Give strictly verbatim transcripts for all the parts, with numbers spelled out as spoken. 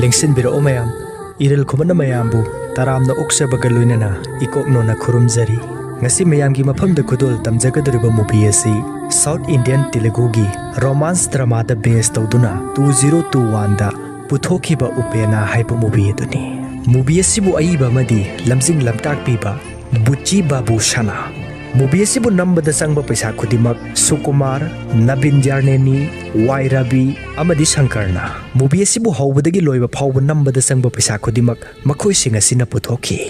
ꯂꯦꯡꯁꯤꯟꯕꯤꯔꯛꯑꯣ ꯃꯌꯥꯝ, ꯏꯔꯤꯜ ꯈꯨꯃꯟꯅ ꯃꯌꯥꯝꯕꯨ ꯇꯔꯥꯝꯅ ꯑꯣꯛꯆꯕꯒ ꯂꯣꯏꯅꯅ ꯏꯀꯣꯛꯅꯣꯅ ꯈꯨꯔꯨꯝꯖꯔꯤ꯫ ꯉꯁꯤ ꯃꯌꯥꯝꯒꯤ ꯃꯐꯝꯗ ꯈꯨꯗꯣꯜ ꯇꯝꯖꯒꯗꯧꯔꯤꯕ movie ꯑꯁꯤ South Indian Teluguꯒꯤ romance dramaꯗ base ꯇꯧꯗꯨꯅ two zero two oneꯗ ꯄꯨꯊꯣꯛꯈꯤꯕ ꯎꯄꯦꯅꯥ ꯍꯥꯏꯕ movie ꯑꯗꯨꯅꯤ꯫ Movie ꯑꯁꯤꯕꯨ ꯑꯏꯕ ꯑꯃꯗꯤ ꯂꯝꯖꯤꯡ ꯂꯝꯇꯥꯛꯄꯤꯕ ꯕꯨꯆꯤ ꯕꯥꯕꯨ ꯁꯅꯥ꯫ Movie ꯑꯁꯤꯕꯨ ꯅꯝꯕꯗ ꯆꯪꯕ ꯄꯩꯁꯥ ꯈꯨꯗꯤꯡꯃꯛ ꯁꯨꯀꯨꯃꯥꯔ, ꯅꯕꯤꯟ ꯖꯥꯔꯅꯦꯅꯤ, ꯋꯥꯏ ꯔꯕꯤ ꯑꯃꯗꯤ ꯁꯪꯀꯔꯅ꯫ Movie ꯑꯁꯤꯕꯨ ꯍꯧꯕꯗꯒꯤ ꯂꯣꯏꯕ ꯐꯥꯎꯕ ꯅꯝꯕꯗ ꯆꯪꯕ ꯄꯩꯁꯥ ꯈꯨꯗꯤꯡꯃꯛ ꯃꯈꯣꯏꯁꯤꯡ ꯑꯁꯤꯅ ꯄꯨꯊꯣꯛꯈꯤ꯫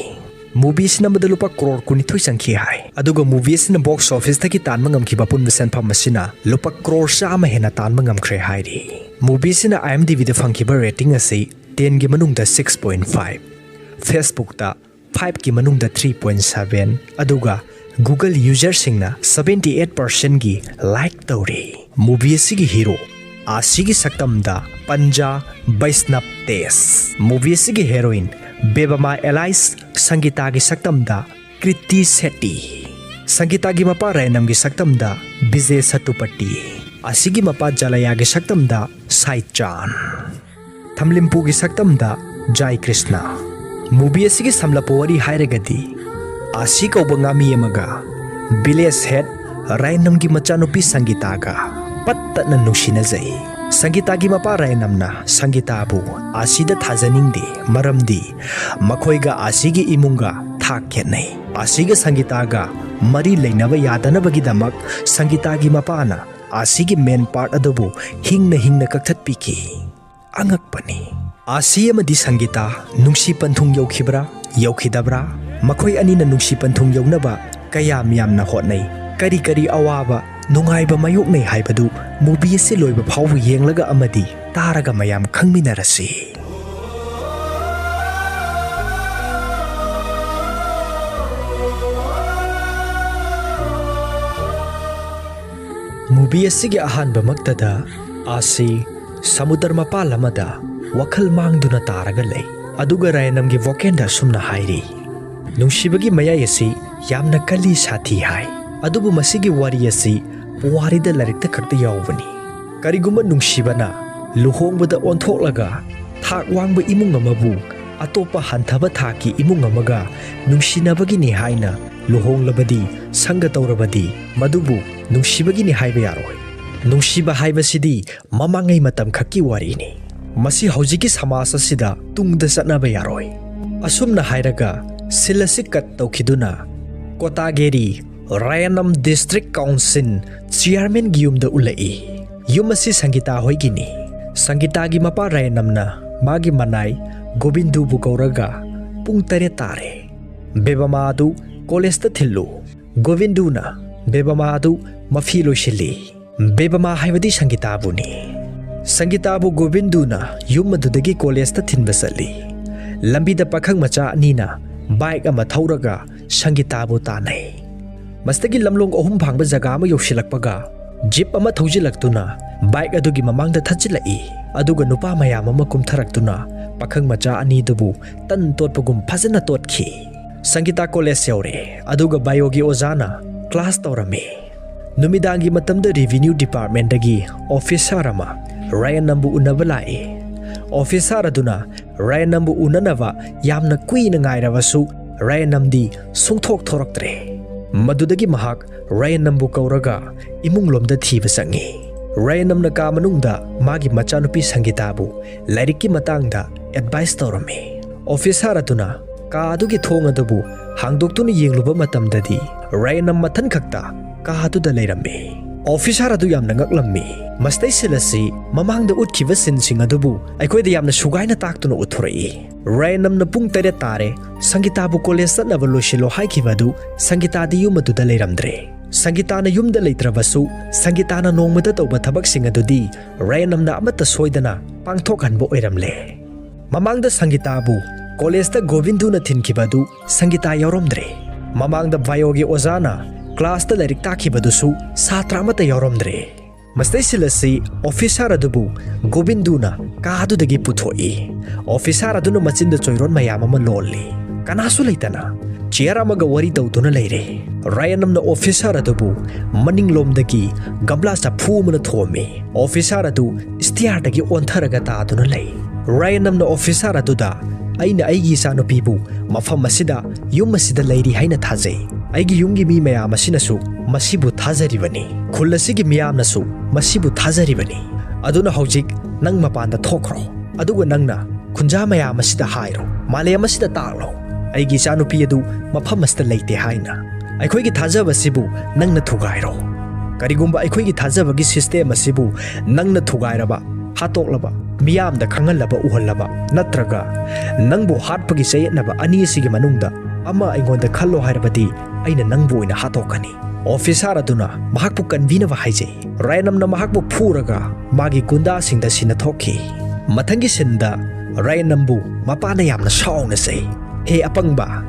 Movie ꯑꯁꯤ ꯅꯝꯕꯗ ꯂꯨꯄꯥ ꯀ꯭ꯔꯣꯔ ꯀꯨꯟꯅꯤꯊꯣꯏ ꯆꯪꯈꯤ ꯍꯥꯏ꯫ ꯑꯗꯨꯒ movie ꯑꯁꯤꯅ box officeꯇꯒꯤ ꯇꯥꯟꯕ ꯉꯝꯈꯤꯕ ꯑꯄꯨꯟꯕ ꯁꯦꯟꯐꯝ ꯑꯁꯤꯅ ꯂꯨꯄꯥ ꯀ꯭ꯔꯣꯔ ꯆꯥꯝꯃ ꯍꯦꯟꯅ ꯇꯥꯟꯕ ꯉꯝꯈ꯭ꯔꯦ ꯍꯥꯏꯔꯤ꯫ Movie ꯑꯁꯤꯅ IMDbꯗ ꯐꯪꯈꯤꯕ rating ꯑꯁꯤ tenꯒꯤ ꯃꯅꯨꯡꯗ six point five, Facebookꯇ fiveꯀꯤ ꯃꯅꯨꯡꯗ three point seven, ꯑꯗꯨꯒ Google userꯁꯤꯡꯅ seventy eight percentꯒꯤ like ꯇꯧꯔꯤ꯫ Movie ꯑꯁꯤꯒꯤ hero ꯑꯥꯁꯤꯒꯤ ꯁꯛꯇꯝꯗ ꯄꯟꯖꯥ ꯕꯩꯁꯅꯕ ꯇꯦꯖ꯫ Movie ꯑꯁꯤꯒꯤ heroine ꯕꯦꯕꯃꯥ alias ꯁꯪꯒꯤꯇꯥꯒꯤ ꯁꯛꯇꯝꯗ ꯀ꯭ꯔꯤꯇꯤ ꯁꯦꯠꯇꯤ꯫ ꯁꯪꯒꯤꯇꯥꯒꯤ ꯃꯄꯥ ꯔꯥꯌꯅꯝꯒꯤ ꯁꯛꯇꯝꯗ ꯕꯤꯖꯦ ꯁꯇꯨꯄꯇꯤ꯫ ꯑꯥꯁꯤꯒꯤ ꯃꯄꯥ ꯖꯂꯌꯥꯒꯤ ꯁꯛꯇꯝꯗ ꯁꯥꯏ ꯆꯥꯟ꯫ ꯊꯝꯂꯤꯝꯄꯨꯒꯤ ꯁꯛꯇꯝꯗ ꯖꯥꯏ ꯀ꯭ꯔꯤꯁꯅ꯫ Movie ꯑꯁꯤꯒꯤ ꯁꯝꯂꯞꯄ ꯋꯥꯔꯤ ꯍꯥꯏꯔꯒꯗꯤ, ꯑꯥꯁꯤ ꯀꯧꯕ ꯉꯥꯃꯤ ꯑꯃꯒ village head ꯔꯥꯌꯅꯝꯒꯤ ꯃꯆꯥꯅꯨꯄꯤ ꯁꯪꯒꯤꯇꯥꯒ ꯄꯠꯇꯠꯅ ꯅꯨꯡꯁꯤꯅꯖꯩ꯫ ꯁꯪꯒꯤꯇꯥꯒꯤ ꯃꯄꯥ ꯔꯥꯌꯅꯝꯅ ꯁꯪꯒꯤꯇꯥꯕꯨ ꯑꯥꯁꯤꯗ ꯊꯥꯖꯅꯤꯡꯗꯦ, ꯃꯔꯝꯗꯤ ꯃꯈꯣꯏꯒ ꯑꯥꯁꯤꯒꯤ ꯏꯃꯨꯡꯒ ꯊꯥꯛ ꯈꯦꯠꯅꯩ꯫ ꯑꯥꯁꯤꯒ ꯁꯪꯒꯤꯇꯥꯒ ꯃꯔꯤ ꯂꯩꯅꯕ ꯌꯥꯗꯅꯕꯒꯤꯗꯃꯛ ꯁꯪꯒꯤꯇꯥꯒꯤ ꯃꯄꯥꯅ ꯑꯥꯁꯤꯒꯤ main part ꯑꯗꯨꯕꯨ ꯍꯤꯡꯅ ꯍꯤꯡꯅ ꯀꯛꯊꯠꯄꯤꯈꯤ꯫ ꯑꯉꯛꯄꯅꯤ꯫ ꯑꯥꯁꯤ ꯑꯃꯗꯤ ꯁꯪꯒꯤꯇꯥ ꯅꯨꯡꯁꯤ ꯄꯟꯊꯨꯡ ꯌꯧꯈꯤꯕ꯭ꯔꯥ, ꯌꯧꯈꯤꯗꯕ꯭ꯔꯥ? ꯃꯈꯣꯏ ꯑꯅꯤꯅ ꯅꯨꯡꯁꯤ ꯄꯟꯊꯨꯡ ꯌꯧꯅꯕ ꯀꯌꯥꯝ ꯌꯥꯝꯅ ꯍꯣꯠꯅꯩ, ꯀꯔꯤ ꯀꯔꯤ ꯑꯋꯥꯕ, ꯅꯨꯡꯉꯥꯏꯕ ꯃꯥꯌꯣꯛꯅꯩ ꯍꯥꯏꯕꯗꯨ movie ꯑꯁꯤ ꯂꯣꯏꯕ ꯐꯥꯎꯕ ꯌꯦꯡꯂꯒ ꯑꯃꯗꯤ ꯇꯥꯔꯒ ꯃꯌꯥꯝ ꯈꯪꯃꯤꯟꯅꯔꯁꯤ꯫ Movie ꯑꯁꯤꯒꯤ ꯑꯍꯥꯟꯕꯃꯛꯇꯗ ꯑꯥꯁꯤ ꯁꯃꯨꯗ꯭ꯔ ꯃꯄꯥꯜ ꯑꯃꯗ ꯋꯥꯈꯜ ꯃꯥꯡꯗꯨꯅ ꯇꯥꯔꯒ ꯂꯩ꯫ ꯑꯗꯨꯒ ꯔꯥꯌꯅꯝꯒꯤ vocalꯗ ꯑꯁꯨꯝꯅ ꯍꯥꯏꯔꯤ, "ꯅꯨꯡꯁꯤꯕꯒꯤ ꯃꯌꯥꯏ ꯑꯁꯤ ꯌꯥꯝꯅ ꯀꯜꯂꯤ, ꯁꯥꯊꯤ ꯍꯥꯏ꯫ ꯑꯗꯨꯕꯨ ꯃꯁꯤꯒꯤ ꯋꯥꯔꯤ ꯑꯁꯤ ꯄꯨꯋꯥꯔꯤꯗ, ꯂꯥꯏꯔꯤꯛꯇ ꯈꯛꯇ ꯌꯥꯎꯕꯅꯤ꯫ ꯀꯔꯤꯒꯨꯝꯕ ꯅꯨꯡꯁꯤꯕꯅ ꯂꯨꯍꯣꯡꯕꯗ ꯑꯣꯟꯊꯣꯛꯂꯒ ꯊꯥꯛ ꯋꯥꯡꯕ ꯏꯃꯨꯡ ꯑꯃꯕꯨ ꯑꯇꯣꯞꯄ ꯍꯟꯊꯕ ꯊꯥꯛꯀꯤ ꯏꯃꯨꯡ ꯑꯃꯒ ꯅꯨꯡꯁꯤꯅꯕꯒꯤꯅꯤ ꯍꯥꯏꯅ ꯂꯨꯍꯣꯡꯂꯕꯗꯤ, ꯁꯪꯒ ꯇꯧꯔꯕꯗꯤ, ꯃꯗꯨꯕꯨ ꯅꯨꯡꯁꯤꯕꯒꯤꯅꯤ ꯍꯥꯏꯕ ꯌꯥꯔꯣꯏ꯫ ꯅꯨꯡꯁꯤꯕ ꯍꯥꯏꯕꯁꯤꯗꯤ ꯃꯃꯥꯡꯉꯩ ꯃꯇꯝ ꯈꯛꯀꯤ ꯋꯥꯔꯤꯅꯤ꯫ ꯃꯁꯤ ꯍꯧꯖꯤꯛꯀꯤ ꯁꯃꯥꯖ ꯑꯁꯤꯗ ꯇꯨꯡꯗ ꯆꯠꯅꯕ ꯌꯥꯔꯣꯏ꯫ ꯑꯁꯨꯝꯅ ꯍꯥꯏꯔꯒ ꯁꯤꯜ ꯑꯁꯤ ꯀꯠ ꯇꯧꯈꯤꯗꯨꯅ ꯀꯣꯇꯥꯒꯦꯔꯤ ꯔꯥꯌꯥꯅꯝ ꯗꯤꯁꯇ꯭ꯔꯤꯛ ꯀꯥꯎꯟꯁꯤꯜ ꯆꯤꯌꯥꯔꯃꯦꯟꯒꯤ ꯌꯨꯝꯗ ꯎꯠꯂꯛꯏ꯫ ꯌꯨꯝ ꯑꯁꯤ ꯁꯪꯒꯤꯇꯥ ꯍꯣꯏꯒꯤꯅꯤ꯫ ꯁꯪꯒꯤꯇꯥꯒꯤ ꯃꯄꯥ ꯔꯥꯌꯥꯅꯝꯅ ꯃꯥꯒꯤ ꯃꯅꯥꯏ ꯒꯣꯕꯤꯟꯗꯨꯕꯨ ꯀꯧꯔꯒ, "ꯄꯨꯡ ꯇꯔꯦꯠ ꯇꯥꯔꯦ꯫ ꯕꯦꯕꯃꯥ ꯑꯗꯨ ꯀꯣꯂꯦꯖꯇ ꯊꯤꯜꯂꯨ꯫" ꯒꯣꯕꯤꯟꯗꯨꯅ ꯕꯦꯕꯃꯥ ꯑꯗꯨ ꯃꯐꯤ ꯂꯣꯏꯁꯤꯜꯂꯤ꯫ ꯕꯦꯕꯃꯥ ꯍꯥꯏꯕꯗꯤ ꯁꯪꯒꯤꯇꯥꯕꯨꯅꯤ꯫ ꯁꯪꯒꯤꯇꯥꯕꯨ ꯒꯣꯕꯤꯟꯗꯨꯅ ꯌꯨꯝ ꯑꯗꯨꯗꯒꯤ ꯀꯣꯂꯦꯖꯇ ꯊꯤꯟꯕ ꯆꯠꯂꯤ꯫ ꯂꯝꯕꯤꯗ ꯄꯥꯈꯪ ꯃꯆꯥ ꯑꯅꯤꯅ ꯕꯥꯏꯛ ꯑꯃ ꯊꯧꯔꯒ ꯁꯪꯒꯤꯇꯥꯕꯨ ꯇꯥꯟꯅꯩ꯫ ꯃꯁꯤꯗꯒꯤ ꯂꯝꯂꯣꯡ ꯑꯍꯨꯝ ꯐꯥꯡꯕ ꯖꯒꯥ ꯑꯃ ꯌꯧꯁꯤꯜꯂꯛꯄꯒ ꯖꯤꯞ ꯑꯃ ꯊꯧꯖꯤꯜꯂꯛꯇꯨꯅ ꯕꯥꯏꯛ ꯑꯗꯨꯒꯤ ꯃꯃꯥꯡꯗ ꯊꯠꯆꯤꯜꯂꯛꯏ꯫ ꯑꯗꯨꯒ ꯅꯨꯄꯥ ꯃꯌꯥꯝ ꯑꯃ ꯀꯨꯝꯊꯔꯛꯇꯨꯅ ꯄꯥꯈꯪ ꯃꯆꯥ ꯑꯅꯤꯗꯨꯕꯨ ꯇꯟ ꯇꯣꯠꯄꯒꯨꯝ ꯐꯖꯅ ꯇꯣꯠꯈꯤ꯫ ꯁꯪꯒꯤꯇꯥ ꯀꯣꯂꯦꯖ ꯌꯧꯔꯦ, ꯑꯗꯨꯒ ꯕꯥꯏꯑꯣꯒꯤ ꯑꯣꯖꯥꯅ ꯀ꯭ꯂꯥꯁ ꯇꯧꯔꯝꯃꯤ꯫ ꯅꯨꯃꯤꯗꯥꯡꯒꯤ ꯃꯇꯝꯗ ꯔꯦꯚꯤꯅ꯭ꯌꯨ ꯗꯤꯄꯥꯔꯠꯃꯦꯟꯗꯒꯤ ꯑꯣꯐꯤꯁꯥꯔ ꯑꯃ ꯔꯥꯌꯥꯅꯝꯕꯨ ꯎꯅꯕ ꯂꯥꯛꯏ꯫ ꯑꯣꯐꯤꯁꯥꯔ ꯑꯗꯨꯅ ꯔꯥꯌꯥꯅꯝꯕꯨ ꯎꯅꯅꯕ ꯌꯥꯝꯅ ꯀꯨꯏꯅ ꯉꯥꯏꯔꯕꯁꯨ ꯔꯥꯌꯥꯅꯝꯗꯤ ꯁꯨꯡꯊꯣꯛ ꯊꯣꯔꯛꯇ꯭ꯔꯦ꯫ ꯃꯗꯨꯗꯒꯤ ꯃꯍꯥꯛ ꯔꯥꯌꯥꯅꯝꯕꯨ ꯀꯧꯔꯒ ꯏꯃꯨꯡꯂꯣꯝꯗ ꯊꯤꯕ ꯆꯪꯉꯤ꯫ ꯔꯥꯌꯥꯅꯝꯅ ꯀꯥ ꯃꯅꯨꯡꯗ ꯃꯥꯒꯤ ꯃꯆꯥꯅꯨꯄꯤ ꯁꯪꯒꯤꯇꯥꯕꯨ ꯂꯥꯏꯔꯤꯛꯀꯤ ꯃꯇꯥꯡꯗ ꯑꯦꯗꯚꯥꯏꯁ ꯇꯧꯔꯝꯃꯤ꯫ ꯑꯣꯐꯤꯁꯥꯔ ꯑꯗꯨꯅ ꯀꯥ ꯑꯗꯨꯒꯤ ꯊꯣꯡ ꯑꯗꯨꯕꯨ ꯍꯥꯡꯗꯣꯛꯇꯨꯅ ꯌꯦꯡꯂꯨꯕ ꯃꯇꯝꯗꯗꯤ ꯔꯥꯌꯥꯅꯝ ꯃꯊꯟ ꯈꯛꯇ ꯀꯥ ꯑꯗꯨꯗ ꯂꯩꯔꯝꯃꯤ꯫ ꯑꯣꯐꯤꯁꯥꯔ ꯑꯗꯨ ꯌꯥꯝꯅ ꯉꯛꯂꯝꯃꯤ꯫ ꯃꯁꯤꯗꯩ ꯁꯤꯜ ꯑꯁꯤ ꯃꯃꯥꯡꯗ ꯎꯠꯈꯤꯕ ꯁꯤꯟꯁꯤꯡ ꯑꯗꯨꯕꯨ ꯑꯩꯈꯣꯏꯗ ꯌꯥꯝꯅ ꯁꯨꯒꯥꯏꯅ ꯇꯥꯛꯇꯨꯅ ꯎꯠꯊꯣꯔꯛꯏ꯫ ꯔꯥꯌꯥꯅꯝꯅ "ꯄꯨꯡ ꯇꯔꯦꯠ ꯇꯥꯔꯦ, ꯁꯪꯒꯤꯇꯥꯕꯨ ꯀꯣꯂꯦꯖ ꯆꯠꯅꯕ ꯂꯣꯏꯁꯤꯜꯂꯣ" ꯍꯥꯏꯈꯤꯕ ꯑꯗꯨ ꯁꯪꯒꯤꯇꯥꯗꯤ ꯌꯨꯝ ꯑꯗꯨꯗ ꯂꯩꯔꯝꯗ꯭ꯔꯦ꯫ ꯁꯪꯒꯤꯇꯥꯅ ꯌꯨꯝꯗ ꯂꯩꯇ꯭ꯔꯕꯁꯨ ꯁꯪꯒꯤꯇꯥꯅ ꯅꯣꯡꯃꯗ ꯇꯧꯕ ꯊꯕꯛꯁꯤꯡ ꯑꯗꯨꯗꯤ ꯔꯥꯌꯥꯅꯝꯅ ꯑꯃꯠꯇ ꯁꯣꯏꯗꯅ ꯄꯥꯡꯊꯣꯛꯍꯟꯕ ꯑꯣꯏꯔꯝꯂꯦ꯫ ꯃꯃꯥꯡꯗ ꯁꯪꯒꯤꯇꯥꯕꯨ ꯀꯣꯂꯦꯖꯇ ꯒꯣꯕꯤꯟꯗꯨꯅ ꯊꯤꯟꯈꯤꯕ ꯑꯗꯨ ꯁꯪꯒꯤꯇꯥ ꯌꯥꯎꯔꯝꯗ꯭ꯔꯦ꯫ ꯃꯃꯥꯡꯗ ꯕꯥꯏꯑꯣꯒꯤ ꯑꯣꯖꯥꯅ ꯀ꯭ꯂꯥꯁꯇ ꯂꯥꯏꯔꯤꯛ ꯇꯥꯛꯈꯤꯕꯗꯨꯁꯨ ꯁꯥꯇ꯭ꯔ ꯑꯃꯠꯇ ꯌꯥꯎꯔꯝꯗ꯭ꯔꯦ꯫ ꯃꯁꯤꯗꯩ ꯁꯤꯜ ꯑꯁꯤ ꯑꯣꯐꯤꯁꯥꯔ ꯑꯗꯨꯕꯨ ꯒꯣꯕꯤꯟꯗꯨꯅ ꯀꯥ ꯑꯗꯨꯗꯒꯤ ꯄꯨꯊꯣꯛꯏ꯫ ꯑꯣꯐꯤꯁꯥꯔ ꯑꯗꯨꯅ ꯃꯆꯤꯟꯗ ꯆꯣꯏꯔꯣꯟ ꯃꯌꯥꯝ ꯑꯃ ꯂꯣꯜꯂꯤ꯫ ꯀꯅꯥꯁꯨ ꯂꯩꯇꯅ ꯆꯤꯌꯔ ꯑꯃꯒ ꯋꯥꯔꯤ ꯇꯧꯗꯨꯅ ꯂꯩꯔꯦ꯫ ꯔꯥꯌꯥꯅꯝꯅ ꯑꯣꯐꯤꯁꯥꯔ ꯑꯗꯨꯕꯨ ꯃꯅꯤꯡꯂꯣꯝꯗꯒꯤ ꯒꯝꯂꯥ ꯆꯐꯨ ꯑꯃꯅ ꯊꯣꯝꯃꯤ꯫ ꯑꯣꯐꯤꯁꯥꯔ ꯑꯗꯨ ꯁ꯭ꯇꯤꯌꯥꯔꯗꯒꯤ ꯑꯣꯟꯊꯔꯒ ꯇꯥꯗꯨꯅ ꯂꯩ꯫ ꯔꯥꯌꯟꯅꯝꯅ ꯑꯣꯐꯤꯁꯥꯔ ꯑꯗꯨꯗ, "ꯑꯩꯅ ꯑꯩꯒꯤ ꯏꯆꯥꯅꯨꯄꯤꯕꯨ ꯃꯐꯝ ꯑꯁꯤꯗ, ꯌꯨꯝ ꯑꯁꯤꯗ ꯂꯩꯔꯤ ꯍꯥꯏꯅ ꯊꯥꯖꯩ꯫ ꯑꯩꯒꯤ ꯌꯨꯝꯒꯤ ꯃꯤ ꯃꯌꯥꯝ ꯑꯁꯤꯅꯁꯨ ꯃꯁꯤꯕꯨ ꯊꯥꯖꯔꯤꯕꯅꯤ꯫ ꯈꯨꯜ ꯑꯁꯤꯒꯤ ꯃꯤꯌꯥꯝꯅꯁꯨ ꯃꯁꯤꯕꯨ ꯊꯥꯖꯔꯤꯕꯅꯤ꯫ ꯑꯗꯨꯅ ꯍꯧꯖꯤꯛ ꯅꯪ ꯃꯄꯥꯟꯗ ꯊꯣꯛꯈ꯭ꯔꯣ꯫ ꯑꯗꯨꯒ ꯅꯪꯅ ꯈꯨꯟꯖꯥ ꯃꯌꯥꯝ ꯑꯁꯤꯗ ꯍꯥꯏꯔꯣ, ꯃꯥꯂꯦꯝ ꯑꯁꯤꯗ ꯇꯥꯛꯂꯣ, ꯑꯩꯒꯤ ꯏꯆꯥꯅꯨꯄꯤ ꯑꯗꯨ ꯃꯐꯝ ꯑꯁꯤꯗ ꯂꯩꯇꯦ ꯍꯥꯏꯅ꯫ ꯑꯩꯈꯣꯏꯒꯤ ꯊꯥꯖꯕꯁꯤꯕꯨ ꯅꯪꯅ ꯊꯨꯒꯥꯏꯔꯣ꯫ ꯀꯔꯤꯒꯨꯝꯕ ꯑꯩꯈꯣꯏꯒꯤ ꯊꯥꯖꯕꯒꯤ ꯁꯤꯁꯇꯦꯝ ꯑꯁꯤꯕꯨ ꯅꯪꯅ ꯊꯨꯒꯥꯏꯔꯕ, ꯍꯥꯠꯇꯣꯛꯂꯕ, ꯃꯤꯌꯥꯝꯗ ꯈꯪꯍꯜꯂꯕ, ꯎꯍꯜꯂꯕ, ꯅꯠꯇ꯭ꯔꯒ ꯅꯪꯕꯨ ꯍꯥꯠꯄꯒꯤ ꯆꯌꯦꯠꯅꯕ ꯑꯅꯤ ꯑꯁꯤꯒꯤ ꯃꯅꯨꯡꯗ ꯑꯃ ꯑꯩꯉꯣꯟꯗ ꯈꯜꯂꯣ ꯍꯥꯏꯔꯕꯗꯤ, ꯑꯩꯅ ꯅꯪꯕꯨ ꯑꯣꯏꯅ ꯍꯥꯠꯇꯣꯛꯀꯅꯤ꯫" ꯑꯣꯐꯤꯁꯥꯔ ꯑꯗꯨꯅ ꯃꯍꯥꯛꯄꯨ ꯀꯟꯕꯤꯅꯕ ꯍꯥꯏꯖꯩ꯫ ꯔꯥꯌꯟꯅꯝꯅ ꯃꯍꯥꯛꯄꯨ ꯐꯨꯔꯒ ꯃꯥꯒꯤ ꯒꯨꯟꯗꯥꯁꯤꯡꯗ ꯁꯤꯟꯅꯊꯣꯛꯈꯤ꯫ ꯃꯊꯪꯒꯤ ꯁꯤꯟꯗ ꯔꯥꯌꯟꯅꯝꯕꯨ ꯃꯄꯥꯅ ꯌꯥꯝꯅ ꯁꯥꯎꯅ ꯆꯩ꯫ "ꯍꯦ ꯑꯄꯪꯕ,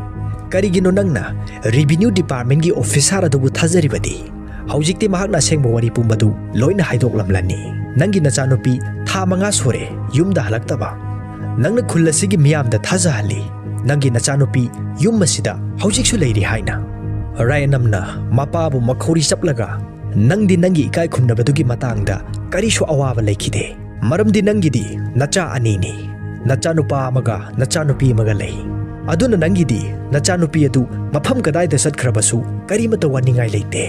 ꯀꯔꯤꯒꯤꯅꯣ ꯅꯪꯅ ꯔꯤꯚꯤꯅ꯭ꯌꯨ ꯗꯤꯄꯥꯔꯠꯃꯦꯟꯒꯤ ꯑꯣꯐꯤꯁꯥꯔ ꯑꯗꯨꯕꯨ ꯊꯥꯖꯔꯤꯕꯗꯤ? ꯍꯧꯖꯤꯛꯇꯤ ꯃꯍꯥꯛꯅ ꯑꯁꯦꯡꯕ ꯋꯥꯔꯤ ꯄꯨꯝꯕꯗꯨ ꯂꯣꯏꯅ ꯍꯥꯏꯗꯣꯛꯂꯝꯂꯅꯤ꯫ ꯅꯪꯒꯤ ꯅꯆꯥꯅꯨꯄꯤ ꯊꯥ ꯃꯉꯥ ꯁꯨꯔꯦ ꯌꯨꯝꯗ ꯍꯜꯂꯛꯇꯕ꯫ ꯅꯪꯅ ꯈꯨꯜ ꯑꯁꯤꯒꯤ ꯃꯤꯌꯥꯝꯗ ꯊꯥꯖꯍꯜꯂꯤ ꯅꯪꯒꯤ ꯅꯆꯥꯅꯨꯄꯤ ꯌꯨꯝ ꯑꯁꯤꯗ ꯍꯧꯖꯤꯛꯁꯨ ꯂꯩꯔꯤ ꯍꯥꯏꯅ꯫" ꯔꯥꯌꯟꯅꯝꯅ ꯃꯄꯥꯕꯨ ꯃꯈꯧꯔꯤ ꯆꯞꯂꯒ, "ꯅꯪꯗꯤ ꯅꯪꯒꯤ ꯏꯀꯥꯏ ꯈꯨꯝꯅꯕꯗꯨꯒꯤ ꯃꯇꯥꯡꯗ ꯀꯔꯤꯁꯨ ꯑꯋꯥꯕ ꯂꯩꯈꯤꯗꯦ, ꯃꯔꯝꯗꯤ ꯅꯪꯒꯤꯗꯤ ꯅꯆꯥ ꯑꯅꯤꯅꯤ, ꯅꯆꯥꯅꯨꯄꯥ ꯑꯃꯒ ꯅꯆꯥꯅꯨꯄꯤ ꯑꯃꯒ ꯂꯩ꯫ ꯑꯗꯨꯅ ꯅꯪꯒꯤꯗꯤ ꯅꯆꯥꯅꯨꯄꯤ ꯑꯗꯨ ꯃꯐꯝ ꯀꯗꯥꯏꯗ ꯆꯠꯈ꯭ꯔꯕꯁꯨ ꯀꯔꯤꯃꯠꯇ ꯋꯥꯅꯤꯡꯉꯥꯏ ꯂꯩꯇꯦ꯫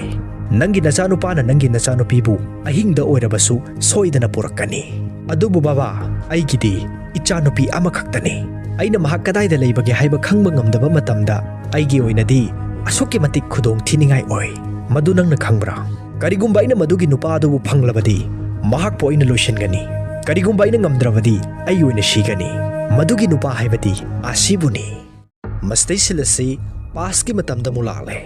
ꯅꯪꯒꯤ ꯅꯆꯥꯅꯨꯄꯥꯅ ꯅꯪꯒꯤ ꯅꯆꯥꯅꯨꯄꯤꯕꯨ ꯑꯍꯤꯡꯗ ꯑꯣꯏꯔꯕꯁꯨ ꯁꯣꯏꯗꯅ ꯄꯨꯔꯛꯀꯅꯤ꯫ ꯑꯗꯨꯕꯨ ꯕꯕꯥ, ꯑꯩꯒꯤꯗꯤ ꯏꯆꯥꯅꯨꯄꯤ ꯑꯃꯈꯛꯇꯅꯤ꯫ ꯑꯩꯅ ꯃꯍꯥꯛ ꯀꯗꯥꯏꯗ ꯂꯩꯕꯒꯦ ꯍꯥꯏꯕ ꯈꯪꯕ ꯉꯝꯗꯕ ꯃꯇꯝꯗ ꯑꯩꯒꯤ ꯑꯣꯏꯅꯗꯤ ꯑꯁꯨꯛꯀꯤ ꯃꯇꯤꯛ ꯈꯨꯗꯣꯡ ꯊꯤꯅꯤꯡꯉꯥꯏ ꯑꯣꯏ꯫ ꯃꯗꯨ ꯅꯪꯅ ꯈꯪꯕ꯭ꯔꯥ? ꯀꯔꯤꯒꯨꯝꯕ ꯑꯩꯅ ꯃꯗꯨꯒꯤ ꯅꯨꯄꯥ ꯑꯗꯨꯕꯨ ꯐꯪꯂꯕꯗꯤ, ꯃꯍꯥꯛꯄꯨ ꯑꯩꯅ ꯂꯣꯏꯁꯤꯟꯒꯅꯤ꯫ ꯀꯔꯤꯒꯨꯝꯕ ꯑꯩꯅ ꯉꯝꯗ꯭ꯔꯕꯗꯤ, ꯑꯩ ꯑꯣꯏꯅ ꯁꯤꯒꯅꯤ꯫" ꯃꯗꯨꯒꯤ ꯅꯨꯄꯥ ꯍꯥꯏꯕꯗꯤ ꯑꯁꯤꯕꯨꯅꯤ꯫ ꯃꯁꯤꯗꯩ ꯁꯤꯜ ꯑꯁꯤ ꯄꯥꯁꯀꯤ ꯃꯇꯝꯗ ꯑꯃꯨꯛ ꯂꯥꯛꯂꯦ꯫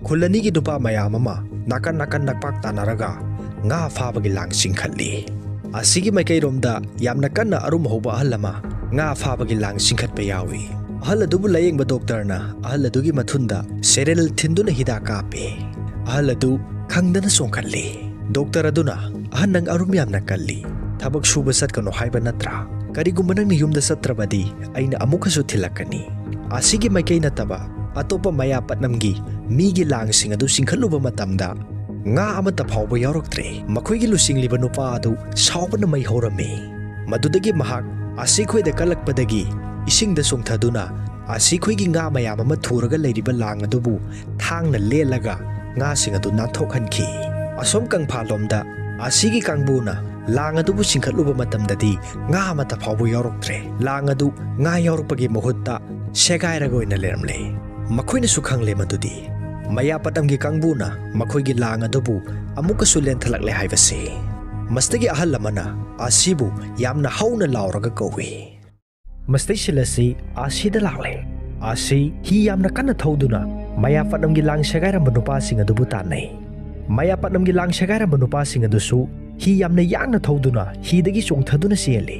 ꯈꯨꯜ ꯑꯅꯤꯒꯤ ꯅꯨꯄꯥ ꯃꯌꯥꯝ ꯑꯃ ꯅꯥꯀꯟ ꯅꯥꯀꯟ ꯅꯛꯄꯥꯛ ꯇꯥꯟꯅꯔꯒ ꯉꯥ ꯐꯥꯕꯒꯤ ꯂꯥꯡ ꯆꯤꯡꯈꯠꯂꯤ꯫ ꯑꯁꯤꯒꯤ ꯃꯥꯏꯀꯩꯔꯣꯝꯗ ꯌꯥꯝꯅ ꯀꯟꯅ ꯑꯔꯨꯝ ꯍꯧꯕ ꯑꯍꯜ ꯑꯃ ꯉꯥ ꯐꯥꯕꯒꯤ ꯂꯥꯡ ꯆꯤꯡꯈꯠꯄ ꯌꯥꯎꯏ꯫ ꯑꯍꯜ ꯑꯗꯨꯕꯨ ꯂꯥꯌꯦꯡꯕ ꯗꯣꯛꯇꯔꯅ ꯑꯍꯜ ꯑꯗꯨꯒꯤ ꯃꯊꯨꯟꯗ ꯁꯦꯔꯦꯜ ꯊꯤꯟꯗꯨꯅ ꯍꯤꯗꯥꯛ ꯀꯥꯞꯄꯤ꯫ ꯑꯍꯜ ꯑꯗꯨ ꯈꯪꯗꯅ ꯆꯣꯡꯈꯠꯂꯤ꯫ ꯗꯣꯛꯇꯔ ꯑꯗꯨꯅ, "ꯑꯍꯟ, ꯅꯪ ꯑꯔꯨꯝ ꯌꯥꯝꯅ ꯀꯜꯂꯤ꯫ ꯊꯕꯛ ꯁꯨꯕ ꯆꯠꯀꯅꯨ ꯍꯥꯏꯕ ꯅꯠꯇ꯭ꯔꯥ? ꯀꯔꯤꯒꯨꯝꯕ ꯅꯪꯅ ꯌꯨꯝꯗ ꯆꯠꯇ꯭ꯔꯕꯗꯤ ꯑꯩꯅ ꯑꯃꯨꯛꯀꯁꯨ ꯊꯤꯜꯂꯛꯀꯅꯤ꯫" ꯑꯁꯤꯒꯤ ꯃꯥꯏꯀꯩ ꯅꯠꯇꯕ ꯑꯇꯣꯞꯄ ꯃꯌꯥꯄꯠꯅꯝꯒꯤ ꯃꯤꯒꯤ ꯂꯥꯡꯁꯤꯡ ꯑꯗꯨ ꯆꯤꯡꯈꯠꯂꯨꯕ ꯃꯇꯝꯗ ꯉꯥ ꯑꯃꯠꯇ ꯐꯥꯎꯕ ꯌꯥꯎꯔꯛꯇ꯭ꯔꯦ꯫ ꯃꯈꯣꯏꯒꯤ ꯂꯨꯆꯤꯡꯂꯤꯕ ꯅꯨꯄꯥ ꯑꯗꯨ ꯁꯥꯎꯕꯅ ꯃꯩ ꯍꯧꯔꯝꯃꯤ꯫ ꯃꯗꯨꯗꯒꯤ ꯃꯍꯥꯛ ꯑꯥꯁꯤꯈꯣꯏꯗ ꯀꯜꯂꯛꯄꯗꯒꯤ ꯏꯁꯤꯡꯗ ꯆꯣꯡꯊꯗꯨꯅ ꯑꯥꯁꯤꯈꯣꯏꯒꯤ ꯉꯥ ꯃꯌꯥꯝ ꯑꯃ ꯊꯨꯔꯒ ꯂꯩꯔꯤꯕ ꯂꯥꯡ ꯑꯗꯨꯕꯨ ꯊꯥꯡꯅ ꯂꯦꯜꯂꯒ ꯉꯥꯁꯤꯡ ꯑꯗꯨ ꯅꯥꯟꯊꯣꯛꯍꯟꯈꯤ꯫ ꯑꯁꯣꯝ ꯀꯪꯐꯥꯜꯂꯣꯝꯗ ꯑꯥꯁꯤꯒꯤ ꯀꯥꯡꯕꯨꯅ ꯂꯥꯡ ꯑꯗꯨꯕꯨ ꯆꯤꯡꯈꯠꯂꯨꯕ ꯃꯇꯝꯗꯗꯤ ꯉꯥ ꯑꯃꯠꯇ ꯐꯥꯎꯕ ꯌꯥꯎꯔꯛꯇ꯭ꯔꯦ꯫ ꯂꯥꯡ ꯑꯗꯨ ꯉꯥ ꯌꯥꯎꯔꯛꯄꯒꯤ ꯃꯍꯨꯠꯇ ꯁꯦꯒꯥꯏꯔꯒ ꯑꯣꯏꯅ ꯂꯩꯔꯝꯂꯦ꯫ ꯃꯈꯣꯏꯅꯁꯨ ꯈꯪꯂꯦ ꯃꯗꯨꯗꯤ ꯃꯌꯥꯄꯠꯅꯝꯒꯤ ꯀꯥꯡꯕꯨꯅ ꯃꯈꯣꯏꯒꯤ ꯂꯥꯡ ꯑꯗꯨꯕꯨ ꯑꯃꯨꯛꯀꯁꯨ ꯂꯦꯟꯊꯠꯂꯛꯂꯦ ꯍꯥꯏꯕꯁꯤ꯫ ꯃꯁꯤꯗꯒꯤ ꯑꯍꯜ ꯑꯃꯅ ꯑꯥꯁꯤꯕꯨ ꯌꯥꯝꯅ ꯍꯧꯅ ꯂꯥꯎꯔꯒ ꯀꯧꯏ꯫ ꯃꯁꯤꯗꯩ ꯁꯤꯜ ꯑꯁꯤ ꯑꯥꯁꯤꯗ ꯂꯥꯛꯂꯦ꯫ ꯑꯥꯁꯤ ꯍꯤ ꯌꯥꯝꯅ ꯀꯟꯅ ꯊꯧꯗꯨꯅ ꯃꯌꯥꯄꯠꯅꯝꯒꯤ ꯂꯥꯡ ꯁꯦꯒꯥꯏꯔꯝꯕ ꯅꯨꯄꯥꯁꯤꯡ ꯑꯗꯨꯕꯨ ꯇꯥꯟꯅꯩ꯫ ꯃꯌꯥꯄꯠꯅꯝꯒꯤ ꯂꯥꯡ ꯁꯦꯒꯥꯏꯔꯝꯕ ꯅꯨꯄꯥꯁꯤꯡ ꯑꯗꯨꯁꯨ ꯍꯤ ꯌꯥꯝꯅ ꯌꯥꯡꯅ ꯊꯧꯗꯨꯅ ꯍꯤꯗꯒꯤ ꯆꯣꯡꯊꯗꯨꯅ ꯆꯦꯜꯂꯤ꯫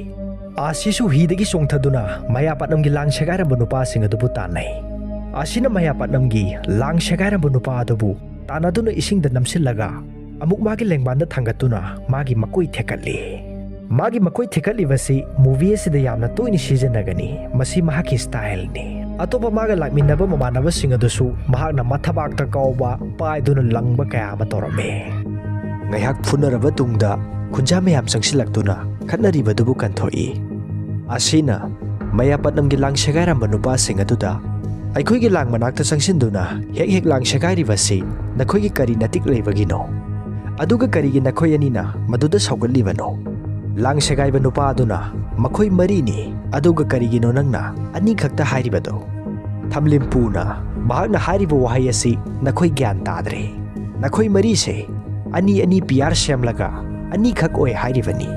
ꯑꯥꯁꯤꯁꯨ ꯍꯤꯗꯒꯤ ꯆꯣꯡꯊꯗꯨꯅ ꯃꯌꯥꯄꯠꯅꯝꯒꯤ ꯂꯥꯡ ꯁꯦꯒꯥꯏꯔꯝꯕ ꯅꯨꯄꯥꯁꯤꯡ ꯑꯗꯨꯕꯨ ꯇꯥꯟꯅꯩ꯫ ꯑꯥꯁꯤꯅ ꯃꯌꯥꯄꯠꯅꯝꯒꯤ ꯂꯥꯡ ꯁꯦꯒꯥꯏꯔꯝꯕ ꯅꯨꯄꯥ ꯑꯗꯨꯕꯨ ꯇꯥꯟꯅꯗꯨꯅ ꯏꯁꯤꯡꯗ ꯅꯝꯁꯤꯜꯂꯒ ꯑꯃꯨꯛ ꯃꯥꯒꯤ ꯂꯦꯡꯕꯥꯟꯗ ꯊꯥꯡꯒꯠꯇꯨꯅ ꯃꯥꯒꯤ ꯃꯀꯣꯏ ꯊꯦꯛꯀꯠꯂꯤ꯫ ꯃꯥꯒꯤ ꯃꯀꯣꯏ ꯊꯦꯛꯀꯠꯂꯤꯕꯁꯤ movie ꯑꯁꯤꯗ ꯌꯥꯝꯅ ꯇꯣꯏꯅ ꯁꯤꯖꯤꯟꯅꯒꯅꯤ꯫ ꯃꯁꯤ ꯃꯍꯥꯛꯀꯤ styleꯅꯤ꯫ ꯑꯇꯣꯞꯄ ꯃꯥꯒ ꯂꯥꯛꯃꯤꯟꯅꯕ ꯃꯃꯥꯟꯅꯕꯁꯤꯡ ꯑꯗꯨꯁꯨ ꯃꯍꯥꯛꯅ ꯃꯊꯕꯥꯛꯇ ꯀꯥꯎꯕ, ꯄꯥꯏꯗꯨꯅ ꯂꯪꯕ ꯀꯌꯥ ꯑꯃ ꯇꯧꯔꯝꯃꯤ꯫ ꯉꯥꯏꯍꯥꯛ ꯐꯨꯅꯔꯕ ꯇꯨꯡꯗ ꯈꯨꯟꯖꯥ ꯃꯌꯥꯝ ꯆꯪꯁꯤꯜꯂꯛꯇꯨꯅ ꯈꯠꯅꯔꯤꯕꯗꯨꯕꯨ ꯀꯟꯊꯣꯛꯏ꯫ ꯑꯥꯁꯤꯅ ꯃꯌꯥꯄꯠꯅꯝꯒꯤ ꯂꯥꯡ ꯁꯦꯒꯥꯏꯔꯝꯕ ꯅꯨꯄꯥꯁꯤꯡ ꯑꯗꯨꯗ, "ꯑꯩꯈꯣꯏꯒꯤ ꯂꯥꯡ ꯃꯅꯥꯛꯇ ꯆꯪꯁꯤꯟꯗꯨꯅ ꯍꯦꯛ ꯍꯦꯛ ꯂꯥꯡ ꯁꯦꯒꯥꯏꯔꯤꯕꯁꯤ ꯅꯈꯣꯏꯒꯤ ꯀꯔꯤ ꯅꯇꯤꯛ ꯂꯩꯕꯒꯤꯅꯣ? ꯑꯗꯨꯒ ꯀꯔꯤꯒꯤ ꯅꯈꯣꯏ ꯑꯅꯤꯅ ꯃꯗꯨꯗ ꯁꯧꯒꯠꯂꯤꯕꯅꯣ?" ꯂꯥꯡ ꯁꯦꯒꯥꯏꯕ ꯅꯨꯄꯥ ꯑꯗꯨꯅ "ꯃꯈꯣꯏ ꯃꯔꯤꯅꯤ, ꯑꯗꯨꯒ ꯀꯔꯤꯒꯤꯅꯣ ꯅꯪꯅ ꯑꯅꯤꯈꯛꯇ ꯍꯥꯏꯔꯤꯕꯗꯣ?" ꯊꯝꯂꯤꯝꯄꯨꯅ ꯃꯍꯥꯛꯅ ꯍꯥꯏꯔꯤꯕ ꯋꯥꯍꯩ ꯑꯁꯤ ꯅꯈꯣꯏ ꯒ꯭ꯌꯥꯟ ꯇꯥꯗ꯭ꯔꯦ꯫ ꯅꯈꯣꯏ ꯃꯔꯤꯁꯦ ꯑꯅꯤ ꯑꯅꯤ ꯄꯤꯌꯥꯔ ꯁꯦꯝꯂꯒ ꯑꯅꯤꯈꯛ ꯑꯣꯏ ꯍꯥꯏꯔꯤꯕꯅꯤ꯫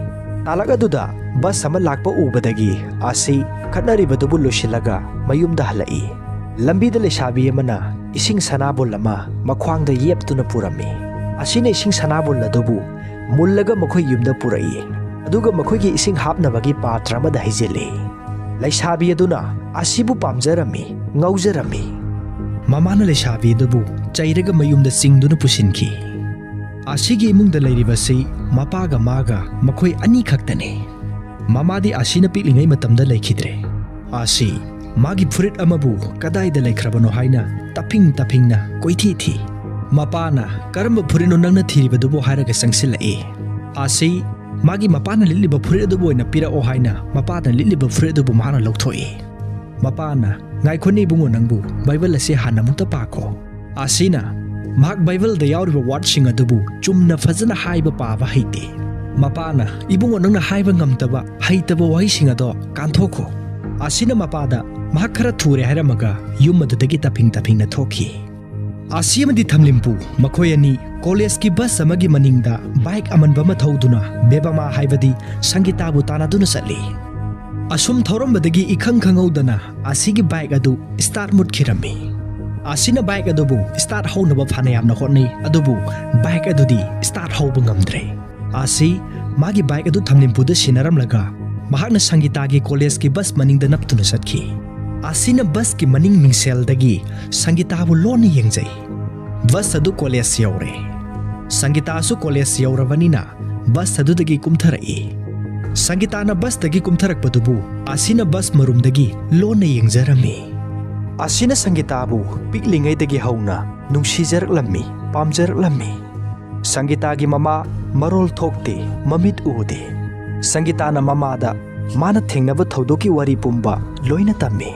ꯇꯥꯂꯛ ꯑꯗꯨꯗ ꯕꯁ ꯑꯃ ꯂꯥꯛꯄ ꯎꯕꯗꯒꯤ ꯑꯥꯁꯤ ꯈꯠꯅꯔꯤꯕꯗꯨꯕꯨ ꯂꯣꯏꯁꯤꯜꯂꯒ ꯃꯌꯨꯝꯗ ꯍꯜꯂꯛꯏ꯫ ꯂꯝꯕꯤꯗ ꯂꯩꯁꯥꯕꯤ ꯑꯃꯅ ꯏꯁꯤꯡ ꯁꯅꯥꯕꯨꯜ ꯑꯃ ꯃꯈ꯭ꯋꯥꯡꯗ ꯌꯦꯞꯇꯨꯅ ꯄꯨꯔꯝꯃꯤ꯫ ꯑꯥꯁꯤꯅ ꯏꯁꯤꯡ ꯁꯅꯥꯕꯨꯜ ꯑꯗꯨꯕꯨ ꯃꯨꯜꯂꯒ ꯃꯈꯣꯏ ꯌꯨꯝꯗ ꯄꯨꯔꯛꯏ, ꯑꯗꯨꯒ ꯃꯈꯣꯏꯒꯤ ꯏꯁꯤꯡ ꯍꯥꯞꯅꯕꯒꯤ ꯄꯥꯇ꯭ꯔ ꯑꯃꯗ ꯍꯩꯖꯤꯜꯂꯤ꯫ ꯂꯩꯁꯥꯕꯤ ꯑꯗꯨꯅ ꯑꯥꯁꯤꯕꯨ ꯄꯥꯝꯖꯔꯝꯃꯤ, ꯉꯥꯎꯖꯔꯝꯃꯤ꯫ ꯃꯃꯥꯅ ꯂꯩꯁꯥꯕꯤ ꯑꯗꯨꯕꯨ ꯆꯩꯔꯒ ꯃꯌꯨꯝꯗ ꯆꯤꯡꯗꯨꯅ ꯄꯨꯁꯤꯟꯈꯤ꯫ ꯑꯥꯁꯤꯒꯤ ꯏꯃꯨꯡꯗ ꯂꯩꯔꯤꯕꯁꯤ ꯃꯄꯥꯒ ꯃꯥꯒ ꯃꯈꯣꯏ ꯑꯅꯤ ꯈꯛꯇꯅꯤ꯫ ꯃꯃꯥꯗꯤ ꯑꯥꯁꯤꯅ ꯄꯤꯛꯂꯤꯉꯩ ꯃꯇꯝꯗ ꯂꯩꯈꯤꯗ꯭ꯔꯦ꯫ ꯑꯥꯁꯤ ꯃꯥꯒꯤ ꯐꯨꯔꯤꯠ ꯑꯃꯕꯨ ꯀꯗꯥꯏꯗ ꯂꯩꯈ꯭ꯔꯕꯅꯣ ꯍꯥꯏꯅ ꯇꯞꯐꯤꯡ ꯇꯞꯐꯤꯡꯅ ꯀꯣꯏꯊꯤ ꯊꯤ꯫ ꯃꯄꯥꯅ, "ꯀꯔꯝꯕ ꯐꯨꯔꯤꯠꯅꯣ ꯅꯪꯅ ꯊꯤꯔꯤꯕꯗꯨꯕꯨ?" ꯍꯥꯏꯔꯒ ꯆꯪꯁꯤꯜꯂꯛꯏ꯫ ꯑꯥꯁꯤ ꯃꯥꯒꯤ ꯃꯄꯥꯅ ꯂꯤꯠꯂꯤꯕ ꯐꯨꯔꯤꯠ ꯑꯗꯨꯕꯨ ꯑꯣꯏꯅ ꯄꯤꯔꯛꯑꯣ ꯍꯥꯏꯅ ꯃꯄꯥꯅ ꯂꯤꯠꯂꯤꯕ ꯐꯨꯔꯤꯠ ꯑꯗꯨꯕꯨ ꯃꯍꯥꯛꯅ ꯂꯧꯊꯣꯛꯏ꯫ ꯃꯄꯥꯅ, "ꯉꯥꯏꯈꯣꯅꯦ ꯏꯕꯨꯡꯉꯣ, ꯅꯪꯕꯨ ꯕꯥꯏꯕꯜ ꯑꯁꯤ ꯍꯥꯟꯅ ꯑꯃꯨꯛꯇ ꯄꯥꯈꯣ"꯫ ꯑꯁꯤꯅ ꯃꯍꯥꯛ ꯕꯥꯏꯕꯜꯗ ꯌꯥꯎꯔꯤꯕ ꯋꯥꯔꯗꯁꯤꯡ ꯑꯗꯨꯕꯨ ꯆꯨꯝꯅ ꯐꯖꯅ ꯍꯥꯏꯕ ꯄꯥꯕ ꯍꯩꯇꯦ꯫ ꯃꯄꯥꯅ, "ꯏꯕꯨꯡꯉꯣ, ꯅꯪꯅ ꯍꯥꯏꯕ ꯉꯝꯗꯕ, ꯍꯩꯇꯕ ꯋꯥꯍꯩꯁꯤꯡ ꯑꯗꯣ ꯀꯥꯟꯊꯣꯛꯈꯣ"꯫ ꯑꯁꯤꯅ ꯃꯄꯥꯗ ꯃꯍꯥꯛ ꯈꯔ ꯊꯨꯔꯦ ꯍꯥꯏꯔꯝꯃꯒ ꯌꯨꯝ ꯑꯗꯨꯗꯒꯤ ꯇꯞꯐꯤꯡ ꯇꯞꯐꯤꯡꯅ ꯊꯣꯛꯈꯤ꯫ ꯑꯁꯤ ꯑꯃꯗꯤ ꯊꯝꯂꯤꯝꯄꯨ ꯃꯈꯣꯏ ꯑꯅꯤ ꯀꯣꯂꯦꯖꯀꯤ ꯕꯁ ꯑꯃꯒꯤ ꯃꯅꯤꯡꯗ ꯕꯥꯏꯛ ꯑꯃꯟꯕ ꯑꯃ ꯊꯧꯗꯨꯅ ꯕꯦꯕꯃꯥ ꯍꯥꯏꯕꯗꯤ ꯁꯪꯒꯤꯇꯥꯕꯨ ꯇꯥꯟꯅꯗꯨꯅ ꯆꯠꯂꯤ꯫ ꯑꯁꯨꯝ ꯊꯧꯔꯝꯕꯗꯒꯤ ꯏꯈꯪ ꯈꯪꯍꯧꯗꯅ ꯑꯁꯤꯒꯤ ꯕꯥꯏꯛ ꯑꯗꯨ ꯁ꯭ꯇꯥꯔꯠ ꯃꯨꯠꯈꯤꯔꯝꯃꯤ꯫ ꯑꯁꯤꯅ ꯕꯥꯏꯛ ꯑꯗꯨꯕꯨ ꯁ꯭ꯇꯥꯔꯠ ꯍꯧꯅꯕ ꯐꯅ ꯌꯥꯝꯅ ꯍꯣꯠꯅꯩ, ꯑꯗꯨꯕꯨ ꯕꯥꯏꯛ ꯑꯗꯨꯗꯤ ꯁ꯭ꯇꯥꯔꯠ ꯍꯧꯕ ꯉꯝꯗ꯭ꯔꯦ꯫ ꯑꯁꯤ ꯃꯥꯒꯤ ꯕꯥꯏꯛ ꯑꯗꯨ ꯊꯝꯂꯤꯝꯄꯨꯗ ꯁꯤꯟꯅꯔꯝꯂꯒ ꯃꯍꯥꯛꯅ ꯁꯪꯒꯤꯇꯥꯒꯤ ꯀꯣꯂꯦꯖꯀꯤ ꯕꯁ ꯃꯅꯤꯡꯗ ꯅꯞꯇꯨꯅ ꯆꯠꯈꯤ꯫ ꯑꯁꯤꯅ ꯕꯁꯀꯤ ꯃꯅꯤꯡ ꯃꯤꯡꯁꯦꯜꯗꯒꯤ ꯁꯪꯒꯤꯇꯥꯕꯨ ꯂꯣꯟꯅ ꯌꯦꯡꯖꯩ꯫ ꯕꯁ ꯑꯗꯨ ꯀꯣꯂꯦꯖ ꯌꯧꯔꯦ꯫ ꯁꯪꯒꯤꯇꯥꯁꯨ ꯀꯣꯂꯦꯖ ꯌꯧꯔꯕꯅꯤꯅ ꯕꯁ ꯑꯗꯨꯗꯒꯤ ꯀꯨꯝꯊꯔꯛꯏ꯫ ꯁꯪꯒꯤꯇꯥꯅ ꯕꯁꯇꯒꯤ ꯀꯨꯝꯊꯔꯛꯄꯗꯨꯕꯨ ꯑꯁꯤꯅ ꯕꯁ ꯃꯔꯨꯝꯗꯒꯤ ꯂꯣꯟꯅ ꯌꯦꯡꯖꯔꯝꯃꯤ꯫ ꯑꯁꯤꯅ ꯁꯪꯒꯤꯇꯥꯕꯨ ꯄꯤꯛꯂꯤꯉꯩꯗꯒꯤ ꯍꯧꯅ ꯅꯨꯡꯁꯤꯖꯔꯛꯂꯝꯃꯤ, ꯄꯥꯝꯖꯔꯛꯂꯝꯃꯤ꯫ ꯁꯪꯒꯤꯇꯥꯒꯤ ꯃꯃꯥ ꯃꯔꯣꯜ ꯊꯣꯛꯇꯦ, ꯃꯃꯤꯠ ꯎꯗꯦ꯫ ꯁꯪꯒꯤꯇꯥꯅ ꯃꯃꯥꯗ ꯃꯥꯅ ꯊꯦꯡꯅꯕ ꯊꯧꯗꯣꯛꯀꯤ ꯋꯥꯔꯤ ꯄꯨꯝꯕ ꯂꯣꯏꯅ ꯇꯝꯃꯤ꯫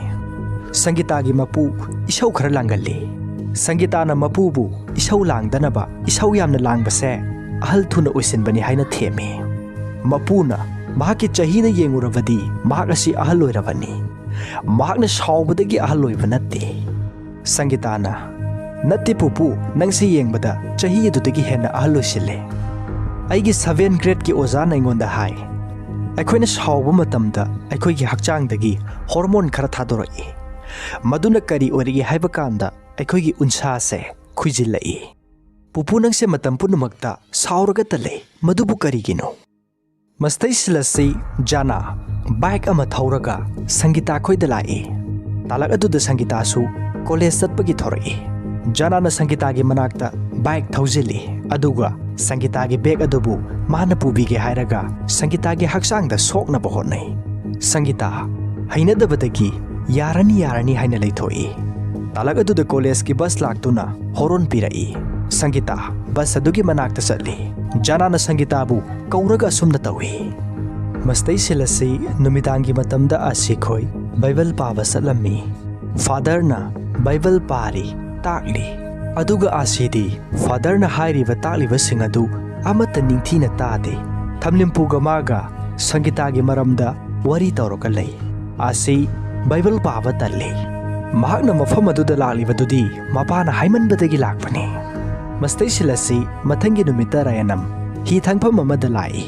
ꯁꯪꯒꯤꯇꯥꯒꯤ ꯃꯄꯨ ꯏꯁꯧ ꯈꯔ ꯂꯥꯡꯒꯜꯂꯤ꯫ ꯁꯪꯒꯤꯇꯥꯅ ꯃꯄꯨꯕꯨ ꯏꯁꯧ ꯂꯥꯡꯗꯅꯕ, ꯏꯁꯧ ꯌꯥꯝꯅ ꯂꯥꯡꯕꯁꯦ ꯑꯍꯜ ꯊꯨꯅ ꯑꯣꯏꯁꯤꯟꯕꯅꯤ ꯍꯥꯏꯅ ꯊꯦꯝꯃꯤ꯫ ꯃꯄꯨꯅ ꯃꯍꯥꯛꯀꯤ ꯆꯍꯤꯗ ꯌꯦꯡꯉꯨꯔꯕꯗꯤ ꯃꯍꯥꯛ ꯑꯁꯤ ꯑꯍꯜ ꯑꯣꯏꯔꯕꯅꯤ꯫ ꯃꯍꯥꯛꯅ ꯁꯥꯎꯕꯗꯒꯤ ꯑꯍꯜ ꯑꯣꯏꯕ ꯅꯠꯇꯦ꯫ ꯁꯪꯒꯤꯇꯥꯅ, "ꯅꯠꯇꯦ ꯄꯨꯄꯨ, ꯅꯪꯁꯦ ꯌꯦꯡꯕꯗ ꯆꯍꯤ ꯑꯗꯨꯗꯒꯤ ꯍꯦꯟꯅ ꯑꯍꯜ ꯑꯣꯏꯁꯤꯜꯂꯦ꯫ ꯑꯩꯒꯤ ꯁꯚꯦꯟ ꯒ꯭ꯔꯦꯗꯀꯤ ꯑꯣꯖꯥꯅ ꯑꯩꯉꯣꯟꯗ ꯍꯥꯏ, ꯑꯩꯈꯣꯏꯅ ꯁꯥꯎꯕ ꯃꯇꯝꯗ ꯑꯩꯈꯣꯏꯒꯤ ꯍꯛꯆꯥꯡꯗꯒꯤ ꯍꯣꯔꯃꯣꯟ ꯈꯔ ꯊꯥꯗꯣꯔꯛꯏ꯫ ꯃꯗꯨꯅ ꯀꯔꯤ ꯑꯣꯏꯔꯛꯏ ꯍꯥꯏꯕ ꯀꯥꯟꯗ ꯑꯩꯈꯣꯏꯒꯤ ꯎꯟꯁꯥꯁꯦ ꯈꯨꯏꯖꯤꯜꯂꯛꯏ꯫ ꯄꯨꯄꯨ, ꯅꯪꯁꯦ ꯃꯇꯝ ꯄꯨꯝꯅꯃꯛꯇ ꯁꯥꯎꯔꯒꯇ ꯂꯩ, ꯃꯗꯨꯕꯨ ꯀꯔꯤꯒꯤꯅꯣ?" ꯃꯁꯤꯗꯩꯁꯤꯗ ꯖꯥꯅꯥ ꯕꯥꯏꯛ ꯑꯃ ꯊꯧꯔꯒ ꯁꯪꯒꯤꯇꯥ ꯈꯣꯏꯗ ꯂꯥꯛꯏ꯫ ꯇꯥꯂꯛ ꯑꯗꯨꯗ ꯁꯪꯒꯤꯇꯥꯁꯨ ꯀꯣꯂꯦꯖ ꯆꯠꯄꯒꯤ ꯊꯣꯔꯛꯏ꯫ ꯖꯥꯅꯥꯅ ꯁꯪꯒꯤꯇꯥꯒꯤ ꯃꯅꯥꯛꯇ ꯕꯥꯏꯛ ꯊꯧꯖꯤꯜꯂꯤ, ꯑꯗꯨꯒ ꯁꯪꯒꯤꯇꯥꯒꯤ ꯕꯦꯒ ꯑꯗꯨꯕꯨ ꯃꯥꯅ ꯄꯨꯕꯤꯒꯦ ꯍꯥꯏꯔꯒ ꯁꯪꯒꯤꯇꯥꯒꯤ ꯍꯛꯆꯥꯡꯗ ꯁꯣꯛꯅꯕ ꯍꯣꯠꯅꯩ꯫ ꯁꯪꯒꯤꯇꯥ ꯍꯩꯅꯗꯕꯗꯒꯤ "ꯌꯥꯔꯅꯤ, ꯌꯥꯔꯅꯤ" ꯍꯥꯏꯅ ꯂꯩꯊꯣꯛꯏ꯫ ꯇꯥꯂꯛ ꯑꯗꯨꯗ ꯀꯣꯂꯦꯖꯀꯤ ꯕꯁ ꯂꯥꯛꯇꯨꯅ ꯍꯣꯔꯣꯟ ꯄꯤꯔꯛꯏ꯫ ꯁꯪꯒꯤꯇꯥ ꯕꯁ ꯑꯗꯨꯒꯤ ꯃꯅꯥꯛꯇ ꯆꯠꯂꯤ꯫ ꯖꯥꯅꯥꯅ ꯁꯪꯒꯤꯇꯥꯕꯨ ꯀꯧꯔꯒ ꯑꯁꯨꯝꯅ ꯇꯧꯏ꯫ ꯃꯁꯤꯗꯩꯁꯤꯜ ꯑꯁꯤ ꯅꯨꯃꯤꯗꯥꯡꯒꯤ ꯃꯇꯝꯗ ꯑꯥꯁꯤꯈꯣꯏ ꯕꯥꯏꯕꯜ ꯄꯥꯕ ꯆꯠꯂꯝꯃꯤ꯫ ꯐꯥꯗꯔꯅ ꯕꯥꯏꯕꯜ ꯄꯥꯔꯤ, ꯇꯥꯛꯂꯤ꯫ ꯑꯗꯨꯒ ꯑꯥꯁꯤꯗꯤ ꯐꯥꯗꯔꯅ ꯍꯥꯏꯔꯤꯕ ꯇꯥꯛꯂꯤꯕꯁꯤꯡ ꯑꯗꯨ ꯑꯃꯠꯇ ꯅꯤꯡꯊꯤꯅ ꯇꯥꯗꯦ꯫ ꯊꯝꯂꯤꯝꯄꯨꯒ ꯃꯥꯒ ꯁꯪꯒꯤꯇꯥꯒꯤ ꯃꯔꯝꯗ ꯋꯥꯔꯤ ꯇꯧꯔꯒ ꯂꯩ꯫ ꯑꯥꯁꯤ ꯕꯥꯏꯕꯜ ꯄꯥꯕ ꯇꯜꯂꯤ꯫ ꯃꯍꯥꯛꯅ ꯃꯐꯝ ꯑꯗꯨꯗ ꯂꯥꯛꯂꯤꯕꯗꯨꯗꯤ ꯃꯄꯥꯅ ꯍꯥꯏꯃꯟꯕꯗꯒꯤ ꯂꯥꯛꯄꯅꯤ꯫ ꯃꯁꯤꯗꯩꯁꯤꯜ ꯑꯁꯤ ꯃꯊꯪꯒꯤ ꯅꯨꯃꯤꯠꯇ ꯔꯌꯥꯅꯝ ꯍꯤ ꯊꯥꯡꯐꯝ ꯑꯃꯗ ꯂꯥꯛꯏ꯫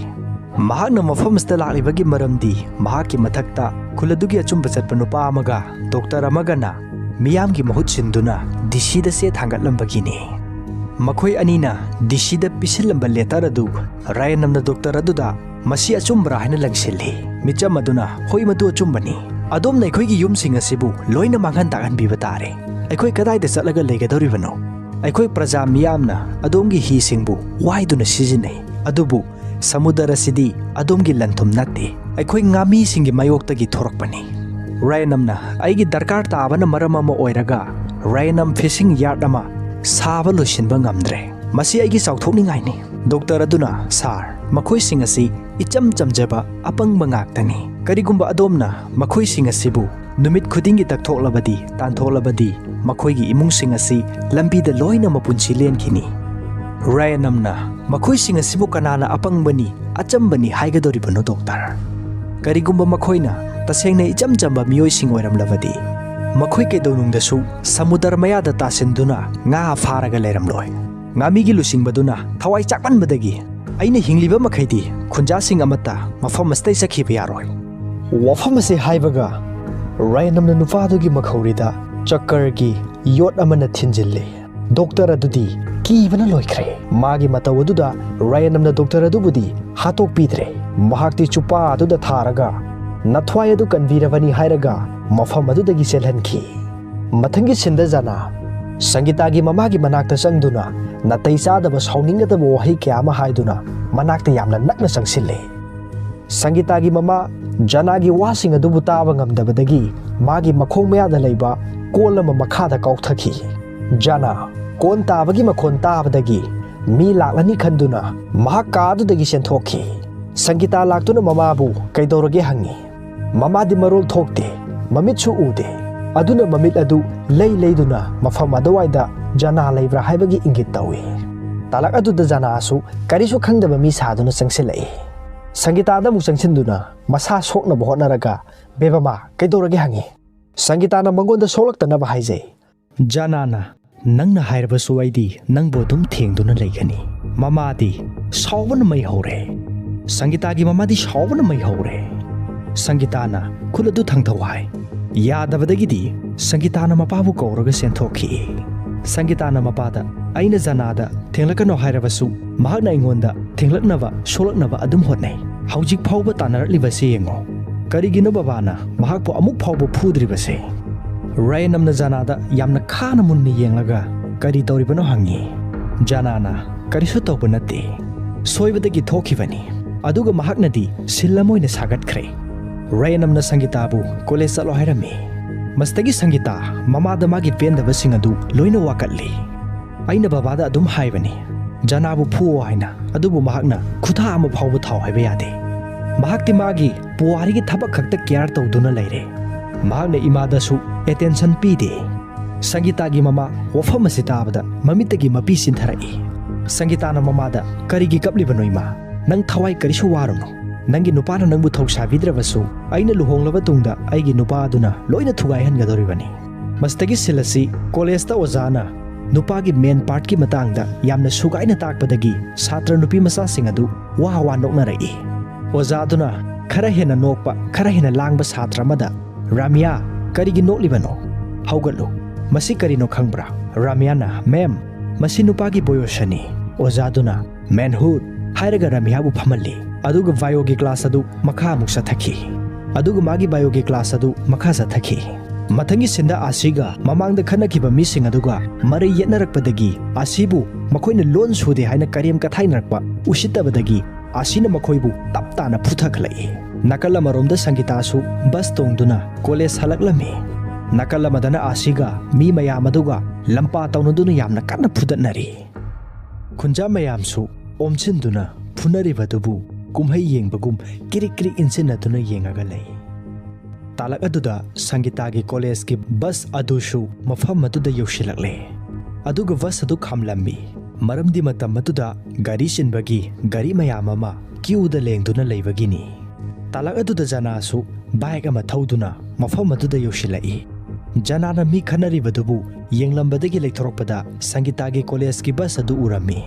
ꯃꯍꯥꯛꯅ ꯃꯐꯝ ꯑꯁꯤꯗ ꯂꯥꯛꯂꯤꯕꯒꯤ ꯃꯔꯝꯗꯤ ꯃꯍꯥꯛꯀꯤ ꯃꯊꯛꯇ ꯈꯨꯜ ꯑꯗꯨꯒꯤ ꯑꯆꯨꯝꯕ ꯆꯠꯄ ꯅꯨꯄꯥ ꯑꯃꯒ ꯗꯣꯛꯇꯔ ꯑꯃꯒꯅ ꯃꯤꯌꯥꯝꯒꯤ ꯃꯍꯨꯠ ꯁꯤꯟꯗꯨꯅ ꯗꯤ ꯁꯤꯗ ꯆꯦ ꯊꯥꯡꯒꯠꯂꯝꯕꯒꯤꯅꯤ꯫ ꯃꯈꯣꯏ ꯑꯅꯤꯅ ꯗꯤ ꯁꯤꯗ ꯄꯤꯁꯤꯜꯂꯝꯕ ꯂꯦꯇꯔ ꯑꯗꯨ ꯔꯌꯥꯅꯝꯅ ꯗꯣꯛꯇꯔ ꯑꯗꯨꯗ ꯃꯁꯤ ꯑꯆꯨꯝꯕ꯭ꯔꯥ ꯍꯥꯏꯅ ꯂꯪꯁꯤꯜꯂꯤ꯫ ꯃꯤꯆꯝ ꯑꯗꯨꯅ, "ꯍꯣꯏ, ꯃꯗꯨ ꯑꯆꯨꯝꯕꯅꯤ꯫ ꯑꯗꯣꯝꯅ ꯑꯩꯈꯣꯏꯒꯤ ꯌꯨꯝꯁꯤꯡ ꯑꯁꯤꯕꯨ ꯂꯣꯏꯅ ꯃꯥꯡꯍꯟ ꯇꯥꯛꯍꯟꯕꯤꯕ ꯇꯥꯔꯦ꯫ ꯑꯩꯈꯣꯏ ꯀꯗꯥꯏꯗ ꯆꯠꯂꯒ ꯂꯩꯒꯗꯧꯔꯤꯕꯅꯣ? ꯑꯩꯈꯣꯏ ꯄ꯭ꯔꯖꯥ ꯃꯤꯌꯥꯝꯅ ꯑꯗꯣꯝꯒꯤ ꯍꯤꯁꯤꯡꯕꯨ ꯋꯥꯏꯗꯨꯅ ꯁꯤꯖꯤꯟꯅꯩ, ꯑꯗꯨꯕꯨ ꯁꯃꯨꯗ꯭ꯔ ꯑꯁꯤꯗꯤ ꯑꯗꯣꯝꯒꯤ ꯂꯟꯊꯨꯝ ꯅꯠꯇꯦ꯫ ꯑꯩꯈꯣꯏ ꯉꯥꯃꯤꯁꯤꯡꯒꯤ ꯃꯥꯌꯣꯛꯇꯒꯤ ꯊꯣꯔꯛꯄꯅꯤ꯫" ꯔꯌꯥꯅꯝꯅ ꯑꯩꯒꯤ ꯗꯔꯀꯥꯔ ꯇꯥꯕꯅ ꯃꯔꯝ ꯑꯃ ꯑꯣꯏꯔꯒ ꯔꯌꯥꯅꯝ ꯐꯤꯁꯤꯡ ꯌꯥꯔꯗ ꯑꯃ ꯁꯥꯕ ꯂꯣꯏꯁꯤꯟꯕ ꯉꯝꯗ꯭ꯔꯦ꯫ "ꯃꯁꯤ ꯑꯩꯒꯤ ꯆꯥꯎꯊꯣꯛꯅꯤꯡꯉꯥꯏꯅꯤ꯫" ꯗꯣꯛꯇꯔ ꯑꯗꯨꯅ, "ꯁꯥꯔ, ꯃꯈꯣꯏꯁꯤꯡ ꯑꯁꯤ ꯏꯆꯝ ꯆꯝꯖꯕ ꯑꯄꯪꯕ ꯉꯥꯛꯇꯅꯤ꯫ ꯀꯔꯤꯒꯨꯝꯕ ꯑꯗꯣꯝꯅ ꯃꯈꯣꯏꯁꯤꯡ ꯑꯁꯤꯕꯨ ꯅꯨꯃꯤꯠ ꯈꯨꯗꯤꯡꯒꯤ ꯇꯛꯊꯣꯛꯂꯕꯗꯤ, ꯇꯥꯟꯊꯣꯛꯂꯕꯗꯤ, ꯃꯈꯣꯏꯒꯤ ꯏꯃꯨꯡꯁꯤꯡ ꯑꯁꯤ ꯂꯝꯕꯤꯗ ꯂꯣꯏꯅ ꯃꯄꯨꯟꯁꯤ ꯂꯦꯟꯈꯤꯅꯤ꯫" ꯔꯌꯥꯅꯝꯅ "ꯃꯈꯣꯏꯁꯤꯡ ꯑꯁꯤꯕꯨ ꯀꯅꯥꯅ ꯑꯄꯪꯕꯅꯤ, ꯑꯆꯝꯕꯅꯤ ꯍꯥꯏꯒꯗꯧꯔꯤꯕꯅꯣ, ꯗꯣꯛꯇꯔ? ꯀꯔꯤꯒꯨꯝꯕ ꯃꯈꯣꯏꯅ ꯇꯁꯦꯡꯅ ꯏꯆꯝ ꯆꯝꯕ ꯃꯤꯑꯣꯏꯁꯤꯡ ꯑꯣꯏꯔꯝꯂꯕꯗꯤ, ꯃꯈꯣꯏ ꯀꯩꯗꯧꯅꯨꯡꯗꯁꯨ ꯁꯃꯨꯗ꯭ꯔ ꯃꯌꯥꯗ ꯇꯥꯁꯤꯟꯗꯨꯅ ꯉꯥ ꯐꯥꯔꯒ ꯂꯩꯔꯝꯂꯣꯏ꯫" ꯉꯥꯃꯤꯒꯤ ꯂꯨꯆꯤꯡꯕꯗꯨꯅ ꯊꯋꯥꯏ ꯆꯥꯛꯃꯟꯕꯗꯒꯤ, "ꯑꯩꯅ ꯍꯤꯡꯂꯤꯕ ꯃꯈꯩꯗꯤ ꯈꯨꯟꯖꯥꯁꯤꯡ ꯑꯃꯠꯇ ꯃꯐꯝ ꯑꯁꯤꯗꯩ ꯆꯠꯈꯤꯕ ꯌꯥꯔꯣꯏ꯫" ꯋꯥꯐꯝ ꯑꯁꯤ ꯍꯥꯏꯕꯒ ꯔꯌꯥꯅꯝꯅ ꯅꯨꯄꯥꯗꯨꯒꯤ ꯃꯈꯧꯔꯤꯗ ꯆꯀꯔꯒꯤ ꯌꯣꯠ ꯑꯃꯅ ꯊꯤꯟꯖꯤꯜꯂꯤ꯫ ꯗꯣꯛꯇꯔ ꯑꯗꯨꯗꯤ ꯀꯤꯕꯅ ꯂꯣꯏꯈ꯭ꯔꯦ꯫ ꯃꯥꯒꯤ ꯃꯇꯧ ꯑꯗꯨꯗ ꯔꯌꯥꯅꯝꯅ ꯗꯣꯛꯇꯔ ꯑꯗꯨꯕꯨꯗꯤ ꯍꯥꯠꯇꯣꯛꯄꯤꯗ꯭ꯔꯦ꯫ ꯃꯍꯥꯛꯇꯤ ꯆꯨꯄꯥ ꯑꯗꯨꯗ ꯊꯥꯔꯒ ꯅꯊ꯭ꯋꯥꯏ ꯑꯗꯨ ꯀꯟꯕꯤꯔꯕꯅꯤ ꯍꯥꯏꯔꯒ ꯃꯐꯝ ꯑꯗꯨꯗꯒꯤ ꯆꯦꯜꯍꯟꯈꯤ꯫ ꯃꯊꯪꯒꯤ ꯁꯤꯟꯗ ꯖꯥꯅꯥ ꯁꯪꯒꯤꯇꯥꯒꯤ ꯃꯃꯥꯒꯤ ꯃꯅꯥꯛꯇ ꯆꯪꯗꯨꯅ ꯅꯥꯇꯩ ꯆꯥꯗꯕ, ꯁꯥꯎꯅꯤꯡꯒꯗꯕ ꯋꯥꯍꯩ ꯀꯌꯥ ꯑꯃ ꯍꯥꯏꯗꯨꯅ ꯃꯅꯥꯛꯇ ꯌꯥꯝꯅ ꯅꯛꯅ ꯆꯪꯁꯤꯜꯂꯤ꯫ ꯁꯪꯒꯤꯇꯥꯒꯤ ꯃꯃꯥ ꯖꯥꯅꯥꯒꯤ ꯋꯥꯁꯤꯡ ꯑꯗꯨꯕꯨ ꯇꯥꯕ ꯉꯝꯗꯕꯗꯒꯤ ꯃꯥꯒꯤ ꯃꯈꯣꯡ ꯃꯌꯥꯗ ꯂꯩꯕ ꯀꯣꯟ ꯑꯃ ꯃꯈꯥꯗ ꯀꯥꯎꯊꯈꯤ꯫ ꯖꯥꯅꯥ, ꯀꯣꯟ ꯇꯥꯕꯒꯤ ꯃꯈꯣꯟ ꯇꯥꯕꯗꯒꯤ ꯃꯤ ꯂꯥꯛꯂꯅꯤ ꯈꯟꯗꯨꯅ ꯃꯍꯥꯛ ꯀꯥ ꯑꯗꯨꯗꯒꯤ ꯆꯦꯟꯊꯣꯛꯈꯤ꯫ ꯁꯪꯒꯤꯇꯥ ꯂꯥꯛꯇꯨꯅ ꯃꯃꯥꯕꯨ ꯀꯩꯗꯧꯔꯒꯦ ꯍꯪꯉꯤ꯫ ꯃꯃꯥꯗꯤ ꯃꯔꯣꯜ ꯊꯣꯛꯇꯦ, ꯃꯃꯤꯠꯁꯨ ꯎꯗꯦ꯫ ꯑꯗꯨꯅ ꯃꯃꯤꯠ ꯑꯗꯨ ꯂꯩ ꯂꯩꯗꯨꯅ ꯃꯐꯝ ꯑꯗꯨꯋꯥꯏꯗ ꯖꯅꯥ ꯂꯩꯕ꯭ꯔꯥ ꯍꯥꯏꯕꯒꯤ ꯏꯪꯒꯤꯠ ꯇꯧꯏ꯫ ꯇꯥꯂꯛ ꯑꯗꯨꯗ ꯖꯅꯥꯁꯨ ꯀꯔꯤꯁꯨ ꯈꯪꯗꯕ ꯃꯤ ꯁꯥꯗꯨꯅ ꯆꯪꯁꯤꯜꯂꯛꯏ꯫ ꯁꯪꯒꯤꯇꯥꯗ ꯑꯃꯨꯛ ꯆꯪꯁꯤꯟꯗꯨꯅ ꯃꯁꯥ ꯁꯣꯛꯅꯕ ꯍꯣꯠꯅꯔꯒ, "ꯕꯦꯕꯃꯥ, ꯀꯩꯗꯧꯔꯒꯦ?" ꯍꯪꯉꯤ꯫ ꯁꯪꯒꯤꯇꯥꯅ ꯃꯉꯣꯟꯗ ꯁꯣꯛꯂꯛꯇꯅꯕ ꯍꯥꯏꯖꯩ꯫ "ꯖꯅꯥꯅ, ꯅꯪꯅ ꯍꯥꯏꯔꯕꯁꯨ ꯑꯩꯗꯤ ꯅꯪꯕꯨ ꯑꯗꯨꯝ ꯊꯦꯡꯗꯨꯅ ꯂꯩꯒꯅꯤ꯫" ꯃꯃꯥꯗꯤ ꯁꯥꯎꯕꯅ ꯃꯩ ꯍꯧꯔꯦ꯫ ꯁꯪꯒꯤꯇꯥꯒꯤ ꯃꯃꯥꯗꯤ ꯁꯥꯎꯕꯅ ꯃꯩ ꯍꯧꯔꯦ꯫ ꯁꯪꯒꯤꯇꯥꯅ ꯈꯨꯠ ꯑꯗꯨ ꯊꯥꯡꯊꯧ ꯍꯥꯏ꯫ ꯌꯥꯗꯕꯗꯒꯤꯗꯤ ꯁꯪꯒꯤꯇꯥꯅ ꯃꯄꯥꯕꯨ ꯀꯧꯔꯒ ꯆꯦꯟꯊꯣꯛꯈꯤ꯫ ꯁꯪꯒꯤꯇꯥꯅ ꯃꯄꯥꯗ, "ꯑꯩꯅ ꯖꯅꯥꯗ ꯊꯦꯡꯂꯛꯀꯅꯣ ꯍꯥꯏꯔꯕꯁꯨ ꯃꯍꯥꯛꯅ ꯑꯩꯉꯣꯟꯗ ꯊꯦꯡꯂꯛꯅꯕ, ꯁꯣꯛꯂꯛꯅꯕ ꯑꯗꯨꯝ ꯍꯣꯠꯅꯩ꯫ ꯍꯧꯖꯤꯛ ꯐꯥꯎꯕ ꯇꯥꯟꯅꯔꯛꯂꯤꯕꯁꯤ ꯌꯦꯡꯉꯣ꯫ ꯀꯔꯤꯒꯤꯅꯣ ꯕꯕꯥꯅ ꯃꯍꯥꯛꯄꯨ ꯑꯃꯨꯛ ꯐꯥꯎꯕ ꯐꯨꯗ꯭ꯔꯤꯕꯁꯦ?" ꯔꯌꯅꯝꯅ ꯖꯅꯥꯗ ꯌꯥꯝꯅ ꯈꯥꯅ ꯃꯨꯟꯅ ꯌꯦꯡꯂꯒ, "ꯀꯔꯤ ꯇꯧꯔꯤꯕꯅꯣ?" ꯍꯪꯉꯤ꯫ ꯖꯅꯥꯅ, "ꯀꯔꯤꯁꯨ ꯇꯧꯕ ꯅꯠꯇꯦ꯫ ꯁꯣꯏꯕꯗꯒꯤ ꯊꯣꯛꯈꯤꯕꯅꯤ꯫ ꯑꯗꯨꯒ ꯃꯍꯥꯛꯅꯗꯤ ꯁꯤꯜ ꯑꯃ ꯑꯣꯏꯅ ꯁꯥꯒꯠꯈ꯭ꯔꯦ꯫ ꯔꯌꯅꯝꯅ ꯁꯪꯒꯤꯇꯥꯕꯨ ꯀꯣꯂꯦꯖ ꯆꯠꯂꯣ ꯍꯥꯏꯔꯝꯃꯤ꯫ ꯃꯁꯤꯗꯒꯤ ꯁꯪꯒꯤꯇꯥ ꯃꯃꯥꯗ ꯃꯥꯒꯤ ꯄꯦꯟꯗꯕꯁꯤꯡ ꯑꯗꯨ ꯂꯣꯏꯅ ꯋꯥꯀꯠꯂꯤ꯫ ꯑꯩꯅ ꯕꯕꯥꯗ ꯑꯗꯨꯝ ꯍꯥꯏꯕꯅꯤ, ꯖꯅꯥꯕꯨ ꯐꯨꯑꯣ ꯍꯥꯏꯅ, ꯑꯗꯨꯕꯨ ꯃꯍꯥꯛꯅ ꯈꯨꯊꯥ ꯑꯃ ꯐꯥꯎꯕ ꯊꯥꯎ ꯍꯥꯏꯕ ꯌꯥꯗꯦ꯫ ꯃꯍꯥꯛꯇꯤ ꯃꯥꯒꯤ ꯄꯨꯋꯥꯔꯤꯒꯤ ꯊꯕꯛ ꯈꯛꯇ ꯀꯤꯌꯥꯔ ꯇꯧꯗꯨꯅ ꯂꯩꯔꯦ꯫ ꯃꯍꯥꯛꯅ ꯏꯃꯥꯗꯁꯨ ꯑꯦꯇꯦꯟꯁꯟ ꯄꯤꯗꯦ꯫" ꯁꯪꯒꯤꯇꯥꯒꯤ ꯃꯃꯥ ꯋꯥꯐꯝ ꯑꯁꯤ ꯇꯥꯕꯗ ꯃꯃꯤꯠꯇꯒꯤ ꯃꯄꯤ ꯆꯤꯟꯊꯔꯛꯏ꯫ ꯁꯪꯒꯤꯇꯥꯅ ꯃꯃꯥꯗ, "ꯀꯔꯤꯒꯤ ꯀꯞꯂꯤꯕꯅꯣ ꯏꯃꯥ? ꯅꯪ ꯊꯋꯥꯏ ꯀꯔꯤꯁꯨ ꯋꯥꯔꯨꯅꯨ꯫ ꯅꯪꯒꯤ ꯅꯨꯄꯥꯅ ꯅꯪꯕꯨ ꯊꯧꯁꯥꯕꯤꯗ꯭ꯔꯕꯁꯨ ꯑꯩꯅ ꯂꯨꯍꯣꯡꯂꯕ ꯇꯨꯡꯗ ꯑꯩꯒꯤ ꯅꯨꯄꯥ ꯑꯗꯨꯅ ꯂꯣꯏꯅ ꯊꯨꯒꯥꯏꯍꯟꯒꯗꯧꯔꯤꯕꯅꯤ꯫ ꯃꯁꯤꯗꯒꯤ ꯁꯤꯜ ꯑꯁꯤ ꯀꯣꯂꯦꯖꯇ ꯑꯣꯖꯥꯅ ꯅꯨꯄꯥꯒꯤ ꯃꯦꯟ ꯄꯥꯔꯠꯀꯤ ꯃꯇꯥꯡꯗ ꯌꯥꯝꯅ ꯁꯨꯒꯥꯏꯅ ꯇꯥꯛꯄꯗꯒꯤ ꯁꯥꯇ꯭ꯔ ꯅꯨꯄꯤ ꯃꯆꯥꯁꯤꯡ ꯑꯗꯨ ꯋꯥ ꯋꯥ ꯅꯣꯛꯅꯔꯛꯏ꯫ ꯑꯣꯖꯥꯗꯨꯅ ꯈꯔ ꯍꯦꯟꯅ ꯅꯣꯛꯄ, ꯈꯔ ꯍꯦꯟꯅ ꯂꯥꯡꯕ ꯁꯥꯇ꯭ꯔ ꯑꯃꯗ, "ꯔꯥꯃꯤꯌꯥ, ꯀꯔꯤꯒꯤ ꯅꯣꯛꯂꯤꯕꯅꯣ? ꯍꯧꯒꯠꯂꯨ꯫ ꯃꯁꯤ ꯀꯔꯤꯅꯣ ꯈꯪꯕ꯭ꯔꯥ?" ꯔꯥꯃꯤꯌꯥꯅ, "ꯃꯦꯝ, ꯃꯁꯤ ꯅꯨꯄꯥꯒꯤ ꯕꯣꯌꯣꯁꯅꯤ꯫" ꯑꯣꯖꯥꯗꯨꯅ, "ꯃꯦꯟꯍꯨꯗ" ꯍꯥꯏꯔꯒ ꯔꯥꯃꯤꯌꯥꯕꯨ ꯐꯝꯍꯜꯂꯤ꯫ ꯑꯗꯨꯒ ꯕꯥꯏꯑꯣꯒꯤ ꯀ꯭ꯂꯥꯁ ꯑꯗꯨ ꯃꯈꯥ ꯑꯃꯨꯛ ꯆꯠꯊꯈꯤ꯫ ꯑꯗꯨꯒ ꯃꯥꯒꯤ ꯕꯥꯏꯑꯣꯒꯤ ꯀ꯭ꯂꯥꯁ ꯑꯗꯨ ꯃꯈꯥ ꯆꯠꯊꯈꯤ꯫ ꯃꯊꯪꯒꯤ ꯁꯤꯟꯗ ꯑꯥꯁꯤꯒ ꯃꯃꯥꯡꯗ ꯈꯠꯅꯈꯤꯕ ꯃꯤꯁꯤꯡ ꯑꯗꯨꯒ ꯃꯔꯩ ꯌꯦꯠꯅꯔꯛꯄꯗꯒꯤ ꯑꯥꯁꯤꯕꯨ ꯃꯈꯣꯏꯅ ꯂꯣꯟ ꯁꯨꯗꯦ ꯍꯥꯏꯅ ꯀꯔꯦꯝ ꯀꯊꯥꯏꯅꯔꯛꯄ ꯎꯁꯤꯠꯇꯕꯗꯒꯤ ꯑꯥꯁꯤꯅ ꯃꯈꯣꯏꯕꯨ ꯇꯞ ꯇꯥꯅ ꯐꯨꯊꯈꯠꯂꯛꯏ꯫ ꯅꯥꯀꯜ ꯑꯃꯔꯣꯝꯗ ꯁꯪꯒꯤꯇꯥꯁꯨ ꯕꯁ ꯇꯣꯡꯗꯨꯅ ꯀꯣꯂꯦꯖ ꯍꯜꯂꯛꯂꯝꯃꯤ꯫ ꯅꯥꯀꯜ ꯑꯃꯗꯅ ꯑꯥꯁꯤꯒ ꯃꯤ ꯃꯌꯥꯝ ꯑꯗꯨꯒ ꯂꯝꯄꯥ ꯇꯧꯅꯗꯨꯅ ꯌꯥꯝꯅ ꯀꯟꯅ ꯐꯨꯗꯠꯅꯔꯤ꯫ ꯈꯨꯟꯖꯥ ꯃꯌꯥꯝꯁꯨ ꯑꯣꯝꯁꯤꯟꯗꯨꯅ ꯐꯨꯅꯔꯤꯕꯗꯨꯕꯨ ꯀꯨꯝꯍꯩ ꯌꯦꯡꯕꯒꯨꯝ ꯀꯤꯔꯤꯛ ꯀꯤꯔꯤꯛ ꯏꯟꯁꯤꯟꯅꯗꯨꯅ ꯌꯦꯡꯉꯒ ꯂꯩ꯫ ꯇꯥꯂꯛ ꯑꯗꯨꯗ ꯁꯪꯒꯤꯇꯥꯒꯤ ꯀꯣꯂꯦꯖꯀꯤ ꯕꯁ ꯑꯗꯨꯁꯨ ꯃꯐꯝ ꯑꯗꯨꯗ ꯌꯧꯁꯤꯜꯂꯛꯂꯦ꯫ ꯑꯗꯨꯒ ꯕꯁ ꯑꯗꯨ ꯈꯥꯝꯂꯝꯃꯤ꯫ ꯃꯔꯝꯗꯤ ꯃꯇꯝ ꯑꯗꯨꯗ ꯒꯥꯔꯤ ꯆꯤꯟꯕꯒꯤ ꯒꯥꯔꯤ ꯃꯌꯥꯝ ꯑꯃ ꯀ꯭ꯌꯨꯗ ꯂꯦꯡꯗꯨꯅ ꯂꯩꯕꯒꯤꯅꯤ꯫ ꯇꯥꯂꯛ ꯑꯗꯨꯗ ꯖꯅꯥꯁꯨ ꯕꯥꯏꯛ ꯑꯃ ꯊꯧꯗꯨꯅ ꯃꯐꯝ ꯑꯗꯨꯗ ꯌꯧꯁꯤꯜꯂꯛꯏ꯫ ꯖꯅꯥꯅ ꯃꯤ ꯈꯠꯅꯔꯤꯕꯗꯨꯕꯨ ꯌꯦꯡꯂꯝꯕꯗꯒꯤ ꯂꯩꯊꯣꯔꯛꯄꯗ ꯁꯪꯒꯤꯇꯥꯒꯤ ꯀꯣꯂꯦꯖꯀꯤ ꯕꯁ ꯑꯗꯨ ꯎꯔꯝꯃꯤ꯫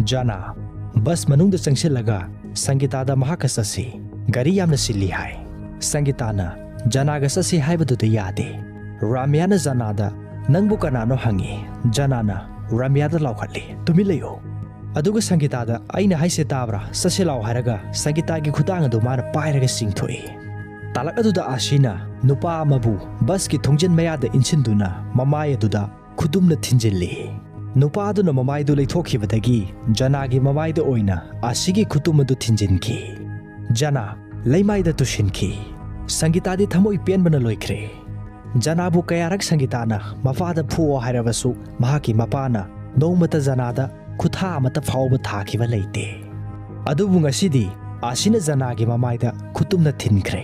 ꯖꯅꯥ ꯕꯁ ꯃꯅꯨꯡꯗ ꯆꯪꯁꯤꯜꯂꯒ ꯁꯪꯒꯤꯇꯥꯗ ꯃꯍꯥꯛꯀ ꯆꯠꯁꯤ, ꯒꯥꯔꯤ ꯌꯥꯝꯅ ꯆꯤꯜꯂꯤ ꯍꯥꯏ꯫ ꯁꯪꯒꯤꯇꯥꯅ ꯖꯅꯥꯒ ꯆꯠꯁꯤ ꯍꯥꯏꯕꯗꯨꯗ ꯌꯥꯗꯦ꯫ ꯔꯥꯃ꯭ꯌꯥꯅ ꯖꯅꯥꯗ, "ꯅꯪꯕꯨ ꯀꯅꯥꯅꯣ?" ꯍꯪꯉꯤ꯫ ꯖꯅꯥꯅ ꯔꯥꯃ꯭ꯌꯥꯗ ꯂꯥꯎꯈꯠꯂꯤ, "ꯇꯨꯃꯤꯟ ꯂꯩꯌꯨ!" ꯑꯗꯨꯒ ꯁꯪꯒꯤꯇꯥꯗ, "ꯑꯩꯅ ꯍꯥꯏꯁꯦ ꯇꯥꯕ꯭ꯔꯥ? ꯆꯠꯁꯤ ꯂꯥꯛꯑꯣ" ꯍꯥꯏꯔꯒ ꯁꯪꯒꯤꯇꯥꯒꯤ ꯈꯨꯗꯥꯡ ꯑꯗꯨ ꯃꯥꯅ ꯄꯥꯏꯔꯒ ꯆꯤꯡꯊꯣꯛꯏ꯫ ꯇꯥꯂꯛ ꯑꯗꯨꯗ ꯑꯥꯁꯤꯅ ꯅꯨꯄꯥ ꯑꯃꯕꯨ ꯕꯁꯀꯤ ꯊꯣꯡꯖꯤꯟ ꯃꯌꯥꯗ ꯏꯟꯁꯤꯟꯗꯨꯅ ꯃꯃꯥꯏ ꯑꯗꯨꯗ ꯈꯨꯗꯨꯝꯅ ꯊꯤꯟꯖꯤꯜꯂꯤ꯫ ꯅꯨꯄꯥ ꯑꯗꯨꯅ ꯃꯃꯥꯏꯗꯨ ꯂꯩꯊꯣꯛꯈꯤꯕꯗꯒꯤ ꯖꯅꯥꯒꯤ ꯃꯃꯥꯏꯗ ꯑꯣꯏꯅ ꯑꯥꯁꯤꯒꯤ ꯈꯨꯇꯨꯝ ꯑꯗꯨ ꯊꯤꯟꯖꯤꯟꯈꯤ꯫ ꯖꯅꯥ ꯂꯩꯃꯥꯏꯗ ꯇꯨꯁꯤꯟꯈꯤ꯫ ꯁꯪꯒꯤꯇꯥꯗꯤ ꯊꯃꯣꯏ ꯄꯦꯟꯕꯅ ꯂꯣꯏꯈ꯭ꯔꯦ꯫ ꯖꯅꯥꯕꯨ ꯀꯌꯥꯔꯛ ꯁꯪꯒꯤꯇꯥꯅ ꯃꯄꯥꯗ ꯐꯨꯑꯣ ꯍꯥꯏꯔꯕꯁꯨ ꯃꯍꯥꯛꯀꯤ ꯃꯄꯥꯅ ꯅꯣꯡꯃꯇ ꯖꯅꯥꯗ ꯈꯨꯠꯊꯥ ꯑꯃꯠꯇ ꯐꯥꯎꯕ ꯊꯥꯈꯤꯕ ꯂꯩꯇꯦ꯫ ꯑꯗꯨꯕꯨ ꯉꯁꯤꯗꯤ ꯑꯥꯁꯤꯅ ꯖꯅꯥꯒꯤ ꯃꯃꯥꯏꯗ ꯈꯨꯇꯨꯝꯅ ꯊꯤꯟꯈ꯭ꯔꯦ꯫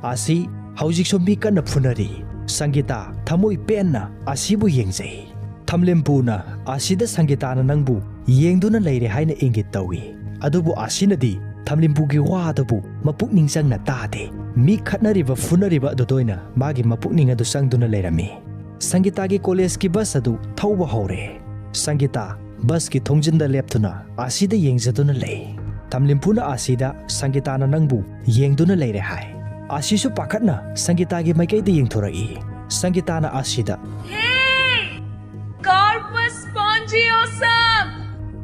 ꯑꯥꯁꯤ ꯍꯧꯖꯤꯛꯁꯨ ꯃꯤ ꯀꯟꯅ ꯐꯨꯅꯔꯤ꯫ ꯁꯪꯒꯤꯇꯥ ꯊꯃꯣꯏ ꯄꯦꯟꯅ ꯑꯥꯁꯤꯕꯨ ꯌꯦꯡꯖꯩ꯫ ꯊꯝꯂꯤꯝꯄꯨꯅ ꯑꯥꯁꯤꯗ, "ꯁꯪꯒꯤꯇꯥꯅ ꯅꯪꯕꯨ ꯌꯦꯡꯗꯨꯅ ꯂꯩꯔꯦ" ꯍꯥꯏꯅ ꯏꯪꯒꯤꯠ ꯇꯧꯏ꯫ ꯑꯗꯨꯕꯨ ꯑꯥꯁꯤꯅꯗꯤ ꯊꯝꯂꯤꯝꯄꯨꯒꯤ ꯋꯥ ꯑꯗꯨꯕꯨ ꯃꯄꯨꯛꯅꯤꯡ ꯆꯪꯅ ꯇꯥꯗꯦ꯫ ꯃꯤ ꯈꯠꯅꯔꯤꯕ ꯐꯨꯅꯔꯤꯕ ꯑꯗꯨꯗ ꯑꯣꯏꯅ ꯃꯥꯒꯤ ꯃꯄꯨꯛꯅꯤꯡ ꯑꯗꯨ ꯆꯪꯗꯨꯅ ꯂꯩꯔꯝꯃꯤ꯫ ꯁꯪꯒꯤꯇꯥꯒꯤ ꯀꯣꯂꯦꯖꯀꯤ ꯕꯁ ꯑꯗꯨ ꯊꯧꯕ ꯍꯧꯔꯦ꯫ ꯁꯪꯒꯤꯇꯥ ꯕꯁꯀꯤ ꯊꯣꯡꯖꯤꯟꯗ ꯂꯦꯞꯇꯨꯅ ꯑꯥꯁꯤꯗ ꯌꯦꯡꯖꯗꯨꯅ ꯂꯩ꯫ ꯊꯝꯂꯤꯝꯄꯨꯅ ꯑꯥꯁꯤꯗ, "ꯁꯪꯒꯤꯇꯥꯅ ꯅꯪꯕꯨ ꯌꯦꯡꯗꯨꯅ ꯂꯩꯔꯦ" ꯍꯥꯏ꯫ ꯑꯥꯁꯤꯁꯨ ꯄꯥꯈꯠꯅ ꯁꯪꯒꯤꯇꯥꯒꯤ ꯃꯥꯏꯀꯩꯗ ꯌꯦꯡꯊꯣꯔꯛꯏ꯫ ꯁꯪꯒꯤꯇꯥꯅ ꯑꯥꯁꯤꯗ, "Hey! Corpus spongiosum!"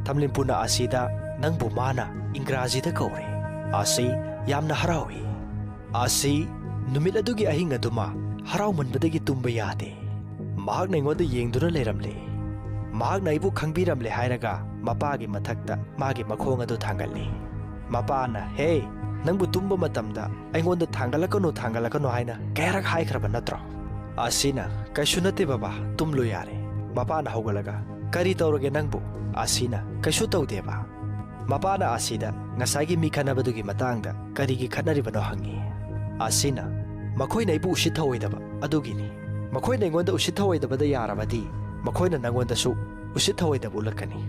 ꯊꯝꯂꯤꯝꯄꯨꯅ ꯑꯥꯁꯤꯗ, "ꯅꯪꯕꯨ ꯃꯥꯅ ꯏꯪꯒ꯭ꯔꯥꯖꯤꯗ ꯀꯧꯔꯦ"꯫ ꯑꯥꯁꯤ ꯌꯥꯝꯅ ꯍꯔꯥꯎꯏ꯫ ꯑꯥꯁꯤ ꯅꯨꯃꯤꯠ ꯑꯗꯨꯒꯤ ꯑꯍꯤꯡ ꯑꯗꯨꯃ ꯍꯔꯥꯎꯃꯟꯕꯗꯒꯤ ꯇꯨꯝꯕ ꯌꯥꯗꯦ꯫ ꯃꯍꯥꯛꯅ ꯑꯩꯉꯣꯟꯗ ꯌꯦꯡꯗꯨꯅ ꯂꯩꯔꯝꯂꯦ꯫ ꯃꯍꯥꯛꯅ ꯑꯩꯕꯨ ꯈꯪꯕꯤꯔꯝꯂꯦ ꯍꯥꯏꯔꯒ ꯃꯄꯥꯒꯤ ꯃꯊꯛꯇ ꯃꯥꯒꯤ ꯃꯈꯣꯡ ꯑꯗꯨ ꯊꯥꯡꯒꯠꯂꯤ꯫ ꯃꯄꯥꯅ, "ꯍꯦ, ꯅꯪꯕꯨ ꯇꯨꯝꯕ ꯃꯇꯝꯗ ꯑꯩꯉꯣꯟꯗ 'ꯊꯥꯡꯒꯠꯂꯛꯀꯅꯨ, ꯊꯥꯡꯒꯠꯂꯛꯀꯅꯨ' ꯍꯥꯏꯅ ꯀꯌꯥꯔꯛ ꯍꯥꯏꯈ꯭ꯔꯕ ꯅꯠꯇ꯭ꯔꯣ?" ꯑꯥꯁꯤꯅ, "ꯀꯩꯁꯨ ꯅꯠꯇꯦ ꯕꯕꯥ, ꯇꯨꯝꯂꯨ ꯌꯥꯔꯦ"꯫ ꯃꯄꯥꯅ ꯍꯧꯒꯠꯂꯒ, "ꯀꯔꯤ ꯇꯧꯔꯒꯦ ꯅꯪꯕꯨ? ꯑꯥꯁꯤꯅ, "ꯀꯩꯁꯨ ꯇꯧꯗꯦꯕ꯫" ꯃꯄꯥꯅ ꯑꯥꯁꯤꯗ ꯉꯁꯥꯏꯒꯤ ꯃꯤ ꯈꯠꯅꯕꯗꯨꯒꯤ ꯃꯇꯥꯡꯗ ꯀꯔꯤꯒꯤ ꯈꯠꯅꯔꯤꯕꯅꯣ ꯍꯪꯉꯤ꯫ ꯑꯥꯁꯤꯅ, "ꯃꯈꯣꯏꯅ ꯑꯩꯕꯨ ꯎꯁꯤꯠ ꯊꯑꯣꯏꯗꯕ ꯑꯗꯨꯒꯤꯅꯤ꯫ ꯃꯈꯣꯏꯅ ꯑꯩꯉꯣꯟꯗ ꯎꯁꯤꯠ ꯊꯑꯣꯏꯗꯕꯗ ꯌꯥꯔꯕꯗꯤ ꯃꯈꯣꯏꯅ ꯅꯪꯉꯣꯟꯗꯁꯨ ꯎꯁꯤꯠ ꯊꯑꯣꯏꯗꯕ ꯎꯠꯂꯛꯀꯅꯤ꯫"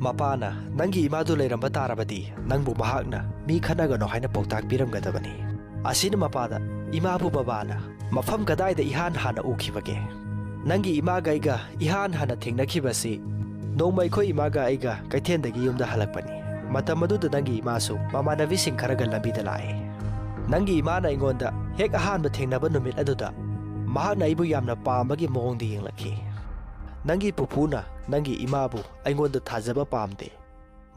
ꯃꯄꯥꯅ, "ꯅꯪꯒꯤ ꯏꯃꯥꯗꯨ ꯂꯩꯔꯝꯕ ꯇꯥꯔꯕꯗꯤ ꯅꯪꯕꯨ ꯃꯍꯥꯛꯅ ꯃꯤ ꯈꯠꯅꯒꯅꯣ ꯍꯥꯏꯅ ꯄꯥꯎꯇꯥꯛ ꯄꯤꯔꯝꯒꯗꯕꯅꯤ꯫" ꯑꯥꯁꯤꯅ ꯃꯄꯥꯗ, "ꯏꯃꯥꯕꯨ ꯕꯕꯥꯅ ꯃꯐꯝ ꯀꯗꯥꯏꯗ ꯏꯍꯥꯟ ꯍꯥꯟꯅ ꯎꯈꯤꯕꯒꯦ?" "ꯅꯪꯒꯤ ꯏꯃꯥꯒ ꯑꯩꯒ ꯏꯍꯥꯟ ꯍꯥꯟꯅ ꯊꯦꯡꯅꯈꯤꯕꯁꯤ ꯅꯣꯡꯃ ꯑꯩꯈꯣꯏ ꯏꯃꯥꯒ ꯑꯩꯒ ꯀꯩꯊꯦꯜꯗꯒꯤ ꯌꯨꯝꯗ ꯍꯜꯂꯛꯄꯅꯤ꯫ ꯃꯇꯝ ꯑꯗꯨꯗ ꯅꯪꯒꯤ ꯏꯃꯥꯁꯨ ꯃꯃꯥꯟꯅꯕꯤꯁꯤꯡ ꯈꯔꯒ ꯂꯝꯕꯤꯗ ꯂꯥꯛꯑꯦ꯫ ꯅꯪꯒꯤ ꯏꯃꯥꯅ ꯑꯩꯉꯣꯟꯗ ꯍꯦꯛ ꯑꯍꯥꯟꯕ ꯊꯦꯡꯅꯕ ꯅꯨꯃꯤꯠ ꯑꯗꯨꯗ ꯃꯍꯥꯛꯅ ꯑꯩꯕꯨ ꯌꯥꯝꯅ ꯄꯥꯝꯕꯒꯤ ꯃꯑꯣꯡꯗ ꯌꯦꯡꯂꯛꯈꯤ꯫ ꯅꯪꯒꯤ ꯄꯨꯄꯨꯅ ꯅꯪꯒꯤ ꯏꯃꯥꯕꯨ ꯑꯩꯉꯣꯟꯗ ꯊꯥꯖꯕ ꯄꯥꯝꯗꯦ,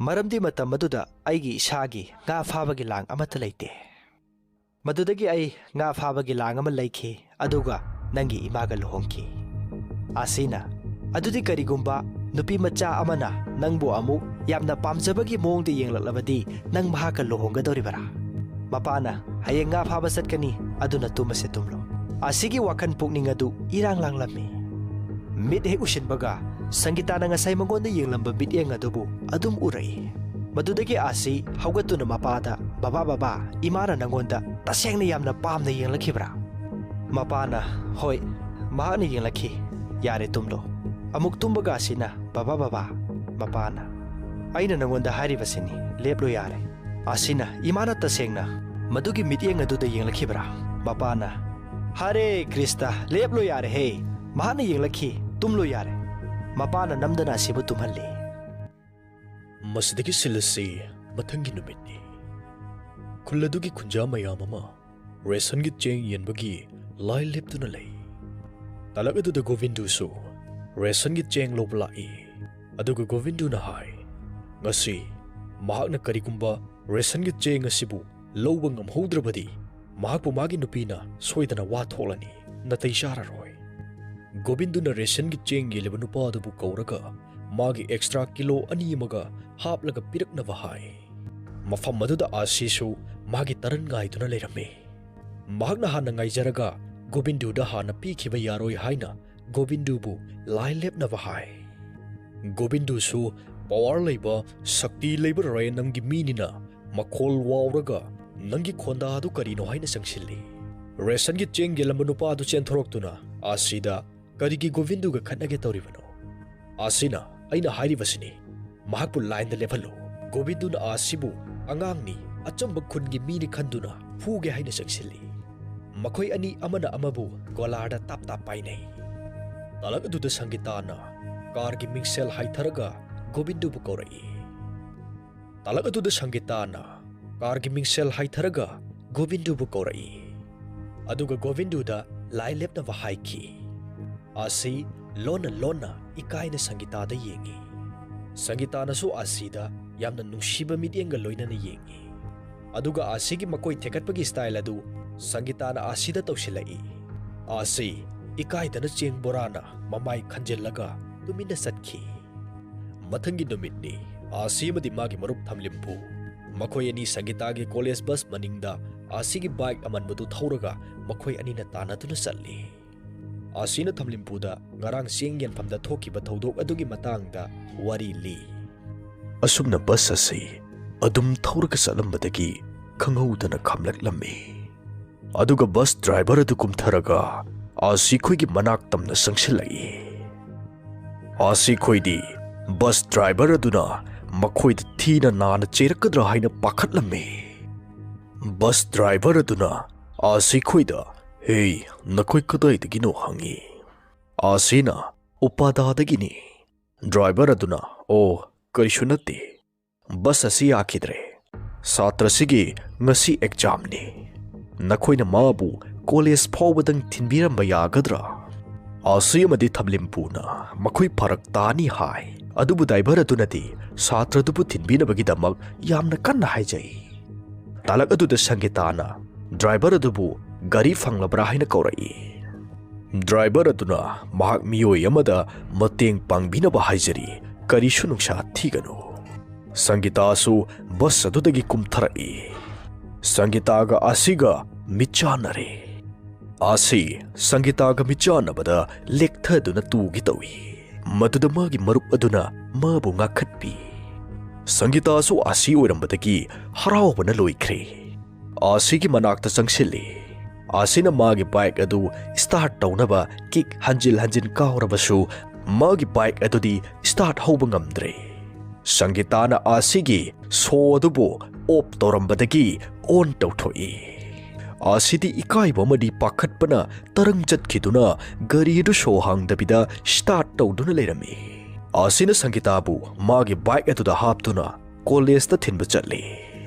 ꯃꯔꯝꯗꯤ ꯃꯇꯝ ꯑꯗꯨꯗ ꯑꯩꯒꯤ ꯏꯁꯥꯒꯤ ꯉꯥ ꯐꯥꯕꯒꯤ ꯂꯥꯡ ꯑꯃꯠꯇ ꯂꯩꯇꯦ꯫ ꯃꯗꯨꯗꯒꯤ ꯑꯩ ꯉꯥ ꯐꯥꯕꯒꯤ ꯂꯥꯡ ꯑꯃ ꯂꯩꯈꯤ, ꯑꯗꯨꯒ ꯅꯪꯒꯤ ꯏꯃꯥꯒ ꯂꯨꯍꯣꯡꯈꯤ꯫" ꯑꯥꯁꯤꯅ, "ꯑꯗꯨꯗꯤ ꯀꯔꯤꯒꯨꯝꯕ ꯅꯨꯄꯤ ꯃꯆꯥ ꯑꯃꯅ ꯅꯪꯕꯨ ꯑꯃꯨꯛ ꯌꯥꯝꯅ ꯄꯥꯝꯖꯕꯒꯤ ꯃꯑꯣꯡꯗ ꯌꯦꯡꯂꯛꯂꯕꯗꯤ ꯅꯪ ꯃꯍꯥꯛꯀ ꯂꯨꯍꯣꯡꯒꯗꯧꯔꯤꯕꯔꯥ?" ꯃꯄꯥꯅ, "ꯍꯌꯦꯡ ꯉꯥ ꯐꯥꯕ ꯆꯠꯀꯅꯤ, ꯑꯗꯨꯅ ꯇꯨꯝꯃꯁꯦ, ꯇꯨꯝꯂꯣ꯫" ꯑꯥꯁꯤꯒꯤ ꯋꯥꯈꯜ ꯄꯨꯛꯅꯤꯡ ꯑꯗꯨ ꯏꯔꯥꯡ ꯂꯥꯡꯂꯝꯃꯤ꯫ ꯃꯤꯠ ꯍꯦꯛ ꯎꯁꯤꯟꯕꯒ ꯁꯪꯒꯤꯇꯥꯅ ꯉꯁꯥꯏ ꯃꯉꯣꯟꯗ ꯌꯦꯡꯂꯝꯕ ꯃꯤꯠꯌꯦꯡ ꯑꯗꯨꯕꯨ ꯑꯗꯨꯝ ꯎꯔꯛꯏ꯫ ꯃꯗꯨꯗꯒꯤ ꯑꯥꯁꯤ ꯍꯧꯒꯠꯇꯨꯅ ꯃꯄꯥꯗ, "ꯕꯕꯥ, ꯕꯕꯥ, ꯏꯃꯥꯅ ꯅꯪꯉꯣꯟꯗ ꯇꯁꯦꯡꯅ ꯌꯥꯝꯅ ꯄꯥꯝꯅ ꯌꯦꯡꯂꯛꯈꯤꯕ꯭ꯔꯥ?" ꯃꯄꯥꯅ, "ꯍꯣꯏ, ꯃꯍꯥꯛꯅ ꯌꯦꯡꯂꯛꯈꯤ꯫ ꯌꯥꯔꯦ, ꯇꯨꯝꯂꯣ꯫" ꯑꯃꯨꯛ ꯇꯨꯝꯕꯒ ꯑꯥꯁꯤꯅ, "ꯕꯕꯥ, ꯕꯕꯥ꯫" ꯃꯄꯥꯅ, "ꯑꯩꯅ ꯅꯪꯉꯣꯟꯗ ꯍꯥꯏꯔꯤꯕꯁꯤꯅꯤ, ꯂꯦꯞꯂꯣ ꯌꯥꯔꯦ꯫" ꯑꯥꯁꯤꯅ, "ꯏꯃꯥꯅ ꯇꯁꯦꯡꯅ ꯃꯗꯨꯒꯤ ꯃꯤꯠꯌꯦꯡ ꯑꯗꯨꯗ ꯌꯦꯡꯂꯛꯈꯤꯕ꯭ꯔꯥ?" ꯃꯄꯥꯅ, "ꯍꯔꯦ ꯀ꯭ꯔꯤꯁꯇ, ꯂꯦꯞꯂꯣ ꯌꯥꯔꯦꯍꯦ꯫ ꯃꯍꯥꯛꯅ ꯌꯦꯡꯂꯛꯈꯤ, ꯇꯨꯝꯂꯣ ꯌꯥꯔꯦ꯫" ꯃꯄꯥꯅ ꯅꯝꯗꯅ ꯑꯥꯁꯤꯕꯨ ꯇꯨꯝꯍꯜꯂꯤ꯫ ꯃꯁꯤꯗꯒꯤ ꯁꯤꯜꯂꯁꯤ ꯃꯊꯪꯒꯤ ꯅꯨꯃꯤꯠꯅꯤ꯫ ꯈꯨꯜ ꯑꯗꯨꯒꯤ ꯈꯨꯟꯖꯥ ꯃꯌꯥꯝ ꯑꯃ ꯔꯦꯁꯟꯒꯤ ꯆꯦꯡ ꯌꯦꯟꯕꯒꯤ ꯂꯥꯏ ꯂꯦꯞꯇꯨꯅ ꯂꯩ꯫ ꯇꯂꯛ ꯑꯗꯨꯗ ꯒꯣꯕꯤꯟꯗꯨꯁꯨ ꯔꯦꯁꯟꯒꯤ ꯆꯦꯡ ꯂꯧꯕ ꯂꯥꯛꯏ꯫ ꯑꯗꯨꯒ ꯒꯣꯕꯤꯟꯗꯨꯅ ꯍꯥꯏ, "ꯉꯁꯤ ꯃꯍꯥꯛꯅ ꯀꯔꯤꯒꯨꯝꯕ ꯔꯦꯁꯟꯒꯤ ꯆꯦꯡ ꯑꯁꯤꯕꯨ ꯂꯧꯕ ꯉꯝꯍꯧꯗ꯭ꯔꯕꯗꯤ ꯃꯍꯥꯛꯄꯨ ꯃꯥꯒꯤ ꯅꯨꯄꯤꯅ ꯁꯣꯏꯗꯅ ꯋꯥ ꯊꯣꯛꯂꯅꯤ, ꯅꯥꯇꯩ ꯆꯥꯔꯔꯣꯏ꯫" ꯒꯣꯕꯤꯟꯗꯨꯅ ꯔꯦꯁꯟꯒꯤ ꯆꯦꯡ ꯌꯦꯜꯂꯤꯕ ꯅꯨꯄꯥ ꯑꯗꯨꯕꯨ ꯀꯧꯔꯒ ꯃꯥꯒꯤ ꯑꯦꯛꯁꯇ꯭ꯔꯥ ꯀꯤꯂꯣ ꯑꯅꯤ ꯑꯃꯒ ꯍꯥꯞꯂꯒ ꯄꯤꯔꯛꯅꯕ ꯍꯥꯏ꯫ ꯃꯐꯝ ꯑꯗꯨꯗ ꯑꯥꯁꯤꯁꯨ ꯃꯥꯒꯤ ꯇꯔꯟ ꯉꯥꯏꯗꯨꯅ ꯂꯩꯔꯝꯃꯤ꯫ ꯃꯍꯥꯛꯅ ꯍꯥꯟꯅ ꯉꯥꯏꯖꯔꯒ ꯒꯣꯕꯤꯟꯗꯨꯗ ꯍꯥꯟꯅ ꯄꯤꯈꯤꯕ ꯌꯥꯔꯣꯏ ꯍꯥꯏꯅ ꯒꯣꯕꯤꯟꯗꯨꯕꯨ ꯂꯥꯏ ꯂꯦꯞꯅꯕ ꯍꯥꯏ꯫ ꯒꯣꯕꯤꯟꯗꯨꯁꯨ ꯄꯋꯥꯔ ꯂꯩꯕ, ꯁꯛꯇꯤ ꯂꯩꯕ ꯔꯦꯅꯝꯒꯤ ꯃꯤꯅꯤꯅ ꯃꯈꯣꯜ ꯋꯥꯎꯔꯒ, "ꯅꯪꯒꯤ ꯈꯣꯟꯗꯥ ꯑꯗꯨ ꯀꯔꯤꯅꯣ?" ꯍꯥꯏꯅ ꯆꯪꯁꯤꯜꯂꯤ꯫ ꯔꯦꯁꯟꯒꯤ ꯆꯦꯡ ꯌꯦꯜꯂꯝꯕ ꯅꯨꯄꯥ ꯑꯗꯨ ꯆꯦꯟꯊꯣꯔꯛꯇꯨꯅ ꯑꯥꯁꯤꯗ, "ꯀꯔꯤꯒꯤ ꯒꯣꯕꯤꯟꯗꯨꯒ ꯈꯠꯅꯒꯦ ꯇꯧꯔꯤꯕꯅꯣ?" ꯑꯥꯁꯤꯅ, "ꯑꯩꯅ ꯍꯥꯏꯔꯤꯕꯁꯤꯅꯤ, ꯃꯍꯥꯛꯄꯨ ꯂꯥꯏꯟꯗ ꯂꯦꯞꯍꯜꯂꯨ꯫ ꯒꯣꯕꯤꯟꯗꯨꯅ ꯑꯥꯁꯤꯕꯨ ꯑꯉꯥꯡꯅꯤ, ꯑꯆꯝꯕ ꯈꯨꯟꯒꯤ ꯃꯤꯅꯤ ꯈꯟꯗꯨꯅ ꯐꯨꯒꯦ ꯍꯥꯏꯅ ꯆꯪꯁꯤꯜꯂꯤ꯫" ꯃꯈꯣꯏ ꯑꯅꯤ ꯑꯃꯅ ꯑꯃꯕꯨ ꯒꯣꯂꯥꯔꯗ ꯇꯥꯞ ꯇꯥꯞ ꯄꯥꯏꯅꯩ꯫ ꯇꯥꯂꯛ ꯑꯗꯨꯗ ꯁꯪꯒꯤꯇꯥꯅ ꯀꯥꯔꯒꯤ ꯃꯤꯡꯁꯦꯜ ꯍꯥꯏꯊꯔꯒ ꯒꯣꯕꯤꯟꯗꯨꯕꯨ ꯀꯧꯔꯛꯏ꯫ ꯇꯥꯂꯛ ꯑꯗꯨꯗ ꯁꯪꯒꯤꯇꯥꯅ ꯀꯥꯔꯒꯤ ꯃꯤꯡꯁꯦꯜ ꯍꯥꯏꯊꯔꯒ ꯒꯣꯕꯤꯟꯗꯨꯕꯨ ꯀꯧꯔꯛꯏ꯫ ꯑꯗꯨꯒ ꯒꯣꯕꯤꯟꯗꯨꯗ ꯂꯥꯏ ꯂꯦꯞꯅꯕ ꯍꯥꯏꯈꯤ꯫ ꯑꯥꯁꯤ ꯂꯣꯟꯅ ꯂꯣꯟꯅ ꯏꯀꯥꯏꯅ ꯁꯪꯒꯤꯇꯥꯗ ꯌꯦꯡꯉꯤ꯫ ꯁꯪꯒꯤꯇꯥꯅꯁꯨ ꯑꯥꯁꯤꯗ ꯌꯥꯝꯅ ꯅꯨꯡꯁꯤꯕ ꯃꯤꯠꯌꯦꯡꯒ ꯂꯣꯏꯅꯅ ꯌꯦꯡꯉꯤ꯫ ꯑꯗꯨꯒ ꯑꯥꯁꯤꯒꯤ ꯃꯀꯣꯏ ꯊꯦꯛꯀꯠꯄꯒꯤ ꯁ꯭ꯇꯥꯏꯜ ꯑꯗꯨ ꯁꯪꯒꯤꯇꯥꯅ ꯑꯥꯁꯤꯗ ꯇꯧꯁꯤꯜꯂꯛꯏ꯫ ꯑꯥꯁꯤ ꯏꯀꯥꯏꯗꯅ ꯆꯦꯡ ꯕꯣꯔꯥꯅ ꯃꯃꯥꯏ ꯈꯟꯖꯤꯜꯂꯒ ꯇꯨꯃꯤꯟꯅ ꯆꯠꯈꯤ꯫ ꯃꯊꯪꯒꯤ ꯅꯨꯃꯤꯠꯅꯤ꯫ ꯑꯥꯁꯤ ꯑꯃꯗꯤ ꯃꯥꯒꯤ ꯃꯔꯨꯞ ꯊꯝꯂꯤꯝꯄꯨ, ꯃꯈꯣꯏ ꯑꯅꯤ ꯁꯪꯒꯤꯇꯥꯒꯤ ꯀꯣꯂꯦꯖ ꯕꯁ ꯃꯅꯤꯡꯗ ꯑꯥꯁꯤꯒꯤ ꯕꯥꯏꯛ ꯑꯃꯟꯕꯗꯨ ꯊꯧꯔꯒ ꯃꯈꯣꯏ ꯑꯅꯤꯅ ꯇꯥꯟꯅꯗꯨꯅ ꯆꯠꯂꯤ꯫ ꯑꯥꯁꯤꯅ ꯊꯝꯂꯤꯝꯄꯨꯗ ꯉꯔꯥꯡ ꯆꯦꯡ ꯌꯦꯟꯐꯝꯗ ꯊꯣꯛꯈꯤꯕ ꯊꯧꯗꯣꯛ ꯑꯗꯨꯒꯤ ꯃꯇꯥꯡꯗ ꯋꯥꯔꯤ ꯂꯤ꯫ ꯑꯁꯨꯝꯅ ꯕꯁ ꯑꯁꯤ ꯑꯗꯨꯝ ꯊꯧꯔꯒ ꯆꯠꯂꯝꯕꯗꯒꯤ ꯈꯪꯍꯧꯗꯅ ꯈꯥꯝꯂꯛꯂꯝꯃꯤ꯫ ꯑꯗꯨꯒ ꯕꯁ ꯗ꯭ꯔꯥꯏꯚꯔ ꯑꯗꯨ ꯀꯨꯝꯊꯔꯒ ꯑꯥꯁꯤꯈꯣꯏꯒꯤ ꯃꯅꯥꯛ ꯇꯝꯅ ꯆꯪꯁꯤꯜꯂꯛꯏ꯫ ꯑꯥꯁꯤꯈꯣꯏꯗꯤ ꯕꯁ ꯗ꯭ꯔꯥꯏꯚꯔ ꯑꯗꯨꯅ ꯃꯈꯣꯏꯗ ꯊꯤꯅ ꯅꯥꯅ ꯆꯩꯔꯛꯀꯗ꯭ꯔꯥ ꯍꯥꯏꯅ ꯄꯥꯈꯠꯂꯝꯃꯤ꯫ ꯕꯁ ꯗ꯭ꯔꯥꯏꯚꯔ ꯑꯗꯨꯅ ꯑꯥꯁꯤꯈꯣꯏꯗ, "ꯍꯦ, ꯅꯈꯣꯏ ꯀꯗꯥꯏꯗꯒꯤꯅꯣ?" ꯍꯪꯉꯤ꯫ ꯑꯥꯁꯤꯅ, "ꯎꯄꯥꯗꯥꯗꯒꯤꯅꯤ꯫" ꯗ꯭ꯔꯥꯏꯚꯔ ꯑꯗꯨꯅ, "ꯑꯣ, ꯀꯔꯤꯁꯨ ꯅꯠꯇꯦ꯫ ꯕꯁ ꯑꯁꯤ ꯌꯥꯈꯤꯗ꯭ꯔꯦ꯫ ꯁꯥꯇ꯭ꯔꯁꯤꯒꯤ ꯉꯁꯤ ꯑꯦꯛꯖꯥꯝꯅꯤ꯫ ꯅꯈꯣꯏꯅ ꯃꯥꯕꯨ ꯀꯣꯂꯦꯖ ꯐꯥꯎꯕꯗꯪ ꯊꯤꯟꯕꯤꯔꯝꯕ ꯌꯥꯒꯗ꯭ꯔꯥ?" ꯑꯥꯁꯤ ꯑꯃꯗꯤ ꯊꯝꯂꯤꯝꯄꯨꯅ ꯃꯈꯣꯏ ꯐꯔꯛ ꯇꯥꯅꯤ ꯍꯥꯏ꯫ ꯑꯗꯨꯕꯨ ꯗ꯭ꯔꯥꯏꯚꯔ ꯑꯗꯨꯅꯗꯤ ꯁꯥꯇ꯭ꯔꯗꯨꯕꯨ ꯊꯤꯟꯕꯤꯅꯕꯒꯤꯗꯃꯛ ꯌꯥꯝꯅ ꯀꯟꯅ ꯍꯥꯏꯖꯩ꯫ ꯇꯥꯂꯛ ꯑꯗꯨꯗ ꯁꯪꯒꯤꯇꯥꯅ ꯗ꯭ꯔꯥꯏꯚꯔ ꯑꯗꯨꯕꯨ ꯒꯥꯔꯤ ꯐꯪꯂꯕ꯭ꯔꯥ ꯍꯥꯏꯅ ꯀꯧꯔꯛꯏ꯫ ꯗ꯭ꯔꯥꯏꯚꯔ ꯑꯗꯨꯅ ꯃꯍꯥꯛ ꯃꯤꯑꯣꯏ ꯑꯃꯗ ꯃꯇꯦꯡ ꯄꯥꯡꯕꯤꯅꯕ ꯍꯥꯏꯖꯔꯤ, ꯀꯔꯤꯁꯨ ꯅꯨꯡꯁꯥ ꯊꯤꯒꯅꯨ꯫ ꯁꯪꯒꯤꯇꯥꯁꯨ ꯕꯁ ꯑꯗꯨꯗꯒꯤ ꯀꯨꯝꯊꯔꯛꯏ꯫ ꯁꯪꯒꯤꯇꯥꯒ ꯑꯥꯁꯤꯒ ꯃꯤꯠꯆꯥꯟꯅꯔꯦ꯫ ꯑꯥꯁꯤ ꯁꯪꯒꯤꯇꯥꯒ ꯃꯤꯠꯆꯥꯟꯅꯕꯗ ꯂꯦꯛꯊꯗꯨꯅ ꯇꯨꯒꯦ ꯇꯧꯏ꯫ ꯃꯗꯨꯗ ꯃꯥꯒꯤ ꯃꯔꯨꯞ ꯑꯗꯨꯅ ꯃꯥꯕꯨ ꯉꯥꯛꯈꯠꯄꯤ꯫ ꯁꯪꯒꯤꯇꯥꯁꯨ ꯑꯥꯁꯤ ꯑꯣꯏꯔꯝꯕꯗꯒꯤ ꯍꯔꯥꯎꯕꯅ ꯂꯣꯏꯈ꯭ꯔꯦ꯫ ꯑꯥꯁꯤꯒꯤ ꯃꯅꯥꯛꯇ ꯆꯪꯁꯤꯜꯂꯤ꯫ ꯑꯥꯁꯤꯅ ꯃꯥꯒꯤ ꯕꯥꯏꯛ ꯑꯗꯨ ꯁ꯭ꯇꯥꯔꯠ ꯇꯧꯅꯕ ꯀꯤꯛ ꯍꯟꯖꯤꯜ ꯍꯟꯖꯤꯜ ꯀꯥꯎꯔꯕꯁꯨ ꯃꯥꯒꯤ ꯕꯥꯏꯛ ꯑꯗꯨꯗꯤ ꯁ꯭ꯇꯥꯔꯠ ꯍꯧꯕ ꯉꯝꯗ꯭ꯔꯦ꯫ ꯁꯪꯒꯤꯇꯥꯅ ꯑꯥꯁꯤꯒꯤ ꯁꯣ ꯑꯗꯨꯕꯨ ꯑꯣꯐ ꯇꯧꯔꯝꯕꯗꯒꯤ ꯑꯣꯟ ꯇꯧꯊꯣꯛꯏ꯫ ꯑꯥꯁꯤꯗꯤ ꯏꯀꯥꯏꯕ ꯑꯃꯗꯤ ꯄꯥꯈꯠꯄꯅ ꯇꯔꯪ ꯆꯠꯈꯤꯗꯨꯅ ꯒꯥꯔꯤ ꯑꯗꯨ ꯁꯣ ꯍꯥꯡꯗꯕꯤꯗ ꯁ꯭ꯇꯥꯔꯠ ꯇꯧꯗꯨꯅ ꯂꯩꯔꯝꯃꯤ꯫ ꯑꯥꯁꯤꯅ ꯁꯪꯒꯤꯇꯥꯕꯨ ꯃꯥꯒꯤ ꯕꯥꯏꯛ ꯑꯗꯨꯗ ꯍꯥꯞꯇꯨꯅ ꯀꯣꯂꯦꯖꯇ ꯊꯤꯟꯕ ꯆꯠꯂꯤ꯫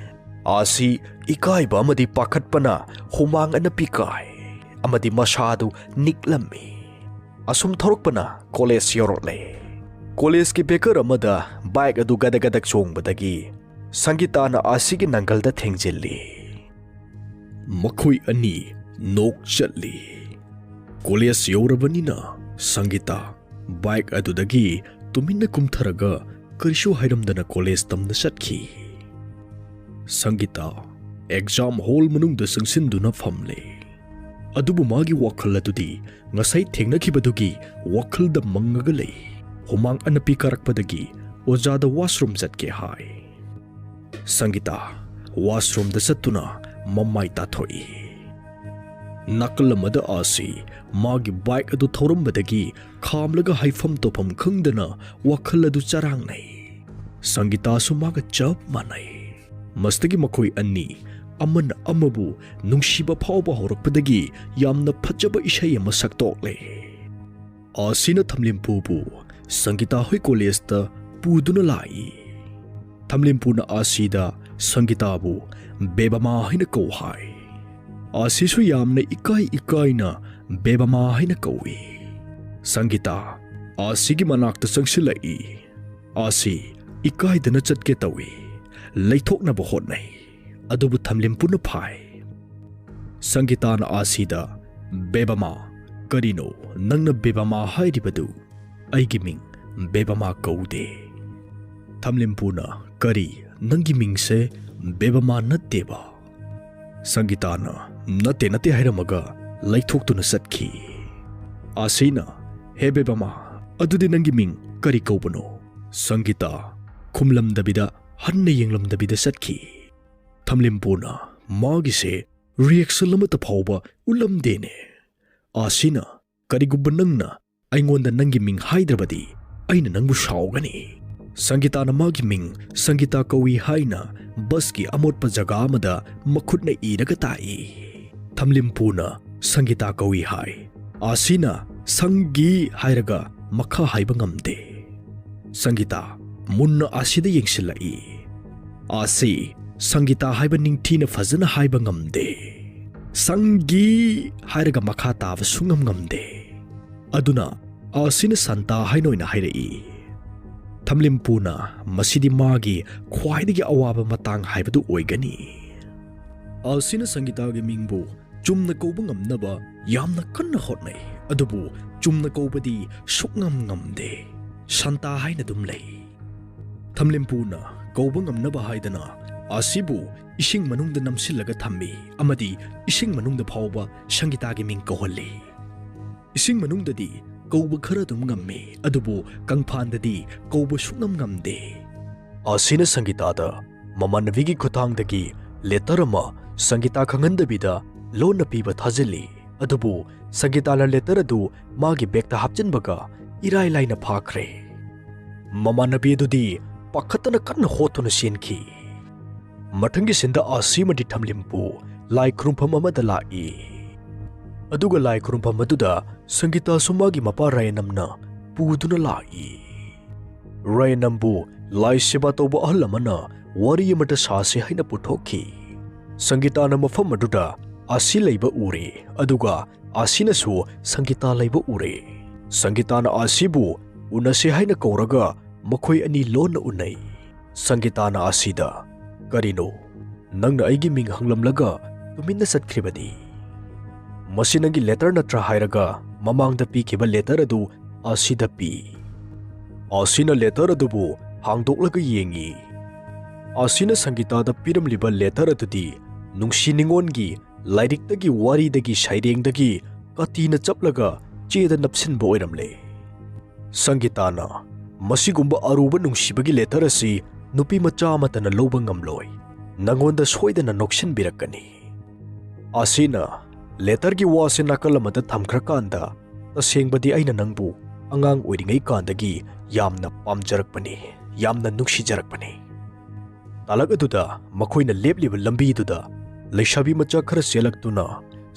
ꯑꯥꯁꯤ ꯏꯀꯥꯏꯕ ꯑꯃꯗꯤ ꯄꯥꯈꯠꯄꯅ ꯍꯨꯃꯥꯡ ꯑꯅꯞꯄꯤ ꯀꯥꯏ ꯑꯃꯗꯤ ꯃꯁꯥꯗꯨ ꯅꯤꯛꯂꯝꯃꯤ꯫ ꯑꯁꯨꯝ ꯊꯧꯔꯛꯄꯅ ꯀꯣꯂꯦꯖ ꯌꯧꯔꯛꯂꯦ꯫ ꯀꯣꯂꯦꯖꯀꯤ ꯕꯦꯀꯔ ꯑꯃꯗ ꯕꯥꯏꯛ ꯑꯗꯨ ꯒꯗꯛ ꯒꯗꯛ ꯆꯣꯡꯕꯗꯒꯤ ꯁꯪꯒꯤꯇꯥꯅ ꯑꯥꯁꯤꯒꯤ ꯅꯪꯒꯜꯗ ꯊꯦꯡꯖꯤꯜꯂꯤ꯫ ꯃꯈꯣꯏ ꯑꯅꯤ ꯅꯣꯛ ꯆꯠꯂꯤ꯫ ꯀꯣꯂꯦꯖ ꯌꯧꯔꯕꯅꯤꯅ ꯁꯪꯒꯤꯇꯥ ꯕꯥꯏꯛ ꯑꯗꯨꯗꯒꯤ ꯇꯨꯃꯤꯟꯅ ꯀꯨꯝꯊꯔꯒ ꯀꯔꯤꯁꯨ ꯍꯥꯏꯔꯝꯗꯅ ꯀꯣꯂꯦꯖ ꯇꯝꯅ ꯆꯠꯈꯤ꯫ ꯁꯪꯒꯤꯇꯥ ꯑꯦꯛꯖꯥꯝ ꯍꯣꯜ ꯃꯅꯨꯡꯗ ꯆꯪꯁꯤꯟꯗꯨꯅ ꯐꯝꯂꯦ꯫ ꯑꯗꯨꯕꯨ ꯃꯥꯒꯤ ꯋꯥꯈꯜ ꯑꯗꯨꯗꯤ ꯉꯁꯥꯏ ꯊꯦꯡꯅꯈꯤꯕꯗꯨꯒꯤ ꯋꯥꯈꯜꯗ ꯃꯪꯉꯒ ꯂꯩ꯫ ꯍꯨꯃꯥꯡ ꯑꯅꯞꯄꯤ ꯀꯥꯔꯛꯄꯗꯒꯤ ꯑꯣꯖꯥꯗ ꯋꯥꯁꯔꯨꯝ ꯆꯠꯀꯦ ꯍꯥꯏ꯫ ꯁꯪꯒꯤꯇꯥ ꯋꯥꯁꯔꯨꯝꯗ ꯆꯠꯇꯨꯅ ꯃꯃꯥꯏ ꯇꯥꯊꯣꯛꯏ꯫ ꯅꯥꯀꯜ ꯑꯃꯗ ꯑꯥꯁꯤ ꯃꯥꯒꯤ ꯕꯥꯏꯛ ꯑꯗꯨ ꯊꯧꯔꯝꯕꯗꯒꯤ ꯈꯥꯝꯂꯒ ꯍꯥꯏꯐꯝ ꯇꯧꯐꯝ ꯈꯪꯗꯅ ꯋꯥꯈꯜ ꯑꯗꯨ ꯆꯔꯥꯡꯅꯩ꯫ ꯁꯪꯒꯤꯇꯥꯁꯨ ꯃꯥꯒ ꯆꯞ ꯃꯥꯟꯅꯩ꯫ ꯃꯁꯤꯗꯒꯤ ꯃꯈꯣꯏ ꯑꯅꯤ ꯑꯃꯅ ꯑꯃꯕꯨ ꯅꯨꯡꯁꯤꯕ ꯐꯥꯎꯕ ꯍꯧꯔꯛꯄꯗꯒꯤ ꯌꯥꯝꯅ ꯐꯖꯕ ꯏꯁꯩ ꯑꯃ ꯁꯛꯇꯣꯛꯂꯦ꯫ ꯑꯥꯁꯤꯅ ꯊꯝꯂꯤꯝꯄꯨꯕꯨ ꯁꯪꯒꯤꯇꯥ ꯍꯣꯏ ꯀꯣꯂꯦꯖꯇ ꯄꯨꯗꯨꯅ ꯂꯥꯛꯏ꯫ ꯊꯝꯂꯤꯝꯄꯨꯅ ꯑꯥꯁꯤꯗ ꯁꯪꯒꯤꯇꯥꯕꯨ ꯕꯦꯕꯃꯥ ꯍꯥꯏꯅ ꯀꯧ ꯍꯥꯏ꯫ ꯑꯥꯁꯤꯁꯨ ꯌꯥꯝꯅ ꯏꯀꯥꯏ ꯏꯀꯥꯏꯅ ꯕꯦꯕꯃꯥ ꯍꯥꯏꯅ ꯀꯧꯏ꯫ ꯁꯪꯒꯤꯇꯥ ꯑꯥꯁꯤꯒꯤ ꯃꯅꯥꯛꯇ ꯆꯪꯁꯤꯜꯂꯛꯏ꯫ ꯑꯥꯁꯤ ꯏꯀꯥꯏꯗꯅ ꯆꯠꯀꯦ ꯇꯧꯏ, ꯂꯩꯊꯣꯛꯅꯕ ꯍꯣꯠꯅꯩ, ꯑꯗꯨꯕꯨ ꯊꯝꯂꯤꯝꯄꯨꯅ ꯐꯥꯏ꯫ ꯁꯪꯒꯤꯇꯥꯅ ꯑꯥꯁꯤꯗ, "ꯕꯦꯕꯃꯥ, ꯀꯔꯤꯅꯣ ꯅꯪꯅ ꯕꯦꯕꯃꯥ ꯍꯥꯏꯔꯤꯕꯗꯨ? ꯑꯩꯒꯤ ꯃꯤꯡ ꯕꯦꯕꯃꯥ ꯀꯧꯗꯦ꯫" ꯊꯝꯂꯤꯝꯄꯨꯅ, "ꯀꯔꯤ, ꯅꯪꯒꯤ ꯃꯤꯡꯁꯦ ꯕꯦꯕꯃꯥ ꯅꯠꯇꯦꯕ?" ꯁꯪꯒꯤꯇꯥꯅ, "ꯅꯠꯇꯦ, ꯅꯠꯇꯦ" ꯍꯥꯏꯔꯝꯃꯒ ꯂꯩꯊꯣꯛꯇꯨꯅ ꯆꯠꯈꯤ꯫ ꯑꯥꯁꯤꯅ, "ꯍꯦ ꯕꯦꯕꯃꯥ, "ꯑꯗꯨꯗꯤ ꯅꯪꯒꯤ ꯃꯤꯡ ꯀꯔꯤ ꯀꯧꯕꯅꯣ?" ꯁꯪꯒꯤꯇꯥ ꯈꯨꯝꯂꯝꯗꯕꯤꯗ, ꯍꯟꯅ ꯌꯦꯡꯂꯝꯗꯕꯤꯗ ꯆꯠꯈꯤ꯫ ꯊꯝꯂꯤꯝꯄꯨꯅ ꯃꯥꯒꯤꯁꯦ ꯔꯤꯌꯦꯛꯁꯟ ꯑꯃꯠꯇ ꯐꯥꯎꯕ ꯎꯠꯂꯝꯗꯦꯅꯦ꯫ ꯑꯥꯁꯤꯅ, "ꯀꯔꯤꯒꯨꯝꯕ ꯅꯪꯅ ꯑꯩꯉꯣꯟꯗ ꯅꯪꯒꯤ ꯃꯤꯡ ꯍꯥꯏꯗ꯭ꯔꯕꯗꯤ ꯑꯩꯅ ꯅꯪꯕꯨ ꯁꯥꯎꯒꯅꯤ꯫" ꯁꯪꯒꯤꯇꯥꯅ ꯃꯥꯒꯤ ꯃꯤꯡ ꯁꯪꯒꯤꯇꯥ ꯀꯧꯏ ꯍꯥꯏꯅ ꯕꯁꯀꯤ ꯑꯃꯣꯠꯄ ꯖꯒꯥ ꯑꯃꯗ ꯃꯈꯨꯠꯅ ꯏꯔꯒ ꯇꯥꯛꯏ꯫ ꯊꯝꯂꯤꯝꯄꯨꯅ ꯁꯪꯒꯤꯇꯥ ꯀꯧꯏ ꯍꯥꯏ꯫ ꯑꯥꯁꯤꯅ "ꯁꯪꯒꯤ" ꯍꯥꯏꯔꯒ ꯃꯈꯥ ꯍꯥꯏꯕ ꯉꯝꯗꯦ꯫ ꯁꯪꯒꯤꯇꯥ ꯃꯨꯟꯅ ꯑꯥꯁꯤꯗ ꯌꯦꯡꯁꯤꯜꯂꯛꯏ꯫ ꯑꯥꯁꯤ ꯁꯪꯒꯤꯇꯥ ꯍꯥꯏꯕ ꯅꯤꯡꯊꯤꯅ ꯐꯖꯅ ꯍꯥꯏꯕ ꯉꯝꯗꯦ꯫ "ꯁꯪꯒꯤ" ꯍꯥꯏꯔꯒ ꯃꯈꯥ ꯇꯥꯕ ꯁꯨꯡꯉꯝ ꯉꯝꯗꯦ꯫ ꯑꯗꯨꯅ ꯑꯥꯁꯤꯅ "ꯁꯟꯇꯥ" ꯍꯥꯏꯅ ꯑꯣꯏꯅ ꯍꯥꯏꯔꯛꯏ꯫ ꯊꯝꯂꯤꯝꯄꯨꯅ ꯃꯁꯤꯗꯤ ꯃꯥꯒꯤ ꯈ꯭ꯋꯥꯏꯗꯒꯤ ꯑꯋꯥꯕ ꯃꯇꯥꯡ ꯍꯥꯏꯕꯗꯨ ꯑꯣꯏꯒꯅꯤ꯫ ꯑꯥꯁꯤꯅ ꯁꯪꯒꯤꯇꯥꯒꯤ ꯃꯤꯡꯕꯨ ꯆꯨꯝꯅ ꯀꯧꯕ ꯉꯝꯅꯕ ꯌꯥꯝꯅ ꯀꯟꯅ ꯍꯣꯠꯅꯩ, ꯑꯗꯨꯕꯨ ꯆꯨꯝꯅ ꯀꯧꯕꯗꯤ ꯁꯨꯛꯉꯝ ꯉꯝꯗꯦ꯫ "ꯁꯟꯇꯥ" ꯍꯥꯏꯅ ꯑꯗꯨꯝ ꯂꯩ꯫ ꯊꯝꯂꯤꯝꯄꯨꯅ ꯀꯧꯕ ꯉꯝꯅꯕ ꯍꯥꯏꯗꯅ ꯑꯥꯁꯤꯕꯨ ꯏꯁꯤꯡ ꯃꯅꯨꯡꯗ ꯅꯝꯁꯤꯜꯂꯒ ꯊꯝꯃꯤ ꯑꯃꯗꯤ ꯏꯁꯤꯡ ꯃꯅꯨꯡꯗ ꯐꯥꯎꯕ ꯁꯪꯒꯤꯇꯥꯒꯤ ꯃꯤꯡ ꯀꯧꯍꯜꯂꯤ꯫ ꯏꯁꯤꯡ ꯃꯅꯨꯡꯗꯗꯤ ꯀꯧꯕ ꯈꯔ ꯑꯗꯨꯝ ꯉꯝꯃꯤ, ꯑꯗꯨꯕꯨ ꯀꯪꯐꯥꯟꯗꯗꯤ ꯀꯧꯕ ꯁꯨꯛꯉꯝ ꯉꯝꯗꯦ꯫ ꯑꯥꯁꯤꯅ ꯁꯪꯒꯤꯇꯥꯗ ꯃꯃꯥꯟꯅꯕꯤꯒꯤ ꯈꯨꯠꯊꯥꯡꯗꯒꯤ ꯂꯦꯇꯔ ꯑꯃ ꯁꯪꯒꯤꯇꯥ ꯈꯪꯍꯟꯗꯕꯤꯗ ꯂꯣꯟꯅ ꯄꯤꯕ ꯊꯥꯖꯤꯜꯂꯤ꯫ ꯑꯗꯨꯕꯨ ꯁꯪꯒꯤꯇꯥꯅ ꯂꯦꯇꯔ ꯑꯗꯨ ꯃꯥꯒꯤ ꯕꯦꯒꯇ ꯍꯥꯞꯆꯤꯟꯕꯒ ꯏꯔꯥꯏ ꯂꯥꯏꯅ ꯐꯥꯈ꯭ꯔꯦ꯫ ꯃꯃꯥꯟꯅꯕꯤ ꯑꯗꯨꯗꯤ ꯄꯥꯈꯠꯇꯅ ꯀꯟꯅ ꯍꯣꯠꯇꯨꯅ ꯆꯦꯟꯈꯤ꯫ ꯃꯊꯪꯒꯤ ꯁꯤꯟꯗ ꯑꯥꯁꯤ ꯑꯃꯗꯤ ꯊꯝꯂꯤꯝꯄꯨ ꯂꯥꯏ ꯈꯨꯔꯨꯝꯐꯝ ꯑꯃꯗ ꯂꯥꯛꯏ꯫ ꯑꯗꯨꯒ ꯂꯥꯏ ꯈꯨꯔꯨꯝꯐꯝ ꯑꯗꯨꯗ ꯁꯪꯒꯤꯇꯥꯁꯨ ꯃꯥꯒꯤ ꯃꯄꯥ ꯔꯥꯌꯦꯅꯝꯅ ꯄꯨꯗꯨꯅ ꯂꯥꯛꯏ꯫ ꯔꯥꯌꯦꯅꯝꯕꯨ ꯂꯥꯏ ꯁꯦꯕꯥ ꯇꯧꯕ ꯑꯍꯜ ꯑꯃꯅ ꯋꯥꯔꯤ ꯑꯃꯇ ꯁꯥꯁꯤ ꯍꯥꯏꯅ ꯄꯨꯊꯣꯛꯈꯤ꯫ ꯁꯪꯒꯤꯇꯥꯅ ꯃꯐꯝ ꯑꯗꯨꯗ ꯑꯥꯁꯤ ꯂꯩꯕ ꯎꯔꯦ, ꯑꯗꯨꯒ ꯑꯥꯁꯤꯅꯁꯨ ꯁꯪꯒꯤꯇꯥ ꯂꯩꯕ ꯎꯔꯦ꯫ ꯁꯪꯒꯤꯇꯥꯅ ꯑꯥꯁꯤꯕꯨ ꯎꯅꯁꯤ ꯍꯥꯏꯅ ꯀꯧꯔꯒ ꯃꯈꯣꯏ ꯑꯅꯤ ꯂꯣꯟꯅ ꯎꯅꯩ꯫ ꯁꯪꯒꯤꯇꯥꯅ ꯑꯥꯁꯤꯗ, "ꯀꯔꯤꯅꯣ? ꯅꯪꯅ ꯑꯩꯒꯤ ꯃꯤꯡ ꯍꯪꯂꯝꯂꯒ ꯇꯨꯃꯤꯟꯅ ꯆꯠꯈ꯭ꯔꯤꯕꯗꯤ?" "ꯃꯁꯤ ꯅꯪꯒꯤ ꯂꯦꯇꯔ ꯅꯠꯇ꯭ꯔꯥ?" ꯍꯥꯏꯔꯒ ꯃꯃꯥꯡꯗ ꯄꯤꯈꯤꯕ ꯂꯦꯇꯔ ꯑꯗꯨ ꯑꯥꯁꯤꯗ ꯄꯤ꯫ ꯑꯥꯁꯤꯅ ꯂꯦꯇꯔ ꯑꯗꯨꯕꯨ ꯍꯥꯡꯗꯣꯛꯂꯒ ꯌꯦꯡꯏ꯫ ꯑꯥꯁꯤꯅ ꯁꯪꯒꯤꯇꯥꯗ ꯄꯤꯔꯝꯂꯤꯕ ꯂꯦꯇꯔ ꯑꯗꯨꯗꯤ ꯅꯨꯡꯁꯤ ꯅꯤꯉꯣꯟꯒꯤ ꯂꯥꯏꯔꯤꯛꯇꯒꯤ, ꯋꯥꯔꯤꯗꯒꯤ, ꯁꯩꯔꯦꯡꯗꯒꯤ ꯀꯥꯇꯤꯅ ꯆꯞꯂꯒ ꯆꯦꯗ ꯅꯞꯁꯤꯟꯕ ꯑꯣꯏꯔꯝꯂꯦ꯫ ꯁꯪꯒꯤꯇꯥꯅ, "ꯃꯁꯤꯒꯨꯝꯕ ꯑꯔꯨꯕ ꯅꯨꯡꯁꯤꯕꯒꯤ ꯂꯦꯇꯔ ꯑꯁꯤ ꯅꯨꯄꯤ ꯃꯆꯥ ꯑꯃꯠꯇꯅ ꯂꯧꯕ ꯉꯝꯂꯣꯏ꯫ ꯅꯪꯉꯣꯟꯗ ꯁꯣꯏꯗꯅ ꯅꯣꯛꯁꯤꯟꯕꯤꯔꯛꯀꯅꯤ꯫" ꯑꯥꯁꯤꯅ ꯂꯦꯇꯔꯒꯤ ꯋꯥꯁꯦ ꯅꯥꯀꯜ ꯑꯃꯗ ꯊꯝꯈ꯭ꯔꯀꯥꯟꯗ, "ꯇꯁꯦꯡꯕꯗꯤ ꯑꯩꯅ ꯅꯪꯕꯨ ꯑꯉꯥꯡ ꯑꯣꯏꯔꯤꯉꯩ ꯀꯥꯟꯗꯒꯤ ꯌꯥꯝꯅ ꯄꯥꯝꯖꯔꯛꯄꯅꯤ, ꯌꯥꯝꯅ ꯅꯨꯡꯁꯤꯖꯔꯛꯄꯅꯤ꯫" ꯇꯥꯂꯛ ꯑꯗꯨꯗ ꯃꯈꯣꯏꯅ ꯂꯦꯞꯂꯤꯕ ꯂꯝꯕꯤꯗꯨꯗ ꯂꯩꯁꯥꯕꯤ ꯃꯆꯥ ꯈꯔ ꯆꯦꯜꯂꯛꯇꯨꯅ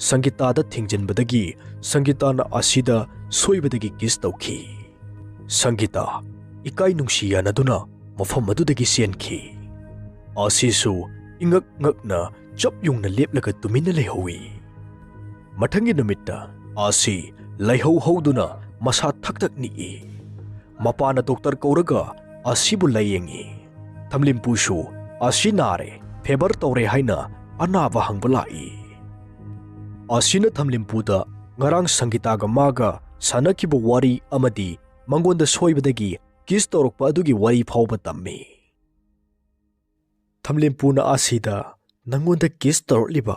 ꯁꯪꯒꯤꯇꯥꯗ ꯊꯦꯡꯖꯤꯟꯕꯗꯒꯤ ꯁꯪꯒꯤꯇꯥꯅ ꯑꯥꯁꯤꯗ ꯁꯣꯏꯕꯗꯒꯤ ꯀꯤꯁ ꯇꯧꯈꯤ꯫ ꯁꯪꯒꯤꯇꯥ ꯏꯀꯥꯏ ꯅꯨꯡꯁꯤ ꯌꯥꯅꯗꯨꯅ ꯃꯐꯝ ꯑꯗꯨꯗꯒꯤ ꯆꯦꯟꯈꯤ꯫ ꯑꯥꯁꯤꯁꯨ ꯏꯉꯛ ꯉꯛꯅ ꯆꯞ ꯌꯨꯡꯅ ꯂꯦꯞꯂꯒ ꯇꯨꯃꯤꯟꯅ ꯂꯩꯍꯧꯏ꯫ ꯃꯊꯪꯒꯤ ꯅꯨꯃꯤꯠꯇ ꯑꯥꯁꯤ ꯂꯥꯏꯍꯧ ꯍꯧꯗꯨꯅ ꯃꯁꯥ ꯊꯛ ꯊꯛ ꯅꯤꯛꯏ꯫ ꯃꯄꯥꯅ ꯗꯣꯛꯇꯔ ꯀꯧꯔꯒ ꯑꯥꯁꯤꯕꯨ ꯂꯥꯌꯦꯡꯉꯤ꯫ ꯊꯝꯂꯤꯝꯄꯨꯁꯨ ꯑꯥꯁꯤ ꯅꯥꯔꯦ, ꯐꯦꯕꯔ ꯇꯧꯔꯦ ꯍꯥꯏꯅ ꯑꯅꯥꯕ ꯍꯪꯕ ꯂꯥꯛꯏ꯫ ꯑꯥꯁꯤꯅ ꯊꯝꯂꯤꯝꯄꯨꯗ ꯉꯔꯥꯡ ꯁꯪꯒꯤꯇꯥꯒ ꯃꯥꯒ ꯁꯥꯟꯅꯈꯤꯕ ꯋꯥꯔꯤ ꯑꯃꯗꯤ ꯃꯉꯣꯟꯗ ꯁꯣꯏꯕꯗꯒꯤ ꯀꯤꯁ ꯇꯧꯔꯛꯄ ꯑꯗꯨꯒꯤ ꯋꯥꯔꯤ ꯐꯥꯎꯕ ꯇꯝꯃꯤ꯫ ꯊꯝꯂꯤꯝꯄꯨꯅ ꯑꯥꯁꯤꯗ, "ꯅꯪꯉꯣꯟꯗ ꯀꯤꯁ ꯇꯧꯔꯛꯂꯤꯕ?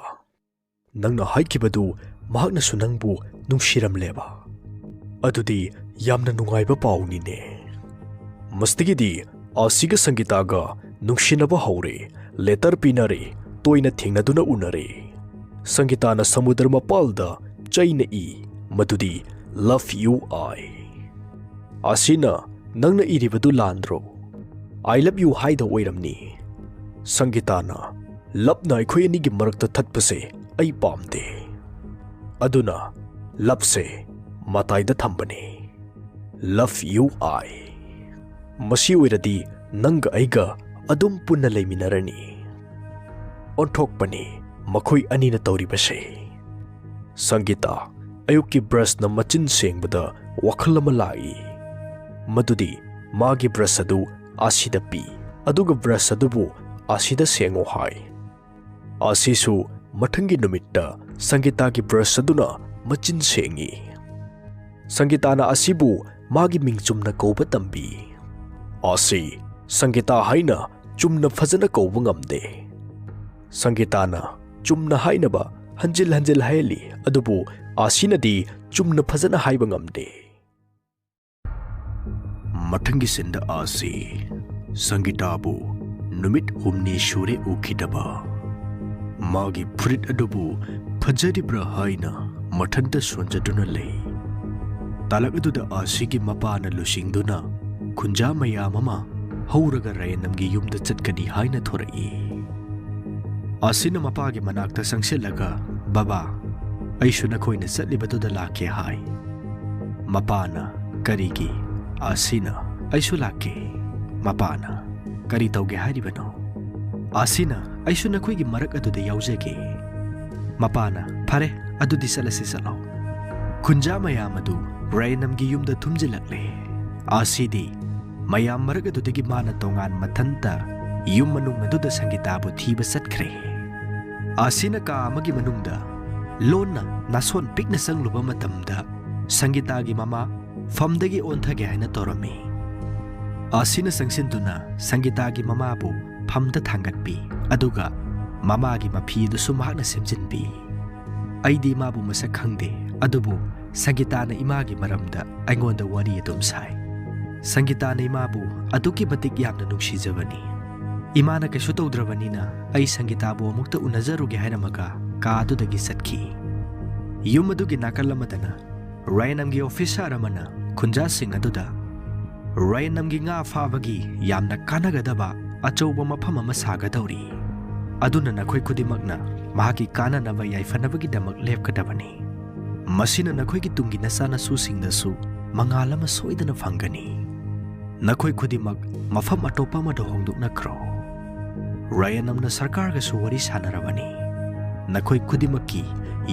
ꯅꯪꯅ ꯍꯥꯏꯈꯤꯕꯗꯨ ꯃꯍꯥꯛꯅꯁꯨ ꯅꯪꯕꯨ ꯅꯨꯡꯁꯤꯔꯝꯂꯦꯕ? ꯑꯗꯨꯗꯤ ꯌꯥꯝꯅ ꯅꯨꯡꯉꯥꯏꯕ ꯄꯥꯎꯅꯤꯅꯦ꯫" ꯃꯁꯤꯗꯒꯤꯗꯤ ꯑꯥꯁꯤꯒ ꯁꯪꯒꯤꯇꯥꯒ ꯅꯨꯡꯁꯤꯅꯕ ꯍꯧꯔꯦ, ꯂꯦꯇꯔ ꯄꯤꯅꯔꯦ, ꯇꯣꯏꯅ ꯊꯦꯡꯅꯗꯨꯅ ꯎꯅꯔꯦ꯫ ꯁꯪꯒꯤꯇꯥꯅ ꯁꯃꯨꯗ꯭ꯔ ꯃꯄꯥꯜꯗ ꯆꯩꯅ ꯏ, ꯃꯗꯨꯗꯤ "Love you I." ꯑꯥꯁꯤꯅ, "ꯅꯪꯅ ꯏꯔꯤꯕꯗꯨ ꯂꯥꯟꯗ꯭ꯔꯣ? I love you ꯍꯥꯏꯗ ꯑꯣꯏꯔꯝꯅꯤ꯫" ꯁꯪꯒꯤꯇꯥꯅ, "ꯂꯞꯅ ꯑꯩꯈꯣꯏ ꯑꯅꯤꯒꯤ ꯃꯔꯛꯇ ꯊꯠꯄꯁꯦ ꯑꯩ ꯄꯥꯝꯗꯦ꯫ ꯑꯗꯨꯅ ꯂꯞꯁꯦ ꯃꯇꯥꯏꯗ ꯊꯝꯕꯅꯤ꯫ Love you I꯫ ꯃꯁꯤ ꯑꯣꯏꯔꯗꯤ ꯅꯪꯒ ꯑꯩꯒ ꯑꯗꯨꯝ ꯄꯨꯟꯅ ꯂꯩꯃꯤꯟꯅꯔꯅꯤ꯫" ꯑꯣꯟꯊꯣꯛꯄꯅꯤ ꯃꯈꯣꯏ ꯑꯅꯤꯅ ꯇꯧꯔꯤꯕꯁꯦ꯫ ꯁꯪꯒꯤꯇꯥ ꯑꯌꯨꯛꯀꯤ ꯕ꯭ꯔꯁꯅ ꯃꯆꯤꯟ ꯁꯦꯡꯕꯗ ꯋꯥꯈꯜ ꯑꯃ ꯂꯥꯛꯏ꯫ ꯃꯗꯨꯗꯤ ꯃꯥꯒꯤ ꯕ꯭ꯔꯁ ꯑꯗꯨ ꯑꯥꯁꯤꯗ ꯄꯤ, ꯑꯗꯨꯒ ꯕ꯭ꯔꯁ ꯑꯗꯨꯕꯨ ꯑꯥꯁꯤꯗ ꯁꯦꯡꯉꯣ ꯍꯥꯏ꯫ ꯑꯥꯁꯤꯁꯨ ꯃꯊꯪꯒꯤ ꯅꯨꯃꯤꯠꯇ ꯁꯪꯒꯤꯇꯥꯒꯤ ꯕ꯭ꯔꯁ ꯑꯗꯨꯅ ꯃꯆꯤꯟ ꯁꯦꯡꯉꯤ꯫ ꯁꯪꯒꯤꯇꯥꯅ ꯑꯥꯁꯤꯕꯨ ꯃꯥꯒꯤ ꯃꯤꯡ ꯆꯨꯝꯅ ꯀꯧꯕ ꯇꯝꯕꯤ꯫ ꯑꯥꯁꯤ ꯁꯪꯒꯤꯇꯥ ꯍꯥꯏꯅ ꯆꯨꯝꯅ ꯐꯖꯅ ꯀꯧꯕ ꯉꯝꯗꯦ꯫ ꯁꯪꯒꯤꯇꯥꯅ ꯆꯨꯝꯅ ꯍꯥꯏꯅꯕ ꯍꯟꯖꯤꯜ ꯍꯟꯖꯤꯜ ꯍꯥꯏꯍꯜꯂꯤ, ꯑꯗꯨꯕꯨ ꯑꯥꯁꯤꯅꯗꯤ ꯆꯨꯝꯅ ꯐꯖꯅ ꯍꯥꯏꯕ ꯉꯝꯗꯦ꯫ ꯃꯊꯪꯒꯤ ꯁꯤꯟꯗ ꯑꯥꯁꯤ ꯁꯪꯒꯤꯇꯥꯕꯨ ꯅꯨꯃꯤꯠ ꯍꯨꯝꯅꯤ ꯁꯨꯔꯦ ꯎꯈꯤꯗꯕ꯫ ꯃꯥꯒꯤ ꯐꯨꯔꯤꯠ ꯑꯗꯨꯕꯨ ꯐꯖꯔꯤꯕ꯭ꯔꯥ ꯍꯥꯏꯅ ꯃꯊꯟꯇ ꯁꯣꯟꯖꯗꯨꯅ ꯂꯩ꯫ ꯇꯥꯂꯛ ꯑꯗꯨꯗ ꯑꯥꯁꯤꯒꯤ ꯃꯄꯥꯅ ꯂꯨꯆꯤꯡꯗꯨꯅ ꯈꯨꯟꯖꯥ ꯃꯌꯥꯝ ꯑꯃ ꯍꯧꯔꯒ ꯔꯌꯅꯝꯒꯤ ꯌꯨꯝꯗ ꯆꯠꯀꯅꯤ ꯍꯥꯏꯅ ꯊꯣꯔꯛꯏ꯫ ꯑꯥꯁꯤꯅ ꯃꯄꯥꯒꯤ ꯃꯅꯥꯛꯇ ꯆꯪꯁꯤꯜꯂꯒ, "ꯕꯕꯥ, ꯑꯩꯁꯨ ꯅꯈꯣꯏꯅ ꯆꯠꯂꯤꯕꯗꯨꯗ ꯂꯥꯛꯀꯦ" ꯍꯥꯏ꯫ ꯃꯄꯥꯅ, "ꯀꯔꯤꯒꯤ?" ꯑꯥꯁꯤꯅ, "ꯑꯩꯁꯨ ꯂꯥꯛꯀꯦ"꯫ ꯃꯄꯥꯅ, "ꯀꯔꯤ ꯇꯧꯒꯦ ꯍꯥꯏꯔꯤꯕꯅꯣ?" ꯑꯥꯁꯤꯅ, "ꯑꯩꯁꯨ ꯅꯈꯣꯏꯒꯤ ꯃꯔꯛ ꯑꯗꯨꯗ ꯌꯥꯎꯖꯒꯦ"꯫ ꯃꯄꯥꯅ, "ꯐꯔꯦ, ꯑꯗꯨꯗꯤ ꯆꯠꯂꯁꯤ, ꯆꯠꯂꯣ"꯫ ꯈꯨꯟꯖꯥ ꯃꯌꯥꯝ ꯑꯗꯨ ꯔꯌꯅꯝꯒꯤ ꯌꯨꯝꯗ ꯊꯨꯝꯖꯤꯜꯂꯛꯂꯦ꯫ ꯑꯥꯁꯤꯗꯤ ꯃꯌꯥꯝ ꯃꯔꯛ ꯑꯗꯨꯗꯒꯤ ꯃꯥꯅ ꯇꯣꯉꯥꯟ ꯃꯊꯟꯇ ꯌꯨꯝ ꯃꯅꯨꯡ ꯑꯗꯨꯗ ꯁꯪꯒꯤꯇꯥꯕꯨ ꯊꯤꯕ ꯆꯠꯈ꯭ꯔꯦ꯫ ꯑꯥꯁꯤꯅ ꯀꯥ ꯑꯃꯒꯤ ꯃꯅꯨꯡꯗ ꯂꯣꯟꯅ ꯅꯥꯁꯣꯟ ꯄꯤꯛꯅ ꯆꯪꯂꯨꯕ ꯃꯇꯝꯗ, ꯁꯪꯒꯤꯇꯥꯒꯤ ꯃꯃꯥ ꯐꯝꯗꯒꯤ ꯑꯣꯟꯊꯒꯦ ꯍꯥꯏꯅ ꯇꯧꯔꯝꯃꯤ꯫ ꯑꯥꯁꯤꯅ ꯆꯪꯁꯤꯟꯗꯨꯅ ꯁꯪꯒꯤꯇꯥꯒꯤ ꯃꯃꯥꯕꯨ ꯐꯝꯗ ꯊꯥꯡꯒꯠꯄꯤ, ꯑꯗꯨꯒ ꯃꯃꯥꯒꯤ ꯃꯐꯤ ꯑꯗꯨꯁꯨ ꯃꯍꯥꯛꯅ ꯁꯦꯝꯖꯤꯟꯕꯤ꯫ "ꯑꯩꯗꯤ ꯃꯥꯕꯨ ꯃꯁꯛ ꯈꯪꯗꯦ, ꯑꯗꯨꯕꯨ ꯁꯪꯒꯤꯇꯥꯅ ꯏꯃꯥꯒꯤ ꯃꯔꯝꯗ ꯑꯩꯉꯣꯟꯗ ꯋꯥꯔꯤ ꯑꯗꯨꯝ ꯁꯥꯏ꯫ ꯁꯪꯒꯤꯇꯥꯅ ꯏꯃꯥꯕꯨ ꯑꯗꯨꯛꯀꯤ ꯃꯇꯤꯛ ꯌꯥꯝꯅ ꯅꯨꯡꯁꯤꯖꯕꯅꯤ꯫ ꯏꯃꯥꯅ ꯀꯩꯁꯨ ꯇꯧꯗ꯭ꯔꯕꯅꯤꯅ ꯑꯩ ꯁꯪꯒꯤꯇꯥꯕꯨ ꯑꯃꯨꯛꯇ ꯎꯅꯖꯔꯨꯒꯦ" ꯍꯥꯏꯔꯝꯃꯒ ꯀꯥ ꯑꯗꯨꯗꯒꯤ ꯆꯠꯈꯤ꯫ ꯌꯨꯝ ꯑꯗꯨꯒꯤ ꯅꯥꯀꯜ ꯑꯃꯗꯅ ꯔꯌꯅꯝꯒꯤ ꯑꯣꯐꯤꯁꯥꯔ ꯑꯃꯅ ꯈꯨꯟꯖꯥꯁꯤꯡ ꯑꯗꯨꯗ, "ꯔꯌꯅꯝꯒꯤ ꯉꯥ ꯐꯥꯕꯒꯤ ꯌꯥꯝꯅ ꯀꯥꯟꯅꯒꯗꯕ ꯑꯆꯧꯕ ꯃꯐꯝ ꯑꯃ ꯁꯥꯒꯗꯧꯔꯤ꯫ ꯑꯗꯨꯅ ꯅꯈꯣꯏ ꯈꯨꯗꯤꯡꯃꯛꯅ ꯃꯍꯥꯛꯀꯤ ꯀꯥꯟꯅꯅꯕ ꯌꯥꯏꯐꯅꯕꯒꯤꯗꯃꯛ ꯂꯦꯞꯀꯗꯕꯅꯤ꯫ ꯃꯁꯤꯅ ꯅꯈꯣꯏꯒꯤ ꯇꯨꯡꯒꯤ ꯅꯆꯥꯅꯁꯨꯁꯤꯡꯗꯁꯨ ꯃꯉꯥꯜ ꯑꯃ ꯁꯣꯏꯗꯅ ꯐꯪꯒꯅꯤ꯫ ꯅꯈꯣꯏ ꯈꯨꯗꯤꯡꯃꯛ ꯃꯐꯝ ꯑꯇꯣꯞꯄ ꯑꯃꯗ ꯍꯣꯡꯗꯣꯛꯅꯈ꯭ꯔꯣ꯫ ꯔꯌꯅꯝꯅ ꯁꯔꯀꯥꯔꯒꯁꯨ ꯋꯥꯔꯤ ꯁꯥꯅꯔꯕꯅꯤ, ꯅꯈꯣꯏ ꯈꯨꯗꯤꯡꯃꯛꯀꯤ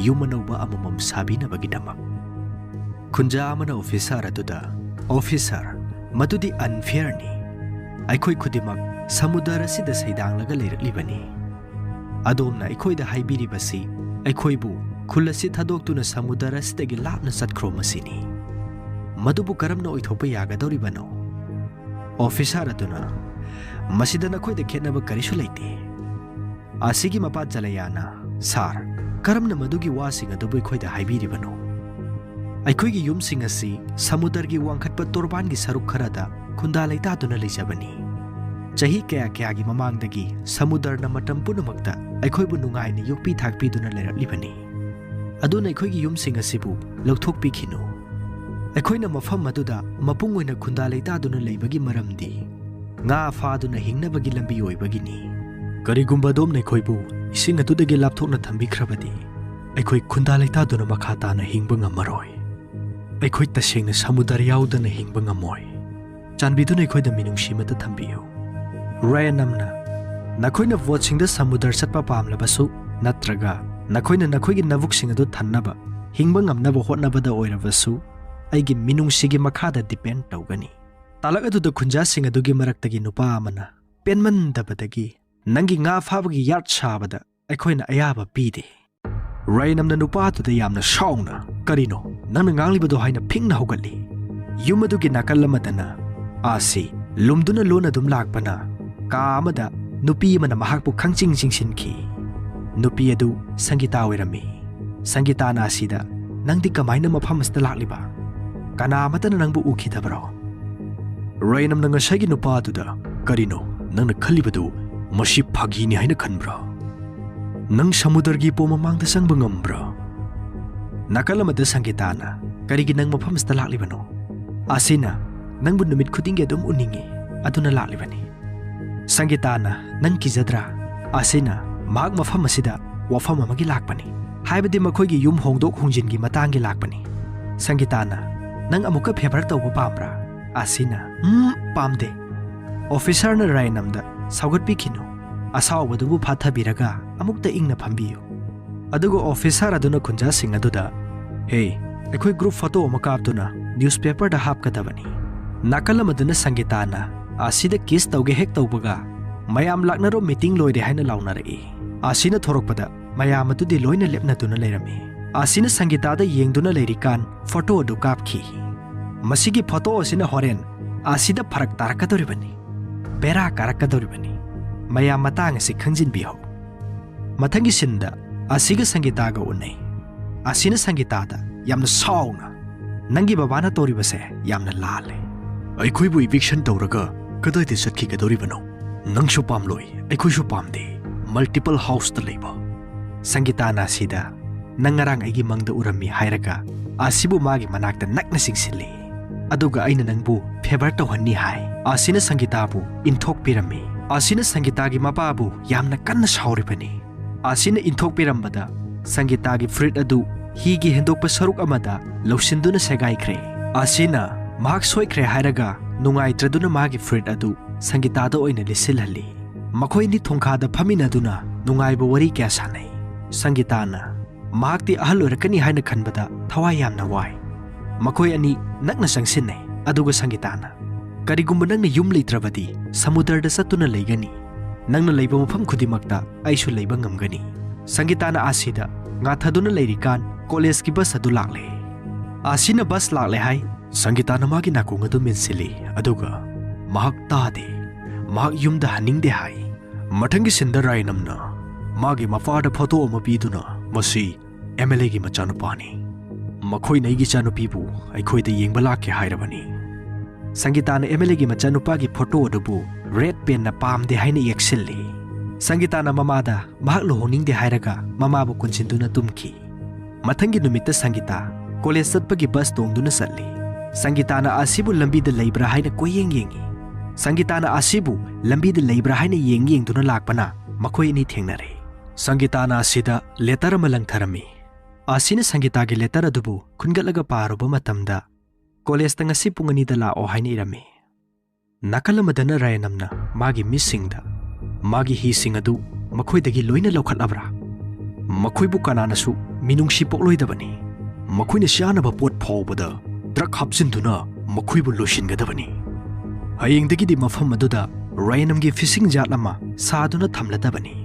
ꯌꯨꯝ ꯑꯅꯧꯕ ꯑꯃꯃꯝ ꯁꯥꯕꯤꯅꯕꯒꯤꯗꯃꯛ"꯫ ꯈꯨꯟꯖꯥ ꯑꯃꯅ ꯑꯣꯐꯤꯁꯥꯔ ꯑꯗꯨꯗ, "ꯑꯣꯐꯤꯁꯥꯔ, ꯃꯗꯨꯗꯤ ꯑꯟꯐꯤꯌꯔꯅꯤ꯫ ꯑꯩꯈꯣꯏ ꯈꯨꯗꯤꯡꯃꯛ ꯁꯃꯨꯗ꯭ꯔ ꯑꯁꯤꯗ ꯁꯩꯗꯥꯡꯂꯒ ꯂꯩꯔꯛꯂꯤꯕꯅꯤ꯫ ꯑꯗꯣꯝꯅ ꯑꯩꯈꯣꯏꯗ ꯍꯥꯏꯕꯤꯔꯤꯕꯁꯤ ꯑꯩꯈꯣꯏꯕꯨ ꯈꯨꯜ ꯑꯁꯤ ꯊꯥꯗꯣꯛꯇꯨꯅ ꯁꯃꯨꯗ꯭ꯔ ꯑꯁꯤꯗꯒꯤ ꯂꯥꯞꯅ ꯆꯠꯈ꯭ꯔꯣ ꯃꯁꯤꯅꯤ꯫ ꯃꯗꯨꯕꯨ ꯀꯔꯝꯅ ꯑꯣꯏꯊꯣꯛꯄ ꯌꯥꯒꯗꯧꯔꯤꯕꯅꯣ?" ꯑꯣꯐꯤꯁꯥꯔ ꯑꯗꯨꯅ, "ꯃꯁꯤꯗ ꯅꯈꯣꯏꯗ ꯈꯦꯠꯅꯕ ꯀꯔꯤꯁꯨ ꯂꯩꯇꯦ"꯫ ꯑꯁꯤꯒꯤ ꯃꯄꯥ ꯖꯂꯌꯥꯅ, "ꯁꯥꯔ, ꯀꯔꯝꯅ ꯃꯗꯨꯒꯤ ꯋꯥꯁꯤꯡ ꯑꯗꯨꯕꯨ ꯑꯩꯈꯣꯏꯗ ꯍꯥꯏꯕꯤꯔꯤꯕꯅꯣ?" ꯑꯩꯈꯣꯏꯒꯤ ꯌꯨꯝꯁꯤꯡ ꯑꯁꯤ ꯁꯃꯨꯗ꯭ꯔꯒꯤ ꯋꯥꯡꯈꯠꯄ ꯇꯣꯔꯕꯥꯟꯒꯤ ꯁꯔꯨꯛ ꯈꯔꯗ ꯈꯨꯟꯗꯥ ꯂꯩꯇꯥꯗꯨꯅ ꯂꯩꯖꯕꯅꯤ꯫ ꯆꯍꯤ ꯀꯌꯥ ꯀꯌꯥꯒꯤ ꯃꯃꯥꯡꯗꯒꯤ ꯁꯃꯨꯗ꯭ꯔꯅ ꯃꯇꯝ ꯄꯨꯝꯅꯃꯛꯇ ꯑꯩꯈꯣꯏꯕꯨ ꯅꯨꯡꯉꯥꯏꯅ ꯌꯣꯛꯄꯤ ꯊꯥꯛꯄꯤꯗꯨꯅ ꯂꯩꯔꯛꯂꯤꯕꯅꯤ꯫ ꯑꯗꯨꯅ ꯑꯩꯈꯣꯏꯒꯤ ꯌꯨꯝꯁꯤꯡ ꯑꯁꯤꯕꯨ ꯂꯧꯊꯣꯛꯄꯤꯈꯤꯅꯨ꯫ ꯑꯩꯈꯣꯏꯅ ꯃꯐꯝ ꯑꯗꯨꯗ ꯃꯄꯨꯡ ꯑꯣꯏꯅ ꯈꯨꯟꯗꯥ ꯂꯩꯇꯥꯗꯨꯅ ꯂꯩꯕꯒꯤ ꯃꯔꯝꯗꯤ ꯉꯥ ꯐꯥꯗꯨꯅ ꯍꯤꯡꯅꯕꯒꯤ ꯂꯝꯕꯤ ꯑꯣꯏꯕꯒꯤꯅꯤ꯫ ꯀꯔꯤꯒꯨꯝꯕ ꯑꯗꯣꯝꯅ ꯑꯩꯈꯣꯏꯕꯨ ꯏꯁꯤꯡ ꯑꯗꯨꯗꯒꯤ ꯂꯥꯞꯊꯣꯛꯅ ꯊꯝꯕꯤꯈ꯭ꯔꯕꯗꯤ, ꯑꯩꯈꯣꯏ ꯈꯨꯟꯗꯥ ꯂꯩꯇꯥꯗꯨꯅ ꯃꯈꯥ ꯇꯥꯅ ꯍꯤꯡꯕ ꯉꯝꯃꯔꯣꯏ꯫ ꯑꯩꯈꯣꯏ ꯇꯁꯦꯡꯅ ꯁꯃꯨꯗ꯭ꯔ ꯌꯥꯎꯗꯅ ꯍꯤꯡꯕ ꯉꯝꯃꯣꯏ꯫ ꯆꯥꯟꯕꯤꯗꯨꯅ ꯑꯩꯈꯣꯏꯗ ꯃꯤꯅꯨꯡꯁꯤ ꯑꯃꯠꯇ ꯊꯝꯕꯤꯌꯨ꯫ ꯔꯌꯟ ꯑꯃꯅ, ꯅꯈꯣꯏꯅ ꯚꯣꯠꯁꯤꯡꯗ ꯁꯃꯨꯗ꯭ꯔ ꯆꯠꯄ ꯄꯥꯝꯂꯕꯁꯨ, ꯅꯠꯇ꯭ꯔꯒ ꯅꯈꯣꯏꯅ ꯅꯈꯣꯏꯒꯤ ꯅꯕꯨꯛꯁꯤꯡ ꯑꯗꯨ ꯊꯟꯅꯕ, ꯍꯤꯡꯕ ꯉꯝꯅꯕ ꯍꯣꯠꯅꯕꯗ ꯑꯣꯏꯔꯕꯁꯨ, ꯑꯩꯒꯤ ꯃꯤꯅꯨꯡꯁꯤꯒꯤ ꯃꯈꯥꯗ depend ꯇꯧꯒꯅꯤ꯫ ꯇꯥꯂꯛ ꯑꯗꯨꯗ ꯈꯨꯟꯖꯥꯁꯤꯡ ꯑꯗꯨꯒꯤ ꯃꯔꯛꯇꯒꯤ ꯅꯨꯄꯥ ꯑꯃꯅ, ꯄꯦꯟꯃꯟꯗꯕꯗꯒꯤ ꯅꯪꯒꯤ ꯉꯥ ꯐꯥꯕꯒꯤ ꯌꯥꯔꯠ ꯁꯥꯕꯗ ꯑꯩꯈꯣꯏꯅ ꯑꯌꯥꯕ ꯄꯤꯗꯦ꯫ ꯔꯌꯟ ꯑꯃꯅ ꯅꯨꯄꯥ ꯑꯗꯨꯗ ꯌꯥꯝꯅ ꯁꯥꯎꯅ, "ꯀꯔꯤꯅꯣ ꯅꯪꯅ ꯉꯥꯡꯂꯤꯕꯗꯣ?" ꯍꯥꯏꯅ ꯐꯤꯡꯅ ꯍꯧꯒꯠꯂꯤ꯫ ꯌꯨꯝ ꯑꯗꯨꯒꯤ ꯅꯥꯀꯜ ꯑꯃꯗꯅ ꯑꯥꯁꯤ ꯂꯨꯝꯗꯨꯅ ꯂꯣꯟ ꯑꯗꯨꯝ ꯂꯥꯛꯄꯅ ꯀꯥ ꯑꯃꯗ ꯅꯨꯄꯤ ꯑꯃꯅ ꯃꯍꯥꯛꯄꯨ ꯈꯪꯆꯤꯡ ꯆꯤꯡꯁꯤꯟꯈꯤ꯫ ꯅꯨꯄꯤ ꯑꯗꯨ ꯁꯪꯒꯤꯇꯥ ꯑꯣꯏꯔꯝꯃꯤ꯫ ꯁꯪꯒꯤꯇꯥꯅ ꯑꯥꯁꯤꯗ, "ꯅꯪꯗꯤ ꯀꯃꯥꯏꯅ ꯃꯐꯝ ꯑꯁꯤꯗ ꯂꯥꯛꯂꯤꯕ? ꯀꯅꯥ ꯑꯃꯠꯇꯅ ꯅꯪꯕꯨ ꯎꯈꯤꯗꯕ꯭ꯔꯣ?" ꯔꯌꯟ ꯑꯃꯅ ꯉꯁꯥꯏꯒꯤ ꯅꯨꯄꯥ ꯑꯗꯨꯗ, "ꯀꯔꯤꯅꯣ ꯅꯪꯅ ꯈꯜꯂꯤꯕꯗꯨ? ꯃꯁꯤ ꯐꯥꯒꯤꯅꯤ ꯍꯥꯏꯅ ꯈꯟꯕ꯭ꯔꯥ? ꯅꯪ ꯁꯃꯨꯗ꯭ꯔꯒꯤ ꯄꯣ ꯃꯃꯥꯡꯗ ꯆꯪꯕ ꯉꯝꯕ꯭ꯔꯥ?" ꯅꯥꯀꯜ ꯑꯃꯗ ꯁꯪꯒꯤꯇꯥꯅ, "ꯀꯔꯤꯒꯤ ꯅꯪ ꯃꯐꯝ ꯑꯁꯤꯗ ꯂꯥꯛꯂꯤꯕꯅꯣ?" ꯑꯥꯁꯤꯅ, "ꯅꯪꯕꯨ ꯅꯨꯃꯤꯠ ꯈꯨꯗꯤꯡꯒꯤ ꯑꯗꯨꯝ ꯎꯅꯤꯡꯉꯤ, ꯑꯗꯨꯅ ꯂꯥꯛꯂꯤꯕꯅꯤ꯫" ꯁꯪꯒꯤꯇꯥꯅ, "ꯅꯪ ꯀꯤꯖꯗ꯭ꯔꯥ?" ꯑꯥꯁꯤꯅ, "ꯃꯍꯥꯛ ꯃꯐꯝ ꯑꯁꯤꯗ ꯋꯥꯐꯝ ꯑꯃꯒꯤ ꯂꯥꯛꯄꯅꯤ, ꯍꯥꯏꯕꯗꯤ ꯃꯈꯣꯏꯒꯤ ꯌꯨꯝ ꯍꯣꯡꯗꯣꯛ ꯍꯣꯡꯖꯤꯟꯒꯤ ꯃꯇꯥꯡꯒꯤ ꯂꯥꯛꯄꯅꯤ꯫" ꯁꯪꯒꯤꯇꯥꯅ, "ꯅꯪ ꯑꯃꯨꯛꯀ ꯐꯦꯚꯔ ꯇꯧꯕ ꯄꯥꯝꯕ꯭ꯔꯥ?" ꯑꯥꯁꯤꯅ, "ꯎꯝ, ꯄꯥꯝꯗꯦ꯫" ꯑꯣꯐꯤꯁꯥꯔꯅ ꯔꯌꯟ ꯑꯃꯗ, "ꯁꯥꯎꯒꯠꯄꯤꯈꯤꯅꯨ, ꯑꯁꯥꯎꯕꯗꯨꯕꯨ ꯐꯥꯊꯕꯤꯔꯒ ꯑꯃꯨꯛꯇ ꯏꯪꯅ ꯐꯝꯕꯤꯌꯨ꯫" ꯑꯗꯨꯒ ꯑꯣꯐꯤꯁꯥꯔ ꯑꯗꯨꯅ ꯈꯨꯟꯖꯥꯁꯤꯡ ꯑꯗꯨꯗ, "ꯍꯦ, ꯑꯩꯈꯣꯏ ꯒ꯭ꯔꯨꯞ ꯐꯣꯇꯣ ꯑꯃ ꯀꯥꯞꯇꯨꯅ ꯅ꯭ꯌꯨꯁꯄꯦꯄꯔꯗ ꯍꯥꯞꯀꯗꯕꯅꯤ꯫" ꯅꯥꯀꯜ ꯑꯃꯗꯅ ꯁꯪꯒꯤꯇꯥꯅ ꯑꯥꯁꯤꯗ ꯀꯤꯁ ꯇꯧꯒꯦ ꯍꯦꯛ ꯇꯧꯕꯒ, "ꯃꯌꯥꯝ ꯂꯥꯛꯅꯔꯣ, ꯃꯤꯇꯤꯡ ꯂꯣꯏꯔꯦ" ꯍꯥꯏꯅ ꯂꯥꯎꯅꯔꯛꯏ꯫ ꯑꯥꯁꯤꯅ ꯊꯣꯔꯛꯄꯗ ꯃꯌꯥꯝ ꯑꯗꯨꯗꯤ ꯂꯣꯏꯅ ꯂꯦꯞꯅꯗꯨꯅ ꯂꯩꯔꯝꯃꯤ꯫ ꯑꯥꯁꯤꯅ ꯁꯪꯒꯤꯇꯥꯗ ꯌꯦꯡꯗꯨꯅ ꯂꯩꯔꯤꯀꯥꯟ ꯐꯣꯇꯣ ꯑꯗꯨ ꯀꯥꯞꯈꯤ꯫ ꯃꯁꯤꯒꯤ ꯐꯣꯇꯣ ꯑꯁꯤꯅ ꯍꯣꯔꯦꯟ ꯑꯥꯁꯤꯗ ꯐꯔꯛ ꯇꯥꯔꯛꯀꯗꯧꯔꯤꯕꯅꯤ, ꯕꯦꯔꯥ ꯀꯥꯔꯛꯀꯗꯧꯔꯤꯕꯅꯤ꯫ ꯃꯌꯥꯝ ꯃꯇꯥꯡ ꯑꯁꯤ ꯈꯪꯖꯤꯟꯕꯤꯍꯧ꯫ ꯃꯊꯪꯒꯤ ꯁꯤꯟꯗ ꯑꯥꯁꯤꯒ ꯁꯪꯒꯤꯇꯥꯒ ꯎꯅꯩ꯫ ꯑꯥꯁꯤꯅ ꯁꯪꯒꯤꯇꯥꯗ ꯌꯥꯝꯅ ꯁꯥꯎꯅ, "ꯅꯪꯒꯤ ꯕꯕꯥꯅ ꯇꯧꯔꯤꯕꯁꯦ ꯌꯥꯝꯅ ꯂꯥꯜꯂꯦ꯫ ꯑꯩꯈꯣꯏꯕꯨ eviction ꯇꯧꯔꯒ ꯀꯗꯥꯏꯗ ꯆꯠꯈꯤꯒꯗꯧꯔꯤꯕꯅꯣ? ꯅꯪꯁꯨ ꯄꯥꯝꯂꯣꯏ, ꯑꯩꯈꯣꯏꯁꯨ ꯄꯥꯝꯗꯦ꯫ Multiple houseꯇ ꯂꯩꯕ꯫" ꯁꯪꯒꯤꯇꯥꯅ ꯑꯁꯤꯗ, "ꯅꯪ ꯉꯔꯥꯡ ꯑꯩꯒꯤ ꯃꯪꯗ ꯎꯔꯝꯃꯤ" ꯍꯥꯏꯔꯒ ꯑꯁꯤꯕꯨ ꯃꯥꯒꯤ ꯃꯅꯥꯛꯇ ꯅꯛꯅ ꯆꯤꯡꯁꯤꯜꯂꯤ꯫ "ꯑꯗꯨꯒ ꯑꯩꯅ ꯅꯪꯕꯨ favour ꯇꯧꯍꯟꯅꯤ" ꯍꯥꯏ꯫ ꯑꯁꯤꯅ ꯁꯪꯒꯤꯇꯥꯕꯨ ꯏꯟꯊꯣꯛꯄꯤꯔꯝꯃꯤ꯫ ꯑꯁꯤꯅ ꯁꯪꯒꯤꯇꯥꯒꯤ ꯃꯄꯥꯕꯨ ꯌꯥꯝꯅ ꯀꯟꯅ ꯁꯥꯎꯔꯤꯕꯅꯤ꯫ ꯑꯁꯤꯅ ꯏꯟꯊꯣꯛꯄꯤꯔꯝꯕꯗ ꯁꯪꯒꯤꯇꯥꯒꯤ ꯐꯨꯔꯤꯠ ꯑꯗꯨ ꯍꯤꯒꯤ ꯍꯦꯟꯗꯣꯛꯄ ꯁꯔꯨꯛ ꯑꯃꯗ ꯂꯧꯁꯤꯟꯗꯨꯅ ꯁꯦꯒꯥꯏꯈ꯭ꯔꯦ꯫ ꯑꯁꯤꯅ ꯃꯍꯥꯛ ꯁꯣꯏꯈ꯭ꯔꯦ ꯍꯥꯏꯔꯒ ꯅꯨꯡꯉꯥꯏꯇ꯭ꯔꯗꯨꯅ ꯃꯥꯒꯤ ꯐꯨꯔꯤꯠ ꯑꯗꯨ ꯁꯪꯒꯤꯇꯥꯗ ꯑꯣꯏꯅ ꯂꯤꯠꯁꯤꯜꯍꯜꯂꯤ꯫ ꯃꯈꯣꯏ ꯑꯅꯤ ꯊꯣꯡꯈꯥꯗ ꯐꯝꯃꯤꯟꯅꯗꯨꯅ ꯅꯨꯡꯉꯥꯏꯕ ꯋꯥꯔꯤ ꯀꯌꯥ ꯁꯥꯟꯅꯩ꯫ ꯁꯪꯒꯤꯇꯥꯅ ꯃꯍꯥꯛꯇꯤ ꯑꯍꯜ ꯑꯣꯏꯔꯛꯀꯅꯤ ꯍꯥꯏꯅ ꯈꯟꯕꯗ ꯊꯋꯥꯏ ꯌꯥꯝꯅ ꯋꯥꯏ꯫ ꯃꯈꯣꯏ ꯑꯅꯤ ꯅꯛꯅ ꯆꯪꯁꯤꯟꯅꯩ, ꯑꯗꯨꯒ ꯁꯪꯒꯤꯇꯥꯅ, "ꯀꯔꯤꯒꯨꯝꯕ ꯅꯪꯅ ꯌꯨꯝ ꯂꯩꯇ꯭ꯔꯕꯗꯤ ꯁꯃꯨꯗ꯭ꯔꯗ ꯆꯠꯇꯨꯅ ꯂꯩꯒꯅꯤ꯫ ꯅꯪꯅ ꯂꯩꯕ ꯃꯐꯝ ꯈꯨꯗꯤꯡꯃꯛꯇ ꯑꯩꯁꯨ ꯂꯩꯕ ꯉꯝꯒꯅꯤ꯫" ꯁꯪꯒꯤꯇꯥꯅ ꯑꯁꯤꯗ ꯉꯥꯊꯗꯨꯅ ꯂꯩꯔꯤꯀꯥꯟ ꯀꯣꯂꯦꯖꯀꯤ ꯕꯁ ꯑꯗꯨ ꯂꯥꯛꯂꯦ꯫ ꯑꯁꯤꯅ ꯕꯁ ꯂꯥꯛꯂꯦ ꯍꯥꯏ꯫ ꯁꯪꯒꯤꯇꯥꯅ ꯃꯥꯒꯤ ꯅꯥꯀꯣꯡ ꯑꯗꯨ ꯃꯦꯟꯁꯤꯜꯂꯤ, ꯑꯗꯨꯒ ꯃꯍꯥꯛ ꯇꯥꯗꯦ꯫ ꯃꯍꯥꯛ ꯌꯨꯝꯗ ꯍꯟꯅꯤꯡꯗꯦ ꯍꯥꯏ꯫ ꯃꯊꯪꯒꯤ ꯁꯤꯟꯗ ꯔꯥꯌꯅꯝꯅ ꯃꯥꯒꯤ ꯃꯄꯥꯗ ꯐꯣꯇꯣ ꯑꯃ ꯄꯤꯗꯨꯅ, "ꯃꯁꯤ MLAꯒꯤ ꯃꯆꯥꯅꯨꯄꯥꯅꯤ꯫ ꯃꯈꯣꯏꯅ ꯑꯩꯒꯤ ꯏꯆꯥꯅꯨꯄꯤꯕꯨ ꯑꯩꯈꯣꯏꯗ ꯌꯦꯡꯕ ꯂꯥꯛꯀꯦ ꯍꯥꯏꯔꯕꯅꯤ꯫" ꯁꯪꯒꯤꯇꯥꯅ MLAꯒꯤ ꯃꯆꯥꯅꯨꯄꯥꯒꯤ ꯐꯣꯇꯣ ꯑꯗꯨꯕꯨ ꯔꯦꯗ ꯄꯦꯟꯅ ꯄꯥꯝꯗꯦ ꯍꯥꯏꯅ ꯌꯦꯛꯁꯤꯜꯂꯤ꯫ ꯁꯪꯒꯤꯇꯥꯅ ꯃꯃꯥꯗ ꯃꯍꯥꯛ ꯂꯨꯍꯣꯡꯅꯤꯡꯗꯦ ꯍꯥꯏꯔꯒ ꯃꯃꯥꯕꯨ ꯀꯣꯟꯁꯤꯟꯗꯨꯅ ꯇꯨꯝꯈꯤ꯫ ꯃꯊꯪꯒꯤ ꯅꯨꯃꯤꯠꯇ ꯁꯪꯒꯤꯇꯥ ꯀꯣꯂꯦꯖ ꯆꯠꯄꯒꯤ ꯕꯁ ꯇꯣꯡꯗꯨꯅ ꯆꯠꯂꯤ꯫ ꯁꯪꯒꯤꯇꯥꯅ ꯑꯁꯤꯕꯨ ꯂꯝꯕꯤꯗ ꯂꯩꯕ꯭ꯔꯥ ꯍꯥꯏꯅ ꯀꯣꯏꯌꯦꯡ ꯌꯦꯡꯉꯤ꯫ ꯁꯪꯒꯤꯇꯥꯅ ꯑꯁꯤꯕꯨ ꯂꯝꯕꯤꯗ ꯂꯩꯕ꯭ꯔꯥ ꯍꯥꯏꯅ ꯌꯦꯡ ꯌꯦꯡꯗꯨꯅ ꯂꯥꯛꯄꯅ ꯃꯈꯣꯏ ꯑꯅꯤ ꯊꯦꯡꯅꯔꯦ꯫ ꯁꯪꯒꯤꯇꯥꯅ ꯑꯁꯤꯗ ꯂꯦꯇꯔ ꯑꯃ ꯂꯪꯊꯔꯝꯃꯤ꯫ ꯑꯁꯤꯅ ꯁꯪꯒꯤꯇꯥꯒꯤ ꯂꯦꯇꯔ ꯑꯗꯨꯕꯨ ꯈꯨꯟꯒꯠꯂꯒ ꯄꯥꯔꯨꯕ ꯃꯇꯝꯗ, "ꯀꯣꯂꯦꯖꯇ ꯉꯁꯤ ꯄꯨꯡ ꯑꯅꯤꯗ ꯂꯥꯛꯑꯣ" ꯍꯥꯏꯅ ꯏꯔꯝꯃꯤ꯫ ꯅꯥꯀꯜ ꯑꯃꯗꯅ ꯔꯥꯌꯅꯝꯅ ꯃꯥꯒꯤ ꯃꯤꯁꯁꯤꯡꯗ, "ꯃꯥꯒꯤ ꯍꯤꯁꯤꯡ ꯑꯗꯨ ꯃꯈꯣꯏꯗꯒꯤ ꯂꯣꯏꯅ ꯂꯧꯈꯠꯂꯕ꯭ꯔꯥ? ꯃꯈꯣꯏꯕꯨ ꯀꯅꯥꯅꯁꯨ ꯃꯤꯅꯨꯡꯁꯤ ꯄꯣꯛꯂꯣꯏꯗꯕꯅꯤ꯫ ꯃꯈꯣꯏꯅ ꯆꯥꯅꯕ ꯄꯣꯠ ꯐꯥꯎꯕꯗ ꯗ꯭ꯔꯒ ꯍꯥꯞꯆꯤꯟꯗꯨꯅ ꯃꯈꯣꯏꯕꯨ ꯂꯣꯏꯁꯤꯟꯒꯗꯕꯅꯤ꯫ ꯍꯌꯦꯡꯗꯒꯤꯗꯤ ꯃꯐꯝ ꯑꯗꯨꯗ ꯔꯥꯌꯅꯝꯒꯤ ꯐꯤꯁꯤꯡ ꯌꯥꯠ ꯑꯃ ꯁꯥꯗꯨꯅ ꯊꯝꯂꯗꯕꯅꯤ꯫